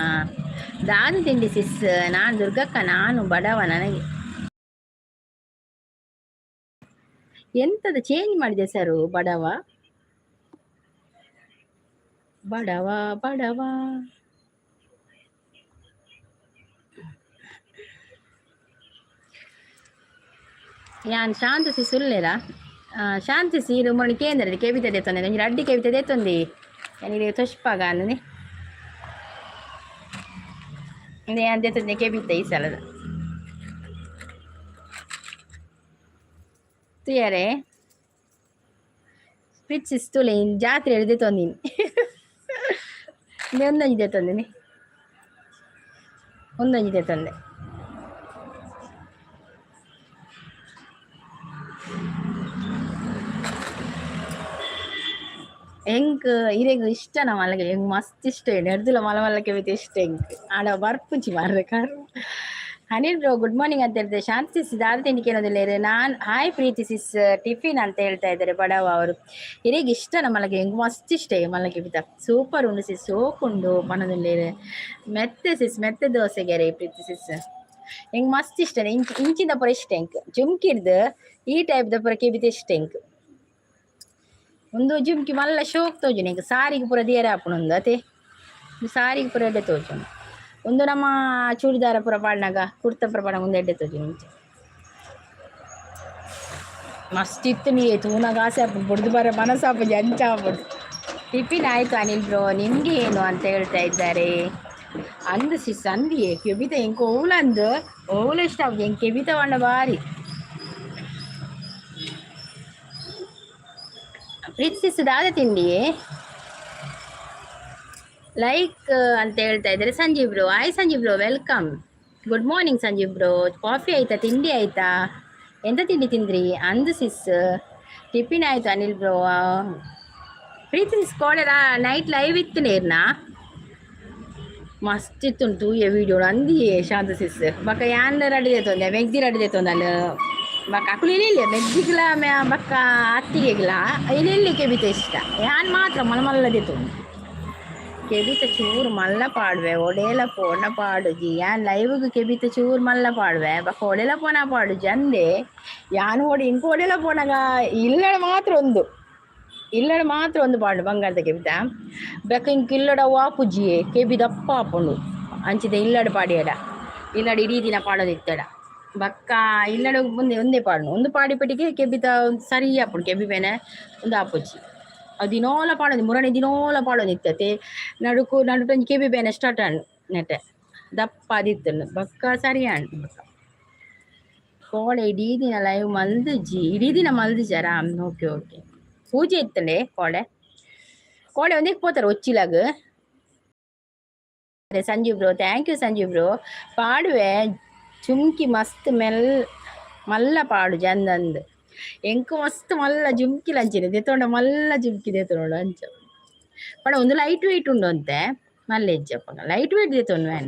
ದಾದ ತಿಂಡಿ ಸಿಸ್? ನಾನು ದುರ್ಗಕ್ಕ, ನಾನು ಬಡವ, ನನಗೆ ಎಂತದ ಚೇಂಜ್ ಮಾಡಿದೆ ಸರು? ಬಡವ ಬಡವ ಬಡವ. ಯಾನ್ ಶಾಂತ ಸಿಸ್ ಉಲ್ಲೇರಾ? ಶಾಂತಿ ಸೀರು ಮೊಣಿ ಕೇಂದ್ರ ಕೆಬಿತ ದೇತೊಂದೆ, ಒಂಜಿ ರಡ್ಡಿ ಕೆಬಿತ ದೇತೊಂದಿ. ಯಾನ್ ತೊಷ್ಪಾಗ ಅಂದನೆ ಯಾನ್ ದೇತೊಂದೆ ಕೆಬಿತ ಈ ಸಲದ. ತೂಯರೆ ಪ್ರಿಚ್ಚಿಸ್ ತೂಲೆ, ಜಾತ್ರೆ ದೇತೊಂದಿನಿ, ಒಂದೊಂಜಿ ದೇತೊಂದಿನಿ, ಒಂದೊಂಜಿ ದೇತೊಂದೆ. ಎಂಕ್ ಇರೆಗ್ ಇಷ್ಟನ ಮಲ್ಲಗೆ? ಎಂಕ್ ಮಸ್ತ್ ಇಷ್ಟ. ಎರ್ದುಲ ಮಲ್ಲ ಮಲ್ಲ ಕೆಬಿತ ಇಷ್ಟ ಎಂಕ್. ಆಂಡ ಬರ್ಪುಜಿ ಮಾರ್ರೆ car. Anil bro, good morning ಅಂತ ಹೇಳ್ತಾರೆ. ಶಾಂತಿ ಸಿಸ್, ದಾದ ತಿಂಡಿ ಕೇಳೋದಿಲ್ಲ. ನಾನು ಹಾಯ್ ಪ್ರೀತಿ ಸಿಸ್, ಟಿಫಿನ್ ಅಂತ ಹೇಳ್ತಾ ಇದ್ದಾರೆ ಬಡವ ಅವರು. ಇರೆಗ್ ಇಷ್ಟನ ಮಲಗೆ? ಎಂಕ್ ಮಸ್ತ್ ಇಷ್ಟ ಮಲ್ಲಗೆ ಬಿತ. ಸೂಪರ್ ಉಂಡು ಸಿಸ್, ಸೋಕುಂಡು ಪನೊಂದುಲ್ಲೆರ್. ಮೆತ್ತೆ ಸಿಸ್, ಮೆತ್ತೆ ದೋಸೆಗೆರೆ ಪ್ರೀತಿ ಸಿಸ್. ಎಂಕ್ ಮಸ್ತ್ ಇಷ್ಟ. ಇಂಚ್ ಇಂಚಿನ ಪೂರ ಇಷ್ಟ ಎಂಕ್. ಜುಮ್ಕಿರ್ದ್ ಈ ಟೈಪ್ ದ ಪೂರ ಕೆಬಿತ ಇಷ್ಟ ಎಂಕ್. ಒಂದು ಜುಮ್ಕಿ ಮಲ್ಲ ಶೋಕ್ ತೋಜುಂಡು ಎಂಕ್. ಸಾರಿಗೆ ಪೂರ ದಿಯರೆ ಆಪುಂಡು ಉಂದು ಅತೆ. ಸಾರಿಗೆ ಪೂರ ಎಡ್ಡೆ ತೋಜುಂಡು ಒಂದು. ನಮ್ಮ ಚೂಡಿದಾರ ಪೂರ ಪಾಡ್ನಗ, ಕುರ್ತ ಪೂರ ಪಾಡ್ನಗ ಒಂದು ಎಡ್ಡೆ ತೋಜುಂಡು ಇಂಚ. ಮಸ್ತ್ ಇತ್ತು. ನೀ ತೂನಗ ಆಸೆ ಆಪುಂಡು, ಬುಡ್ದು ಬರ ಮನಸ್ಸು ಆಪುಜಿ, ಅಂಚ ಆಪುಂಡು. ಟಿಫಿನ್ ಆಯ್ತು ಅನಿಲ್ ಬ್ರೋ, ನಿಮ್ಗೆ ಏನು ಅಂತ ಹೇಳ್ತಾ ಇದ್ದಾರೆ. ಅಂದು ಸಿಸ್, ಅಂದಿಯೇ ಕೆಬಿತ ಎಂಕ್ ಓಲ ಅಂದು ಓಲ ಇಷ್ಟ ಆಪುಜಿ ಎಂಕ್. ಕೆಬಿತ ಪಂಡ ಬಾರಿ. ಪ್ರೀತಿ ಸಿಸ್, ದಾದ ತಿಂಡಿ? ಲೈಕ್ ಅಂತ ಹೇಳ್ತಾ ಇದ್ದಾರೆ Sanjeev bro. Hi Sanjeev bro, welcome. Good morning Sanjeev bro. Coffee ಆಯ್ತಾ? ತಿಂಡಿ ಆಯ್ತಾ? ಎಂತ ತಿಂಡಿ ತಿಂದ್ರಿ? ಅಂದು ಸಿಸ್, ಟಿಫಿನ್ ಆಯ್ತು ಅನಿಲ್ ಬ್ರೋ. ಪ್ರೀತಿ ಸಿಸ್, ಕೋಡೆ ನೈಟ್ ಲೈವ್ ಇತ್ತು ನೇರ್ನ? ಮಸ್ತ್ ಇತ್ತು ತೂಯೆ ವೀಡಿಯೋ ಅಂದಿಯೇ ಶಾಂತ ಸಿಸ್. ಬೊಕ ಯಾನ್ ರೆಡಿ ದೇತೊಂದೆ, ಮೆಗ್ದಿ ರೆಡಿ ದೇತೊಂದಲ್. ಬೊಕ ಅಕುಲು ಇಲ್ಲಿಲ್ಲ, ಮೆಗ್ದಿಗ್ಲ ಬೊಕ್ಕ ಅತ್ತಿಗೆಗ್ಲ ಇಲ್ಲಿಲ್ಲ ಕೆಬಿತ ಇಷ್ಟ. ಯಾನ್ ಮಾತ್ರ ಮಲ್ಲ ಮಲ್ಲ ದೇತೊಂದು ಕೆಬಿತ. ಚೂರು ಮಲ್ಲ ಪಾಡುವೆ, ಒಡೇಲ ಪೋಣ ಪಾಡುಜಿ. ಯಾನ್ ಲೈವ್ಗ್ ಕೆಬಿತ ಚೂರು ಮಲ್ಲ ಪಾಡುವೆ, ಬೊಕ ಒಡೆಲ ಪೋನ ಪಾಡುಜಿ ಅಂದೆ. ಯಾನ್ ಓಡಿ ಇಂಕ್ ಒಡೆಲ ಪೋನಗ ಇಲ್ಲಡ ಮಾತ್ರ ಒಂದು, ಇಲ್ಲಡ ಮಾತ್ರ ಒಂದು ಪಾಡು ಬಂಗಾರದ ಕೆಬಿತ. ಬೊಕ ಇಂಕ್ ಇಲ್ಲಡ ವಾಪುಜಿಯೇ, ಕೆಬಿ ದಪ್ಪ ಆಪುಂಡು. ಅಂಚಿದ ಇಲ್ಲಡ ಪಾಡಿಯಡ, ಇಲ್ಲಡ ಇಡೀ ದಿನ ಪಾಡೋದಿತ್ತಡ. ಬೊಕ್ಕ ಇಲ್ಲಡ ಮುಂದೆ ಒಂದೇ ಪಾಡುನು. ಒಂದು ಪಾಡಿ ಪಟಿಗೆ ಕೆಬಿತ ಸರಿ ಆಪುಂಡು. ಕೆಬಿ ಬೇನೆ ಒಂದು ಆಪುಜಿ. ಅವು ದಿನೋಲ ಪಾಡೊಂದು, ಮುರಣಿ ದಿನೋಲ ಪಾಡೊಂದಿತ್ತತೆ. ನಡುಕು ನಡುಟೊಂಜಿ ಕೆಬಿ ಬೇನೆ ಸ್ಟಾರ್ಟ್ ಆಂಡ್ ನೆಟೆ ದಪ್ಪ ಆದಿತ್ತುಂಡು. ಬೊಕ್ಕ ಸರಿ ಆಂಡ್. ಬೊಕ್ಕ ಕೋಡೆ ಇಡೀ ದಿನ ಲೈವ್ ಮಲ್ದಿಜಿ, ಇಡೀ ದಿನ ಮಲ್ದಿಜಾರಾ? Okay okay. ಪೂಜೆ ಇತ್ತಂಡೆ ಕೋಡೆ. ಕೋಡೆ ಒಂದಕ್ಕೆ ಪೋತಾರೆ ಒಚ್ಚಿಲಾಗ್. Sanjeev bro, thank you Sanjeev bro. ಪಾಡುವೆ ಜುಮ್ಕಿ ಮಸ್ತ್ ಮೆಲ್ ಮಲ್ಲ ಪಾಡು ಜಂದಂದ್. ಎಂಕ್ ಮಸ್ತ್ ಮಲ್ಲ ಜುಮ್ಕಿ ಲಂಚಿನ ದೆತೊಂಡ, ಮಲ್ಲ ಜುಮ್ಕಿ ದೆತೊಂಡು ಅಂಚ. ಪಂಡ ಒಂದು ಲೈಟ್ ವೆಯ್ಟ್ ಉಂಡು ಅಂತೆ, ಮಲ್ಲ ಇಜ್ಜಪ್ಪಗ ಲೈಟ್ ವೆಯ್ಟ್ ದೆತೊನ್ವೆ.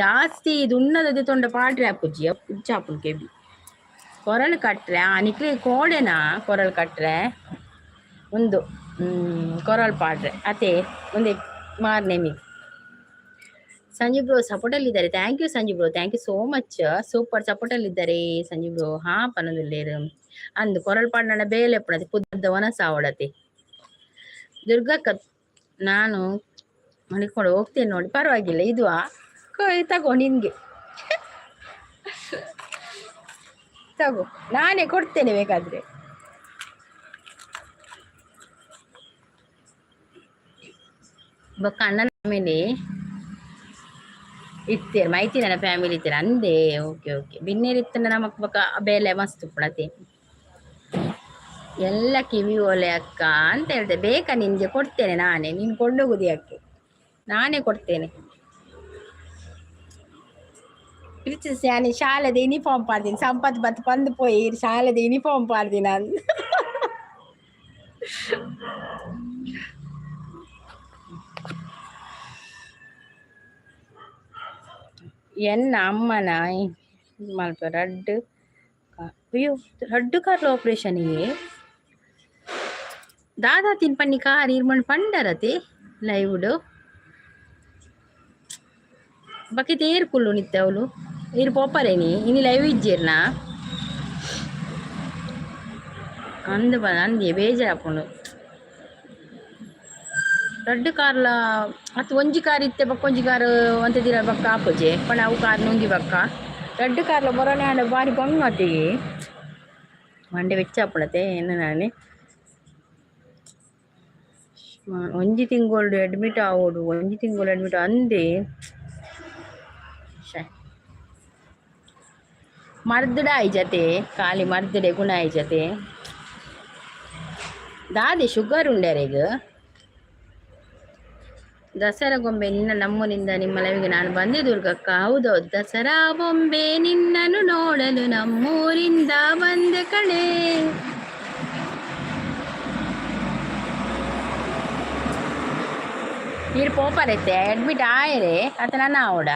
ಜಾಸ್ತಿ ದುಣ್ಣದ ದೆತೊಂಡ ಪಾಡ್ರೆ ಆಪುಜಿ, ಉಜ್ಜ ಆಪುಂಡು ಕೆಬಿ. ಕೊರಳು ಕಟ್ರೆ ನಿಕ್ಲೆ ಕೋಡೆನಾ ಕೊರಳು ಕಟ್ರೆ ಒಂದು ಕೊರಳು ಪಾಡ್ರೆ ಅತೆ ಒಂದೇ ಮಾರ್ನೆಮಿ. ಸಂಜೀವ್ ಬ್ರೋ ಸಪೋರ್ಟಲ್ಲಿದ್ದಾರೆ. Thank you Sanjeev bro, thank you so much. Super ಸಪೋರ್ಟಲ್ಲಿದ್ದಾರೆ ಸಂಜೀವ್ ಬ್ರೋ. ಹಾ ಪನೊಂದುಲ್ಲೆರ್ ಅಂದ್ ಕೊರಳ್ ಪಾಡ್ನಡ ಬೇಲೆ ಉಪ್ಪುನತೆ ಪುದರ್ದ ವನಸ್ ಆವಡತೆ. ದುರ್ಗಕ್ಕ, ನಾನು ಮಣಿಕೊಂಡು ಹೋಗ್ತೇನೆ ನೋಡಿ. ಪರವಾಗಿಲ್ಲ, ಇದು ತಗೋ, ನಿನ್ಗೆ ತಗೋ, ನಾನೇ ಕೊಡ್ತೇನೆ ಬೇಕಾದ್ರೆ. ಬೊಕ್ಕ ಅಣ್ಣನ ಫ್ಯಾಮಿಲಿ ಇತ್ತೇರು, ಮೈತಿನ ಫ್ಯಾಮಿಲಿ ಇತ್ತೇರು ಅಂದೇ. Okay okay. ಬಿನ್ನೇರು ಇತ್ತಂಡ ನಮಕ್ ಬೊಕ್ಕ ಬೇಲೆ ಮಸ್ತ್ ಉಪ್ಪುನತೆ. ಎಲ್ಲ ಕಿವಿ ಓಲೆ ಅಕ್ಕ ಅಂತ ಹೇಳ್ತೆ. ಬೇಕಾ ನಿನ್ಗೆ? ಕೊಡ್ತೇನೆ ನಾನೇ, ನೀನು ಕೊಂಡೋಗುದು ಯಾಕೆ? ನಾನೇ ಕೊಡ್ತೇನೆ. ಯಾನಿ ಶಾಲೆದ ಯೂನಿಫಾರ್ಮ್ ಪಾಡ್ದಿನಿ. ಸಂಪತ್ ಬತ್ ಪಂದ್ ಪೋಯಿ ಶಾಲೆದ ಯೂನಿಫಾರ್ಮ್ ಪಾಡ್ದಿನ. ಎನ್ನ ಅಮ್ಮನ ಮಲ್ಪ ರಡ್ಡ್ ಅಯ್ಯೋ ರಡ್ಡ್ ಕಾರ್ಲ ಆಪರೇಷನ್. ದಾದಾ ತಿನ್ಪನ್ನಿ ಕಾರ್ ಇರ್ಮಣ್ ಪಂಡರತೆ ಲೈವ್ಡ್. ಬಕಿ ತೇರ್ ಕುಲ್ಲು ನಿತ್ತೆ ಅವಳು. ಇರು ಪೋಪರೇನಿ ಇನಿ ಲೈವ್ ಇಜ್ಜೇರ್ನಾ ಅಂದು ಬ ಅಂದಿ ಬೇಜಾರಾಪುಂಡು. ರಡ್ಡ್ ಕಾರ್ಲ ಅತ್ ಒಂಜಿ ಕಾರ್ ಇತ್ತೆ ಬೊಕ್ಕ ಒಂಜಿ ಕಾರ್ ಒಂತೆ ದಿನ ಬೊಕ್ಕ ಆಪುಜೆ ಪಂಡ ಅವು ಕಾರ್ ನುಂಗಿ ಬೊಕ್ಕ ರಡ್ಡ್ ಕಾರ್ಲ ಬೊರನೆ ಆಂಡ ಬಾರಿ ಬಂಗ ಅತಿಗೆ. ಮಂಡೆ ಬೆಚ್ಚ ಆಪುಂಡತೆ ಎನ್ನ ನಾನೆ. ಒಂಜಿ ತಿಂಗೊಳು ಅಡ್ಮಿಟ್ ಆವೊಡು, ಒಂಜಿ ತಿಂಗಳು ಅಡ್ಮಿಟ್ ಅಂದೆ. ಶೇ ಮರ್ದಡ ಆಯ್ಜತೆ, ಖಾಲಿ ಮರ್ದಡೆ ಗುಣ ಆಯ್ಜತೆ. ದಾದೆ ಶುಗರ್ ಉಂಡರೆಗ್. ದಸರಾ ಗೊಂಬೆ ನಿನ್ನ ನಮ್ಮೂರಿಂದ ನಿಮ್ಮ ಲೈವ್ಗೆ ನಾನು ಬಂದೆ ದುರ್ಗಕ್ಕ. ಹೌದೌದು, ದಸರಾ ಬೊಂಬೆ ನಿನ್ನನ್ನು ನೋಡಲು ನಮ್ಮೂರಿಂದ ಬಂದೆ ಕಣೆ. ನೀರು ಪೋಪರೈತೆ ಅಡ್ಮಿಟ್ ಆಯರೆ ಅತ ನನ್ನ ಆವಡ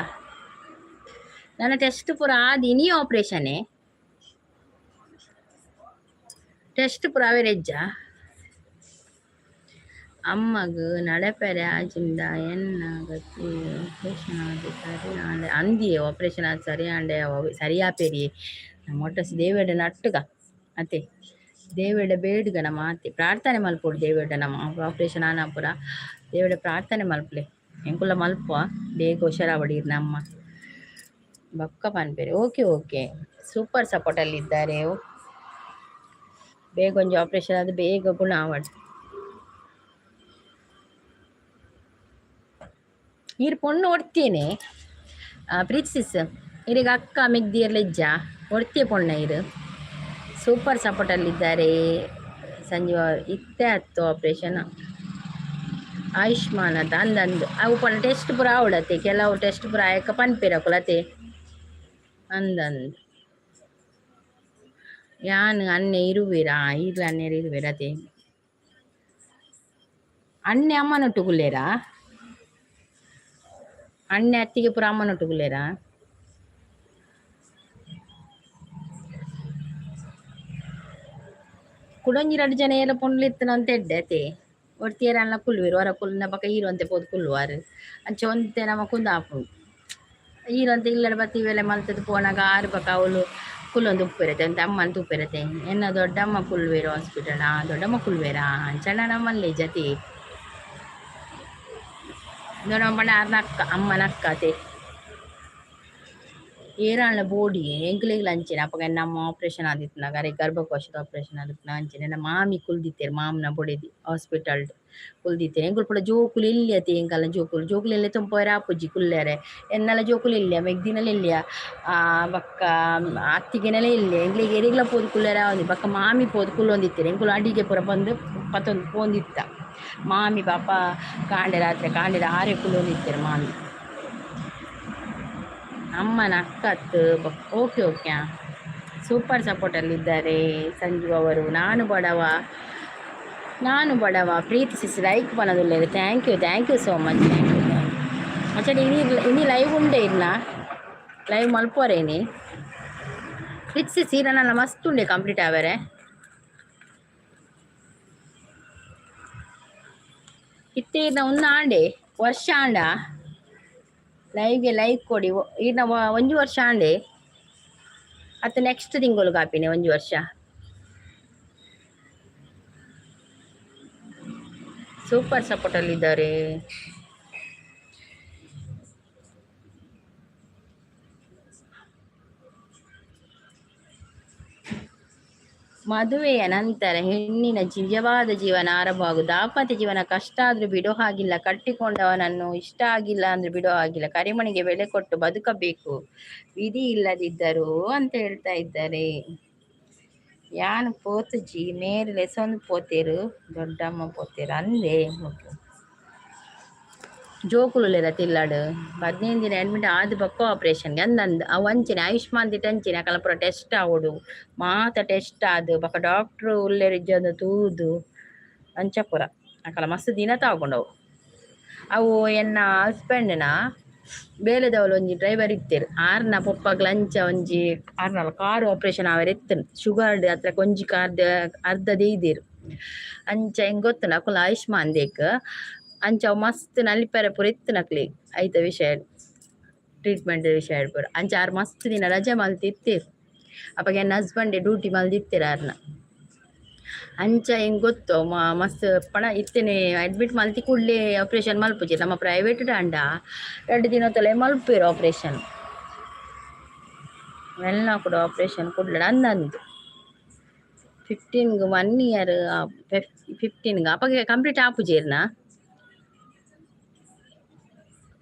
ನನ್ನ ಟೆಸ್ಟ್ ಪೂರ ಆದ್ ಇನಿ ಆಪರೇಷನ್ ಟೆಸ್ಟ್ ಪೂರ ಅವೆರೆಜ್ಜ. ಅಮ್ಮಗ್ ನಡಪೆರೆ ಆಜಿಂಡ ಎನ್ನ ಗತಿ. ಆಪರೇಷನ್ ಆದ್ ಸರಿ ಆಂಡ ಅಂದಿಯೇ, ಆಪರೇಷನ್ ಆದ್ ಸರಿ ಆಂಡೆ ಸರಿ ಆಪೇರಿ. ನಮ್ಮ ಒಟ್ಟಸಿ ದೇವೆಡ ನಟ್ಟುಗ ಅತೆ, ದೇವೆಡ ಬೇಡುಗ ನಮ್ಮ ಆತೆ ಪ್ರಾರ್ಥನೆ ಮಲ್ಪೊಡು ದೇವೆಡ. ನಮ್ಮ ಆಪರೇಷನ್ ಆನ ಪೂರ ದೇವೆಡ ಪ್ರಾರ್ಥನೆ ಮಲ್ಪಲೆ. ಎಂಕುಲ ಮಲ್ಪುವ, ಬೇಗ ಹುಷಾರಾವಡಿ ನಮ್ಮ ಬೊಕ್ಕ ಪನ್ಪೆರ್. ಓಕೆ ಓಕೆ, ಸೂಪರ್ ಸಪೋರ್ಟ್ ಅಲ್ಲಿ ಇದ್ದಾರೆ. ಬೇಗ ಒಂಜಿ ಆಪರೇಷನ್ ಆದ್ ಬೇಗ ಗುಣ ಆವಡ್. ಈರ್ ಪೊಣ್ಣು ಒಡ್ತೇನೆ ಪ್ರೀತಿಸಿಸ್ ಇರೆಗ್ ಅಕ್ಕ ಮೆಗ್ದಿಯರ್ಲ ಇಜ್ಜ? ಒಡ್ತಿಯ ಪೊಣ್ಣ ಇರು. ಸೂಪರ್ ಸಪೋರ್ಟಲ್ಲಿದ್ದಾರೆ ಸಂಜೀವ. ಇತ್ತೆ ಆತ್ತು ಆಪರೇಷನ್. ಆಯುಷ್ಮಾನ್ ಅತ ಅಂದಂದು ಅವು ಪಂಡ ಟೆಸ್ಟ್ ಪೂರ ಆವಡತೆ, ಕೆಲವು ಟೆಸ್ಟ್ ಪೂರ ಆಯಕ ಪನ್ಪೆರ್ ಅಕುಲತೆ ಅಂದಂದು. ಯಾನ್ ಅಣ್ಣೆ ಇರುವೆರಾ? ಈರ್ಲ ಅಣ್ಣೆರ್ ಇರುವೆರ್ ಅತೆ. ಅಣ್ಣೆ ಅಮ್ಮನೊಟ್ಟುಗುಲ್ಲೇರಾ? ಅಣ್ಣೆ ಅತ್ತಿಗೆ ಪೂರ ಅಮ್ಮನೊಟ್ಟುಗುಲ್ಲೇರಾ? ಕುಡೊಂಜಿ ರಡ್ಡ್ ಜನ ಏಲ ಪೊಂಡ್ಲು ಇತ್ತನ ಅಂತ ಎಡ್ಡೆ ಅತೆ. ಒರ್ತಿಯರ್ ಅಲ್ಲ ಕುಲ್ಲುವೆರ್, ಒರ ಕುಲ್ಲುನ ಬೊಕ ಈರ್ ಒಂತೆ ಪೋದು ಕುಲ್ಲುವಾರ್. ಅಂಚ ಒಂತೆ ನಮ ಕುಂದಾಪುಂಡು. ಈರ್ ಒಂತೆ ಇಲ್ಲಡ್ ಬತ್ತಿ ಇವೆಲ್ಲ ಮಲ್ತುದು ಪೋನಗ ಆರು ಬೊಕ ಅವ್ಲು ಕುಲ್ಲೊಂದು ಉಪ್ಪುವೆರತೆ, ಒಂತೆ ಅಮ್ಮನ್ ತೂಪೆರತೆ. ಎನ್ನ ದೊಡ್ಡಮ್ಮ ಕುಲ್ಲುವೆರ್ ಹಾಸ್ಪಿಟಲ್. ಆ ದೊಡ್ಡಮ್ಮ ಕುಲ್ಲುವೆರಾ? ಅಂಚನ ನಮ್ಮಲ್ಲೇ ಜತಿ ದೊಡ್ಡಮ್ಮ ಪಂಡ ಆರ್ನ ಅಕ್ಕ, ಅಮ್ಮನ ಅಕ್ಕ ಅತೆ. ಏರಾಂಡ ಬೋಡಿ ಎಂಕ್ಲೆಗ್ಲ ಅಂಚೆನೆ. ಅಪಗ ನಮ್ಮ ಆಪರೇಷನ್ ಆದಿತ್ತ್ನಗ, ಅರೆಗ್ ಗರ್ಭಕೋಶದ ಆಪರೇಷನ್ ಆದಿತ್ತ್ನ ಅಂಚೆನೆ ಎನ್ನ ಮಾಮಿ ಕುಲ್ದಿತ್ತೆರ್, ಮಾಮನ ಬೊಡೆದಿ ಹಾಸ್ಪಿಟಲ್ ಕುಲ್ದಿತ್ತೆರ್. ಎಂಕುಲು ಪೂರ ಜೋಕುಲು ಎಲ್ಯ ಅತೆ, ಎಂಕಲ್ನ ಜೋಕುಲು ಜೋಕುಲು ಎಲ್ಲ ಪೋಯೆರೆ ಆಪುಜಿ ಕುಲ್ಲೆರೆ. ಎನ್ನಲ ಜೋಕುಲು ಎಲ್ಯ, ಮೆಗ್ದಿನಲ ಎಲ್ಯ, ಬೊಕ್ಕ ಅತ್ತಿಗೆನಲ ಎಲ್ಯ. ಎಂಕ್ಲೆಗ್ ಎರೆಗ್ಲ ಪೋದು ಕುಲ್ಲೆರೆ ಆವಂದಿ. ಬೊಕ್ಕ ಮಾಮಿ ಪೋದು ಕುಲ್ಲೊಂದಿತ್ತೆರ್. ಎಂಕುಲು ಅಡಿಗೆ ಪೂರ ಬಂದು ಪತೊಂದು ಪೋಂದಿತ್ತ. ಮಾಮಿ ಪಾಪ ಕಾಂಡೆ ರಾತ್ರೆ ಕಾಂಡೆದ ಆರೆ ಕುಲ್ಲೊಂದಿತ್ತೆರ್ ಮಾಮಿ. ಅಮ್ಮನ ಅಕ್ಕತ್ತು. ಓಕೆ ಓಕೆ, ಸೂಪರ್ ಸಪೋರ್ಟಲ್ಲಿದ್ದಾರೆ ಸಂಜೀವ್ ಅವರು. ನಾನು ಬಡವ, ನಾನು ಬಡವ. ಪ್ರೀತಿಸಿ like ಪನದುಲ್ಲೆರ್. Thank you, thank you so much, thank you, thank you. ಅಂಚನೆ ಇನಿ ಇನಿ ಲೈವ್ ಉಂಡೆ ಇರ್ನ ಲೈವ್ ಮಲ್ಪುವರೇನಿ ಪ್ರೀತಿಸಿ ಸೀರೆ ಮಸ್ತ್ ಉಂಡೆ ಕಂಪ್ಲೀಟ್ ಆವರೆ. ಇತ್ತೆ ಇರ್ನ ಒಂದು ಆಂಡೆ ವರ್ಷ ಆಂಡ ಲೈವ್ಗೆ ಲೈಕ್ ಕೊಡಿ. ಈರ್ನ ಒಂಜಿ ವರ್ಷ ಆಂಡೆ ಅತ್ತ ನೆಕ್ಸ್ಟ್ ತಿಂಗಳು ಕಾಪಿನೆ ಒಂಜಿ ವರ್ಷ. ಸೂಪರ್ ಸಪೋರ್ಟ್ ಅಲ್ಲಿ ಇದ್ದಾರೆ. ಮದುವೆಯ ನಂತರ ಹೆಣ್ಣಿನ ನಿಜವಾದ ಜೀವನ ಆರಂಭವಾಗುವುದು. ದಾಂಪತ್ಯ ಜೀವನ ಕಷ್ಟ ಆದ್ರೂ ಬಿಡೋ ಹಾಗಿಲ್ಲ. ಕಟ್ಟಿಕೊಂಡವನನ್ನು ಇಷ್ಟ ಆಗಿಲ್ಲ ಅಂದ್ರೆ ಬಿಡೋ ಹಾಗಿಲ್ಲ. ಕರಿಮಣಿಗೆ ಬೆಲೆ ಕೊಟ್ಟು ಬದುಕಬೇಕು ವಿಧಿ ಇಲ್ಲದಿದ್ದರು ಅಂತ ಹೇಳ್ತಾ ಇದ್ದಾರೆ. ಯಾನ್ ಪೋತುಜಿ ಮೇರ್ ಲೆಸೊಂದು ಪೋತೇರು, ದೊಡ್ಡಮ್ಮ ಪೋತೇರು ಅಂದೆ. ಜೋಕುಲು ತಿಲ್ಲಡ್ 15 ದಿನ ಅಡ್ಮಿಟ್ ಆದ್ ಬೊಕ್ಕ ಆಪರೇಷನ್ಗೆ ಅಂದಂದ್. ಅವು ಅಂಚೆನೆ ಆಯುಷ್ಮಾನ್ ದಿಟ್ಟ ಅಂಚೆನೆ ಅಕಲ್ನ ಪೂರ ಟೆಸ್ಟ್ ಆವೊಡು, ಮಾತ ಟೆಸ್ಟ್ ಆದ್ ಬೊಕ್ಕ ಡಾಕ್ಟ್ರ್ ಉಲ್ಲೆರ್ ಇಜ್ಜಂದ್ ತೂದು ಅಂಚ ಪೂರ ಅಕಲ ಮಸ್ತ್ ದಿನ ತಾಗೊಂಡವು ಅವು. ಎನ್ನ ಹಸ್ಬೆಂಡ್ನ ಬೇಲೆದವಳು ಒಂಜಿ ಡ್ರೈವರ್ ಇತ್ತೆರ್, ಆರ್ನ ಪೊಪ್ಪಗ್ಲ ಅಂಚ ಒಂಜಿ ಆರ್ನ ಕಾರ್ ಆಪರೇಷನ್ ಆವರೆ ಇತ್ತುಂಡು. ಶುಗರ್ ಅತ್ರ ಒಂಜಿ ಕಾರ್ ಅರ್ಧ ದೆಯ್ದೆರ್. ಅಂಚ ಎಂಕ್ ಗೊತ್ತುಂಡು ಅಕುಲು ಆಯುಷ್ಮಾನ್ ದೇಕ್. ಅಂಚ ಅವು ಮಸ್ತ್ ನಲಿಪೆರೆ ಪೂರ ಇತ್ತು ನಕ್ಲೆಗ್ ಐತ ವಿಷಯ. ಟ್ರೀಟ್ಮೆಂಟ್ ವಿಷಯ ಹೇಳ್ಪುರ. ಅಂಚ ಆರು ಮಸ್ತ್ ದಿನ ರಜೆ ಮಲ್ತಿತ್ತೇರು. ಅಪ್ಪಗೆ ಎನ್ನ ಹಸ್ಬೆಂಡ್ ಡ್ಯೂಟಿ ಮಲ್ದಿತ್ತೆರ್ ಆರ್ನ. ಅಂಚ ಎಂಕ್ ಗೊತ್ತು ಮಸ್ತ್ ಪಣ ಇತ್ತೇನೆ ಅಡ್ಮಿಟ್ ಮಲ್ತಿ ಕೂಡ್ಲೆ ಆಪರೇಷನ್ ಮಲ್ಪುಜಿ. ನಮ್ಮ ಪ್ರೈವೇಟ್ ಅಂಡ 2 ದಿನತಲೆ ಮಲ್ಪುವೆರ್ ಆಪರೇಷನ್. ವೆಲ್ಲ ಕೂಡ ಆಪರೇಷನ್ ಕುಡ್ಲಡ ಅಂದಂದು 15ಗ್ 1 ಇಯರ್ 15ಗ್ ಅಪಗ ಕಂಪ್ಲೀಟ್ ಆಪುಜೆರ್ನ,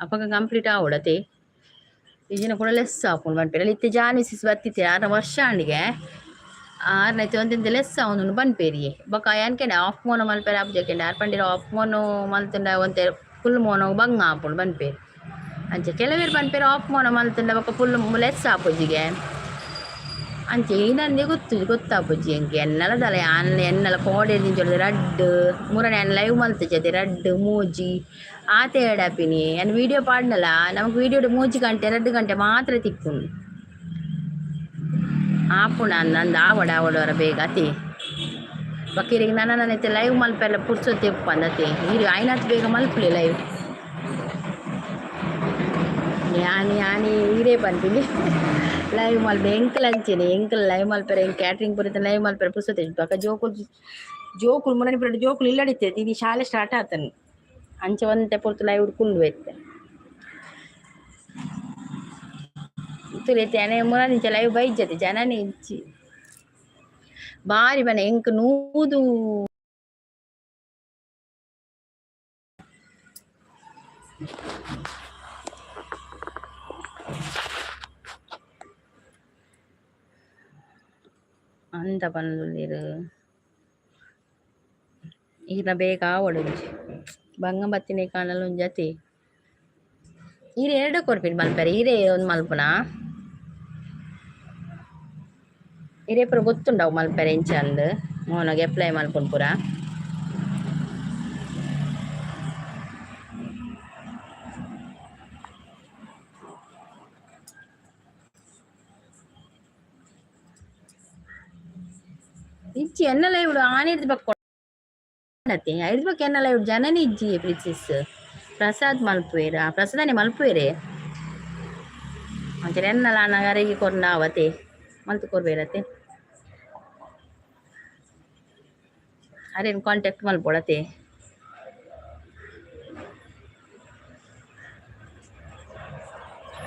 ಅಪಗ ಕಂಪ್ಲೀಟ್ ಆವಡತೆ ಇಜಿನ ಕೂಡ ಲೆಸ್ ಆಪುಂಡು ಪನ್ಪೆರ್. ಇತ್ತೆ ಜಾನಿಸಿಸ್ ಬತ್ತಿತ್ತೆ ಆರ್ನ ವರ್ಷ ಆಂಡಿಗೆ ಆರ್ನ ಇತ್ತೆ ಒಂತೆಂತ ಲೆಸ್ ಆವೊಂದುಂಡು ಪನ್ಪೆರಿಯೆ. ಬೊಕ್ಕ ಯಾನ್ ಆಫ್ ಮೋನೋ ಮಲ್ಪೆರೆ ಆಪುಜಿ ಕೆಂಡೆ. ಆರ್ ಪಂಡೆರ್ ಆಫ್ ಮೋನೋ ಮಲ್ತುಂಡ ಒಂತೆ ಫುಲ್ ಮೋನೋ ಬಂಗ ಆಪುಂಡು ಪನ್ಪೆರ್. ಅಂಚ ಕೆಲವೆರ್ ಪನ್ಪೆರ್ ಆಫ್ ಮೋನೋ ಮಲ್ತುಂಡ ಬೊಕ್ಕ ಫುಲ್ ಲೆಸ್ ಆಪುಜಿಗೆ. ಅಂಚ ಈನಂದೆ ಗೊತ್ತು ಗೊತ್ತಾಪುಜಿ ಎಂಕ್. ಎನ್ನಲ ದಾಲ ಯಾನ್ ಎನ್ನಲ ಕೋಡೆ ರಡ್ಡ್ ಮೂರನೇ ಯಾನ್ ಲೈವ್ ಮಲ್ತಿಜತೆ ರಡ್ಡ್ ಮೂಜಿ ಆತೆ ಎಡಾಪಿನಿ. ಯಾನ್ ವೀಡಿಯೋ ಪಾಡ್ನಲ ನಮಕ್ ವೀಡಿಯೋಡ್ 3 ಗಂಟೆ 2 ಗಂಟೆ ಮಾತ್ರ ತಿಕ್ಕುಂಡು. ಆಪುಣ ಅಂದ್ ಆವಡ್ ಆವಡ್ ಬೇಗ ಅತಿ. ಬೊಕ್ಕ ಇರೆಗ್ ನನ ನನ ಇತ್ತೆ ಲೈವ್ ಮಲ್ಪೆರೆ ಪುರ್ಸೊತ್ತು ಇಪ್ಪಂದ್ ಅತೆ. ಈರ್ ಆಯ್ನಾತ್ ಬೇಗ ಮಲ್ಪುಲೆ ಲೈವ್. ಯಾನ್ ಯಾನ್ ಈರೇ ಪನ್ಪಿನಿ ಲೈವ್ ಮಲ್ಪೆ. ಎಂಕಲ್ ಅಂಚೆನೆ ಎಂಕಲ್ ಲೈವ್ ಮಲ್ಪೆರೆ ಎಂಕ್ ಕ್ಯಾಟ್ರಿಂಗ್ ಪೂರ ಲೈವ್ ಮಲ್ಪೆರೆ ಪುರ್ಸೊತ್ತು ಇಜ್ಜಿ. ಬೊಕ್ಕ ಜೋಕುಲು ಜೋಕುಲು ಮುರನಿ ಪೂರ ಜೋಕುಲು ಇಲ್ಲಡಿತ್ತೆ ಇನಿ ಶಾಲೆ ಸ್ಟಾರ್ಟ್ ಆತನ್. ಅಂಚ ಒಂತೆ ಪೊರ್ತು ಲೈವ್ ಕುಲ್ಲು ಇತ್ತೆ. ತೂಲೆ ಮುರನಿಂಚ ಲೈವ್ ಬೈಜತೆ ಜನನೇ ಇಜ್ಜಿ. ಬಾರಿ ಬನೆ ಎಂಕ್ 100 ಅಂದ ಪನೊಂದುಲ್ಲೆರ್. ಈರ್ನ ಬೇಗ ಆವೊಡೊಂಜಿ ಬಂಗ ಬತ್ತಿನ ಕಾಣಲ ಒಂಜಿ ಅತೆ. ಈರ್ ಎರಡು ಕೊರ್ಪಿನಿ ಮಲ್ಪೆರೆ ಈರೇ ಒಂದ್ ಮಲ್ಪುನಾ? ಈರೇ ಪೂರ ಗೊತ್ತುಂಡವು ಮಲ್ಪೆರೆ ಎಂಚ ಅಂದ್ ಮೋನಗ್ ಅಪ್ಲೈ ಮಲ್ಪುನ್ ಪೂರ. ಇಜ್ಜಿ ಎನ್ನಲ ಇವ್ಡು ಆನಿರ್ದ್ ಬೊಕ್ಕ ಐರ್ದ್ ಬೊಕ್ಕ ಎನ್ನಲ ಇವ್ಡು ಜನನೇ ಇಜ್ಜಿ. ಪ್ರಿನ್ಸೆಸ್ ಪ್ರಸಾದ್ ಮಲ್ಪುವೆರ್. ಆ ಪ್ರಸಾದನೆ ಮಲ್ಪುವೆರೆ. ಅಂಚನೆ ಎನ್ನಲ ಆನಗ ಅರೆಗೆ ಕೊರ್ಂಡ ಆವತೆ ಮಲ್ತ್ ಕೊರ್ಬೇರತೆ. ಅರೆನ್ ಕಾಂಟ್ಯಾಕ್ಟ್ ಮಲ್ಪೊಡತೆ.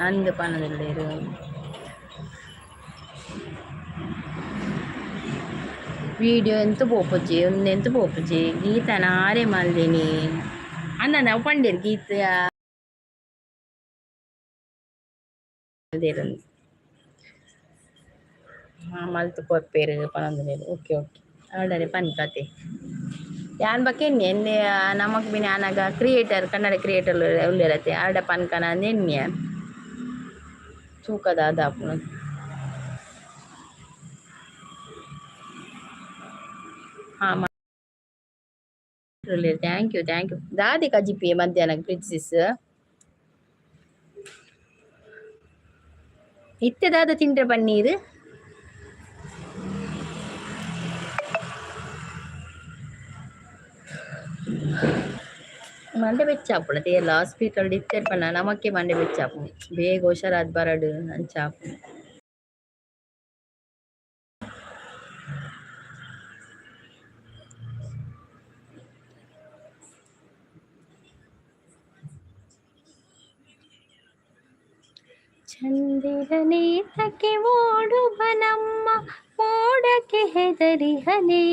ಅಂದ್ ಪನೊಂದುಲ್ಲೆರ್. ವೀಡಿಯೋ ಎಂತ ಪೋಪುಜಿ ಉಂದೆಂತ ಪೋಪುಜಿ. ಗೀತನ ಆರೆ ಮಲ್ದಿನಿ ಅಂದಂದ ಅವು ಪಂಡೆರ್ ಗೀತ ಮಲ್ದೆರ್. ಮಲ್ತ್ ಕೊರ್ಪೆರ್ ಪನೊಂದುಲ್ಲೆರ್. ಓಕೆ ಓಕೆ ಆರ್ಡರ್ ಪನ್ಪತೆ. ಯಾನ್ ಬೊಕ್ಕ ಎನ್ನಿ ಎನ್ನೆ ನಮಕ್ ಮಿನಿ ಆನಗ ಕ್ರಿಯೇಟರ್ ಕನ್ನಡ ಕ್ರಿಯೇಟರ್ ಉಲ್ಲೆರತೆ ಆರ್ಡ ಪನ್ಕನ ಎನ್ನಿಯ ತೂಕ ದಾದ ಆಪುಂಡು. ಹಾಂ thank you thank you. ದಾದೆ ಕಜಿಪಿ ಮಧ್ಯಾಹ್ನ ಪ್ರಿನ್ಸಿಸ್? ಇತ್ತೆ ದಾದ ತಿಂಡ್ರೆ ಪನ್ನೀರ್? ಮಂಡೆ ಬೆಚ್ಚ ಆಪುಂಡು ಎಲ್ಲ ಹಾಸ್ಪಿಟಲ್ ಇತ್ತೆ ಪಂಡ ನಮಕ್ಕೆ ಮಂಡೆ ಬೆಚ್ಚ ಆಪುಂಡು. ಬೇಗ ಹುಷಾರಾದ್ ಬರಡ್ ಅಂಚ ಆಪುಂಡು. ಚಂದಿರನೇತಕ್ಕೆ ಓಡುವನಮ್ಮ ಮೋಡಕ್ಕೆ ಹೆದರಿಹನೇ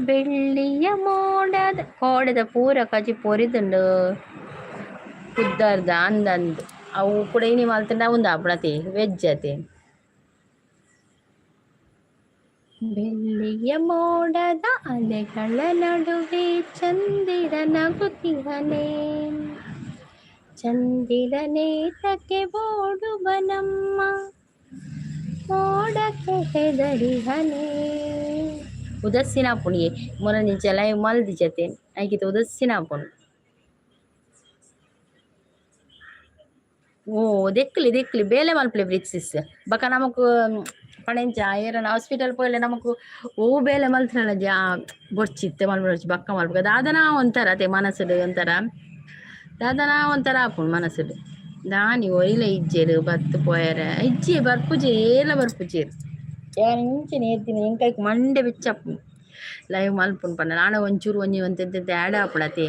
ಬೆಳ್ಳಿಯ ಮೋಡದ ಕೋಡೆದ ಪೂರ ಕಜಿ ಪೊರಿದುಂಡು ಪುದ್ದರ್ದ ಅಂದಂದು ಅವು ಕೂಡ ಇನಿ ಮಲ್ತುಂಡ ಉಂದು ಆಪುಣತೆ ವೆಜ್ ಅತೆ. ಬೆಳ್ಳಿಯ ಮೋಡದ ಅಲೆಗಳ ನಡುವೆ ಚಂದಿರ ನಗುತ್ತಿಹನೇ ಚಂದಿರನೇತಕ್ಕೆ ಓಡುವನಮ್ಮ ಮೋಡಕ್ಕೆ ಹೆದರಿಹನೇ. ಉದಸ್ಸಿನ ಆಪುಂಡು ಮೊನೊಂಜಿಂಚ ಲೈವ್ ಮಲ್ದಿಜತೆ ಐಕಿತ ಉದಸ್ಸಿನ ಆಪುಂಡು. ಓ ದೆಕ್ಲಿ ದೆಕ್ಲಿ ಬೇಲೆ ಮಲ್ಪುಲೆ ಬ್ರಿಕ್ಸಿಸ್. ಬೊಕ ನಮಕ್ ಪಣೆಂಚ ಏರನ ಹಾಸ್ಪಿಟಲ್ ಪೋಯಿಲೆ ನಮಕ್ ಓ ಬೇಲೆ ಮಲ್ತ್ರಲ ಜಾ ಬೊರ್ಚಿತ್ತೆ ಮಲ್ಪೊಡ್ಚಿ ಬೊಕ್ಕ ಮಲ್ಪುಗ ದಾದನ ಒಂಥರ ಅತೆ ಮನಸ್ಸುಡು ಒಂಥರ ದಾದನ ಒಂಥರ ಆಪುಂಡು ಮನಸ್ಸುಡು. ದಾನಿ ಒರಿಲ ಇಜ್ಜೆರ್ ಬತ್ತ್ ಪೋಯೆರೆ ಇಜ್ಜಿ ಬರ್ಪುಜಿ ಏಲ ಬರ್ಪುಜೆರ್. ಯಾನ್ ಇಂಚನೆ ಏತಿನ ಎಂಕೈಕ್ ಮಂಡೆ ಬೆಚ್ಚ ಲೈವ್ ಮಲ್ಪುನು ಪಂಡ ನಾನ ಒಂಚೂರು ಒಂಜಿ ಒಂತೆ ಒಂತೆ ಆ್ಯಡ್ ಆಪುಂಡತೆ.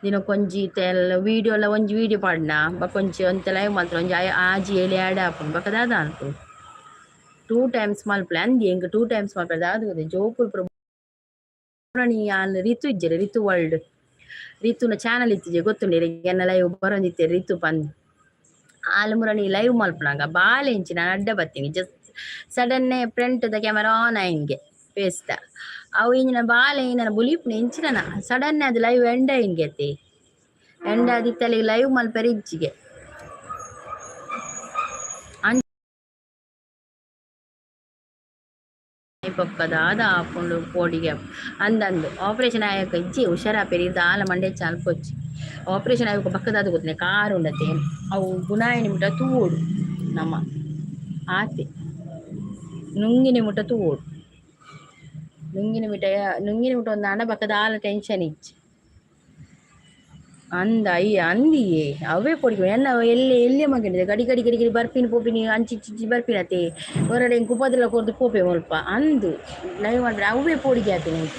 ದಿನಕ್ಕೊಂಜಿ ಇತ್ತೆ ವೀಡಿಯೋಲ ಒಂಜಿ ವೀಡಿಯೋ ಪಾಡ್ನ ಬೊಕ ಒಂಜಿ ಒಂತೆ ಲೈವ್ ಮಲ್ತ್ಂಡ ಒಂಜಿ ಆಜಿ ಏಲ್ ಆ್ಯಡ್ ಆಪುಂಡು ಬೊಕ ದಾದ ಅನ್ಪುಂಡು. ಟೂ ಟೈಮ್ಸ್ ಮಲ್ಪುಲೆ ಅಂದ್ ಎಂಕ್ ಟೂ ಟೈಮ್ಸ್ ಮಲ್ಪುಲೆ ದಾದ ಗೊತ್ತ ಜೋಕುಲು ಪೂರ ಯಾನ್ ರಿತು ಇಜ್ಜೆರ್ ರಿತು ವರ್ಲ್ಡ್ ರಿತುನ ಚಾನಲ್ ಇತ್ತಿಜೆ ಗೊತ್ತುಂಡು ಇರೆಗ್ ಎನ್ನ ಲೈವ್ ಬರೊಂದಿತ್ತೆರ್ ರಿತು ಪಂದ್. ಆಲ್ ಮುರಣಿ ಲೈವ್ ಮಲ್ಪುನಗ ಬಾಲೆ ಇಂಚಿನ ಅಡ್ಡ ಬತ್ತೀನಿ ಜಸ್ಟ್ ಸಡನ್ನೇ ಫ್ರಂಟ್ ದ ಕ್ಯಾಮರಾ ಆನ್ ಆಯಿಂಗೆ ಫೇಸ್ದ ಅವು ಇಂಚಿನ ಬಾಲೆ ಇಂಚಿನ ಬುಲಿಪುನ ಇಂಚಿನ ಸಡನ್ ಅದು ಲೈವ್ ಎಂಡ್ ಆಯಿಂಗೆ ಅತ್ತೆ. ಎಂಡ್ ಆದಿತ್ತಲ್ಲಿ ಲೈವ್ ಮಲ್ಪೆರೆ ಇಜ್ಜಿಗೆ. ಬೊಕ್ಕ ದಾದ ಆಪುಂಡು ಪೋಡಿಗೆ ಅಂದಂದು ಆಪರೇಷನ್ ಆಯಕ ಇಜ್ಜಿ ಹುಷಾರಾಪೆರ್ ದಾಲ ಮಂಡೆ ಅಲ್ಪೊಚ್ಚಿ ಆಪರೇಷನ್ ಆಯ್ಕ ಬೊಕ್ಕ ದಾದ ಗೊತ್ತುಂಡೆ ಕಾರ್ ಉಂಡತೆ ಅವು ಗುಣ ಆಯಿನ ಮುಟ ತೂವೊಡು ನಮ ಆತೆ ನುಂಗಿನ ಮುಟ ತೂವೊಡು ನುಂಗಿನ ಮಿಟ ನುಂಗಿನ ಮುಟ ಒಂದಾಂಡ ಬೊಕ್ಕ ದಾಲ ಟೆನ್ಷನ್ ಇಜ್ಜಿ. ಅಂದ ಅಯ್ಯ ಅಂದಿಯೇ ಅವೇ ಪೋಡಿಗೆ ಎನ್ನ ಎಲ್ಲೆ ಎಲ್ಲೆ ಮಗನಿದೆ ಗಡಿ ಗಡಿ ಗಡಿ ಗಡಿ ಬರ್ಪಿನ ಪೋಪಿನಿ ಅಂಚಿ ಇಂಚಿ ಬರ್ಪಿನತೆ ಹೊರಡೆ ಎಂಕ್ ಉಪದ್ರ ಕೊರ್ದು ಪೋಪೆ ಮುಲ್ಪ ಅಂದು ಲೈವ್ ಮಲ್ಪುನ ಅವೇ ಪೋಡಿಗೆ ಆಪಿನ ಎಂಕ್.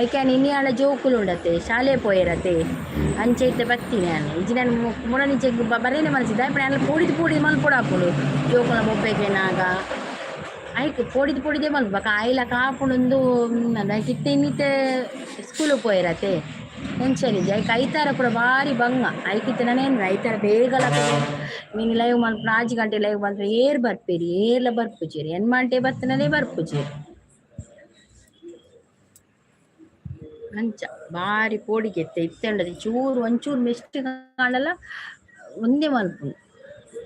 ಐಕೆ ಇನಿ ಆಂಡ ಜೋಕುಲು ಉಂಡತೆ ಶಾಲೆ ಪೋಯೆರತೆ ಅಂಚ ಇತ್ತೆ ಬತ್ತಿನಿ ಯಾನ್ ಇಜ್ಜಿ ನಾನು ಮುರನಿಂಚೆ ಬರೇನೆ ಮನಸ್ಸಿದ್ದ ದಾಯೆ ಪಂಡ ಪೋಡಿದ್ ಪೋಡಿದ್ ಮಲ್ಪೊಡಾಪುಂಡು ಜೋಕುಲ್ನ ಬೊಬ್ಬೆಗೆನಾಗ ಐಕ್ ಪೋಡಿದ್ ಪೋಡಿದೇ ಮಲ್ಪ ಬೊಕ ಆಯಿಲ ಕಾಪುಂಡುಂದು ಐಕ್ ಇತ್ತೆ ಇನ್ನಿತ್ತೆ ಸ್ಕೂಲು ಪೋಯೆರತೆ ಟೆನ್ಷನ್ ಇಜ್ಜಿ. ಐಕ್ ಐತಾರ ಪೂರ ಬಾರಿ ಬಂಗ. ಐಕ್ ಇತ್ತೆ ನನ ಐತಾರ ಬೇಗ ಮಿನಿ ಲೈವ್ ಮಲ್ಪುನ 6 ಗಂಟೆ ಲೈವ್ ಮಲ್ಪುನ ಏರ್ ಬರ್ಪೆರ್ ಏರ್ಲ ಬರ್ಪುಜೆರ್ ಎನ್ಮಂಟೆ ಬತ್ತುನಲೇ ಬರ್ಪುಜೆರ್. ಅಂಚ ಬಾರಿ ಪೋಡಿಗೆ ಇತ್ತೆ ಇತ್ತೆ ಉಂಡತೆ ಚೂರು ಒಂಚೂರು ಮಿಸ್ಟೇಕ್ ಆಂಡಲ ಒಂದೇ ಮಲ್ಪುನು.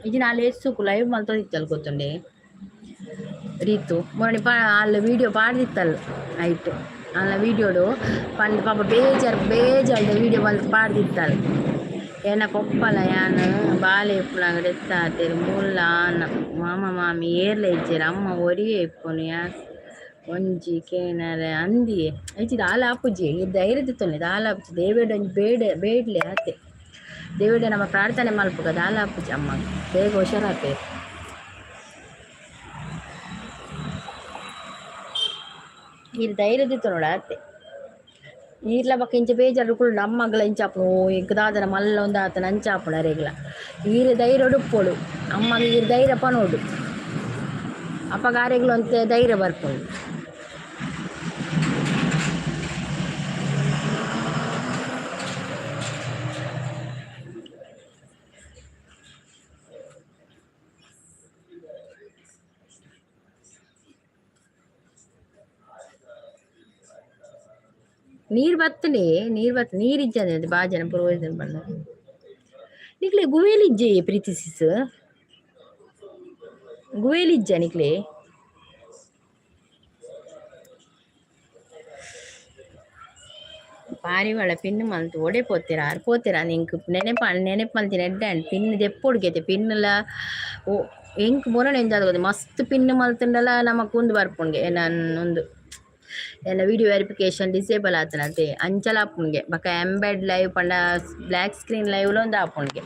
ಇಜ್ಜಿಂಡ ಆಲ್ ಏತ್ ಲೈವ್ ಮಲ್ತೊಂದಿತ್ತಲ್ ಗೊತ್ತುಂಡೆ ರೀತು ಮೊನ್ನೆ ಪಾ ಆಲ್ ವೀಡಿಯೋ ಪಾಡ್ದಿತ್ತಲ್ ಐಟ್ ಆಲ್ನ ವೀಡಿಯೋಡು ಪಂದ್ ಪಾಪ ಬೇಜಾರ್ ಬೇಜಾರ್ದ ವೀಡಿಯೋ ಮಲ್ತ್ ಪಾಡ್ದಿತ್ತಲ್. ಎನ್ನ ಪೊಪ್ಪಲ ಯಾನ್ ಬಾಲೆ ಇಪ್ಪುನಗ ಡೆತ್ ಆತೆರ್ ಮೂಲ ಆನ ಮಾಮ ಮಾಮಿ ಏರ್ಲ ಇಜ್ಜೆರ್ ಅಮ್ಮ ಒರಿಯೇ ಇಪ್ಪುನು ಯಾನ್ ಒಂಜಿ ಕೇನರೆ ಅಂದಿಯೇ ಇಜ್ಜಿ ದಾಲ ಆಪುಜಿ ಈ ಧೈರ್ಯ ದೆತ್ತೊನ್ಲೆ ದಾಲ ಆಪುಜಿ ದೇವೆರ್ಡ ಒಂಜಿ ಬೇಡ ಬೇಡ್ಲೆ ಆತೆ. ದೇವೆರ್ಡ ನಮ ಪ್ರಾರ್ಥನೆ ಮಲ್ಪುಗ ದಾಲ ಆಪುಜಿ ಅಮ್ಮಗ್ ಬೇಗ ಹುಷಾರಾಪೆರ್. ಈರ್ ಧೈರ್ಯ ದೆತ್ತೊನೊಡು ಆತೆ. ಈರ್ಲ ಬೊಕ ಇಂಚ ಬೇಜಾರ್ ಕುಲ್ಲುಂಡ ಅಮ್ಮಗ್ಲ ಇಂಚ ಆಪುಂಡು ಓ ಎಂಕ್ ದಾದನ ಮಲ್ಲ ಒಂದ್ ಆತನ ಅಂಚ ಆಪುಂಡು ಅರೆಗ್ಲ. ಈರ್ ಧೈರ್ಯಡ್ ಉಪ್ಪೊಡು ಅಮ್ಮಗ್ ಈರ್ ಧೈರ್ಯ ಪನೊಡು ಅಪಗ ಅರೆಗ್ಲ ಒಂತೆ ಧೈರ್ಯ ಬರ್ಪುಂಡು. ನೀರ್ ಬತ್ತುಂಡೆ ನೀರ್ ಬತ್ತ್ ನೀರ್ ಇಜ್ಜಂದೆ ಬಾಜನ ಪೂರ ಪಂಡ ನಿಕ್ಲೆ ಗುವೆಲ್ ಇಜ್ಜೆ ಪ್ರೀತಿ ಸಿಸ್ ಗುವೆಲ್ ಇಜ್ಜ ನಿಕ್ಲೆ? ಪಾರಿವಾಳ ಪಿನ್ ಮಲ್ತ್ ಒಡೆ ಪೋತೆರ್ ಆರ್ ಪೋತೆರ್ ಎಂಕ್ ನೆನೆಪ ನೆನೆಪು ಮಲ್ತಿನ ಎಡ್ಡೆ ಆಂಡ್ ಪಿನ್ ದೆಪ್ಪೊಡುಗೆತೆ ಪಿನ್ನುಲ ಓ ಎಂಕ್ ಮೊರನೆ ಎಂಚಾದ್ ಗೊತ್ತ ಮಸ್ತ್ ಪಿನ್ ಮಲ್ತ್ಂಡಲ ನಮಕ್ ಉಂದು ಬರ್ಪುಂಡು ಎನನ್ ಉಂದು ಎನ್ನ ವೀಡಿಯೋ ವೆರಿಫಿಕೇಶನ್ ಡಿಸೇಬಲ್ ಆತುಂಡತೆ ಅಂಚಲ ಆಪುಂಡುಗೆ ಬೊಕ ಎಂಬೆಡ್ ಲೈವ್ ಪಂಡ ಬ್ಲ್ಯಾಕ್ ಸ್ಕ್ರೀನ್ ಲೈವ್ ಲ ಉಂದು ಆಪುಂಡುಗೆ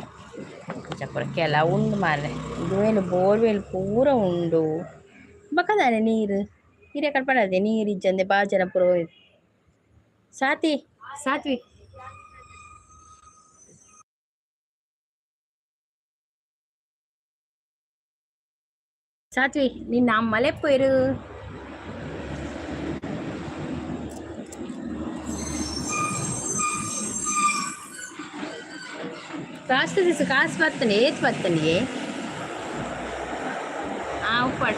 ಅಂಚ ಪೂರ ಕೆಲವು ಉಂಡು ಮಾರ್ರೆ ಗುವೆಲ್ ಬೋರ್ವೆಲ್ ಪೂರ ಉಂಡು ಬೊಕ ದಾನೆ ನೀರು ಇರೆ ಕಡ್ಪಡದೆ ನೀರು ಇಜ್ಜಂದೆ ಬಾಜನ ಪೂರ ಸಾತಿ ಸಾತ್ವಿ ಸಾತ್ವಿ ನಿನ್ನ ಅಮ್ಮ ಲೆಪ್ಪುವೆರ್. ಕಾಸ್ತ ದಿವಸ ಕಾಸು ಬರ್ತನೆ ಏತ್ ಬರ್ತನೆ ಆ ಉಪ್ಪಡ್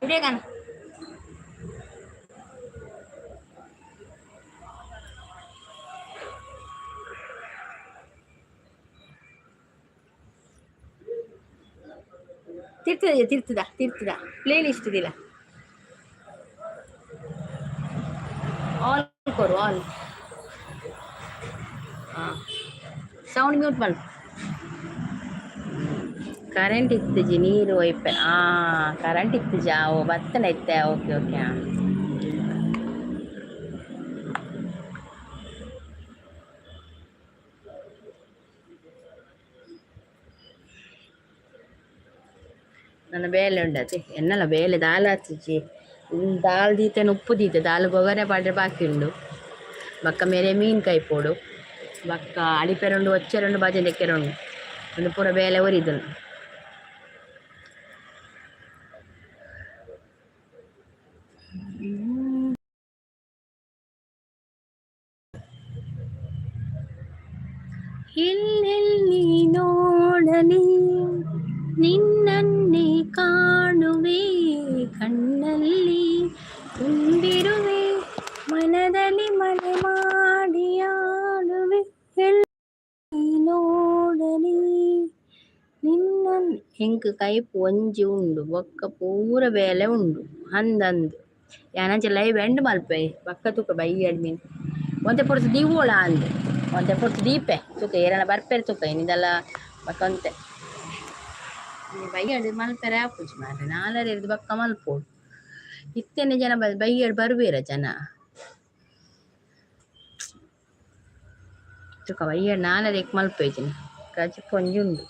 ಇಡೇಗನ ತಿರ್ತದೆ ತಿರ್ತದ ತಿರ್ತದ ಪ್ಲೇ ಲಿಸ್ಟ್ ದಿಲ್ಲ ಆಲ್ ಕೊರು ಆಲ್. ಹಾಂ ಸೌಂಡ್ ಮ್ಯೂಟ್ ಮಲ್ಪು. ಕರೆಂಟ್ ಇತ್ತಿಜಿ ನೀರು ಒಯ್ಪೆ ಆ ಕರೆಂಟ್ ಇತ್ತಿಜಾ ಓ ಬತ್ತನ ಇತ್ತೆ ಓಕೆ ಓಕೆ ಹಾಂ. ನನ್ನ ಬೇಲೆ ಉಂಡತೆ. ಎನ್ನಲ ಬೇಲೆ ದಾಲ ಆತಿಜಿ. ದಾಲ್ ದೀತೆನ, ಉಪ್ಪು ದೀತೆ, ದಾಲ್ ಒಗ್ಗರಣೆ ಪಾಡ್ರೆ ಬಾಕಿ ಉಂಡು. ಬೊಕ್ಕ ಮೇರೆ ಮೀನು ಕೈಪೋಡು, ಬೊಕ್ಕ ಅಡಿಪೆರುಂಡು, ಒಚ್ಚೆರುಂಡು, ಬಾಜನ ದೆಕ್ಕೆರುಂಡು. ಒಂದು ಪೂರ ಬೇಲೆ ಒರಿದುಂಡು. ಎಲ್ಲೆಲ್ಲಿ ನೋಡಲಿ ನಿನ್ನನ್ನೇ ಕಾಣುವೆ, ಕಣ್ಣಲ್ಲಿ ತುಂಬಿರುವೆ, ಮನದಲ್ಲಿ ಮನೆ ಮಾಡಿ ಆಡುವೆ. ಎಲ್ಲಿ ನೋಡಲಿ ನಿನ್ನ. ಎಂಕ್ ಕೈಪು ಒಂಜಿ ಉಂಡು, ಬೊಕ್ಕ ಪೂರ ಬೇಲೆ ಉಂಡು. ಅಂದಂದು ಯಾನಂಚ ಲೈವ್ ಎಂಡ್ ಮಲ್ಪೆ. ಬೊಕ್ಕ ತೂಕ ಬಯ್ಯಡ್ ಮೀನ್ ಒಂತೆ ಪೊರ್ತು ದೀವೋಳ ಅಂದ್. ಒಂತೆ ಪೊರ್ತು ದೀಪೆ, ತೂಕ ಏರನ ಬರ್ಪೆರ್ ತೂಕ. ಇನಿದಲ್ಲ ಬೊಕ್ಕ ಒಂತೆ ಬಯ್ಯಡ್ ಮಲ್ಪೆರೆ ಆಪುಜಿ ಮಾರ್ರೆ. ನಾಲರೆರ್ದ್ ಬೊಕ್ಕ ಮಲ್ಪೊಡು. ಇತ್ತೆನೆ ಜನ ಬಯ್ಯಡ್ ಬರುವೆರ ಜನ? ತೂಕ, ಬಯ್ಯಡ್ ನಾಲರೆಕ್ ಮಲ್ಪೆಜಿನ. ಕಜಿಪು ಒಂಜಿ ಉಂಡು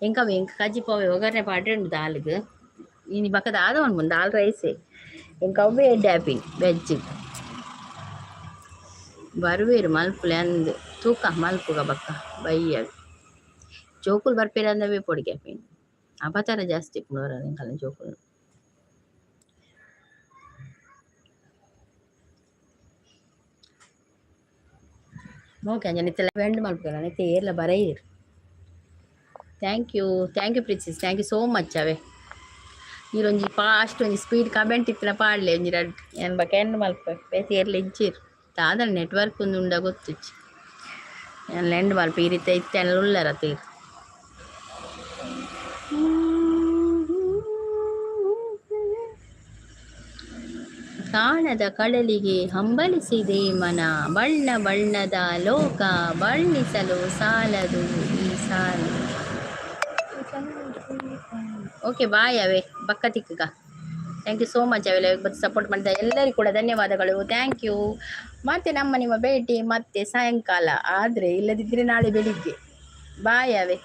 ಎಂಕ. ಎಂಕ್ ಕಜಿಪು ಅವೆ ಒಗ್ಗರಣೆ ಪಾಡ್ರೆ ಉಂಡು ದಾಲ್ಗ್. ಇನಿ ಬೊಕ್ಕ ದಾದ ಮನ್ಪುನು? ದಾಲ್ ರೈಸೇ. ಎಂಕ್ ಅವ್ವೇ ಎಡ್ಡೆ ಆಪಿನಿ ವೆಜ್. ಬರುವೆರ್, ಮಲ್ಪುಲೆ ಅಂದ್. ತೂಕ, ಮಲ್ಪುಗ ಬೊಕ್ಕ ಬಯ್ಯಡ್. ಜೋಕುಲು ಬರ್ಪೆರ್ ಅಂದವೇ ಪೊಡಿಗೆ ಆಪಿನಿ. ಅಬತರ ಜಾಸ್ತಿ ಇಪ್ಪುಂಡು ಎಂಕಲ್ನ ಜೋಕುಲು. ಓಕೆ, ಅಂಚನೆ ಇತ್ತೆಲ ಎಂಡ್ ಮಲ್ಪುಗ. ಇತ್ತೆ ಏರ್ಲ ಬರೈರ್. Thank you, thank you ಪ್ರಿನ್ಸಿಸ್, thank you so much. ಅವೇ ಈರೊಂಜಿ ಫಾಸ್ಟ್ ಒಂಜಿ ಸ್ಪೀಡ್ ಕಮೆಂಟ್ ಇತ್ತಿನ ಪಾಡ್ಲೆ ಒಂಜಿ ರಡ್ಡ್. ಏನ್ ಬೊಕ ಎಂಡ್ ಮಲ್ಪೆ. ಬೇತೆ ಏರ್ಲ ಇಜ್ಜೆರ್. ದಾದನ ನೆಟ್ವರ್ಕ್ ಒಂದು ಉಂಡ ಗೊತ್ತುಜ್ಜಿ. ಯಾನ್ ಎಂಡ್ ಮಲ್ಪೆ. ಈ ರೀತಿ ಇತ್ತೆ ಉಲ್ಲರ ತೀರ್. ಕಾಣದ ಕಡಲಿಗೆ ಹಂಬಲಿಸಿದೆ ಮನ, ಬಣ್ಣ ಬಣ್ಣದ ಲೋಕ ಬಣ್ಣಿಸಲು ಸಾಲದು ಈ ಸಾಲು. ಓಕೆ, ಬಾಯ್ ಅವೇ, ಬಕ್ಕ ತಿಕ್ಕಗ. Thank you so much. ಅವೆಲ್ಲ ಬಂದು ಸಪೋರ್ಟ್ ಮಾಡಿದ ಎಲ್ಲರಿಗೂ ಕೂಡ ಧನ್ಯವಾದಗಳು. Thank you. ಮತ್ತೆ ನಮ್ಮ ನಿಮ್ಮ ಭೇಟಿ ಮತ್ತೆ ಸಾಯಂಕಾಲ ಆದರೆ, ಇಲ್ಲದಿದ್ದರೆ ನಾಳೆ ಬೆಳಿಗ್ಗೆ. ಬಾಯ್ ಅವೇ.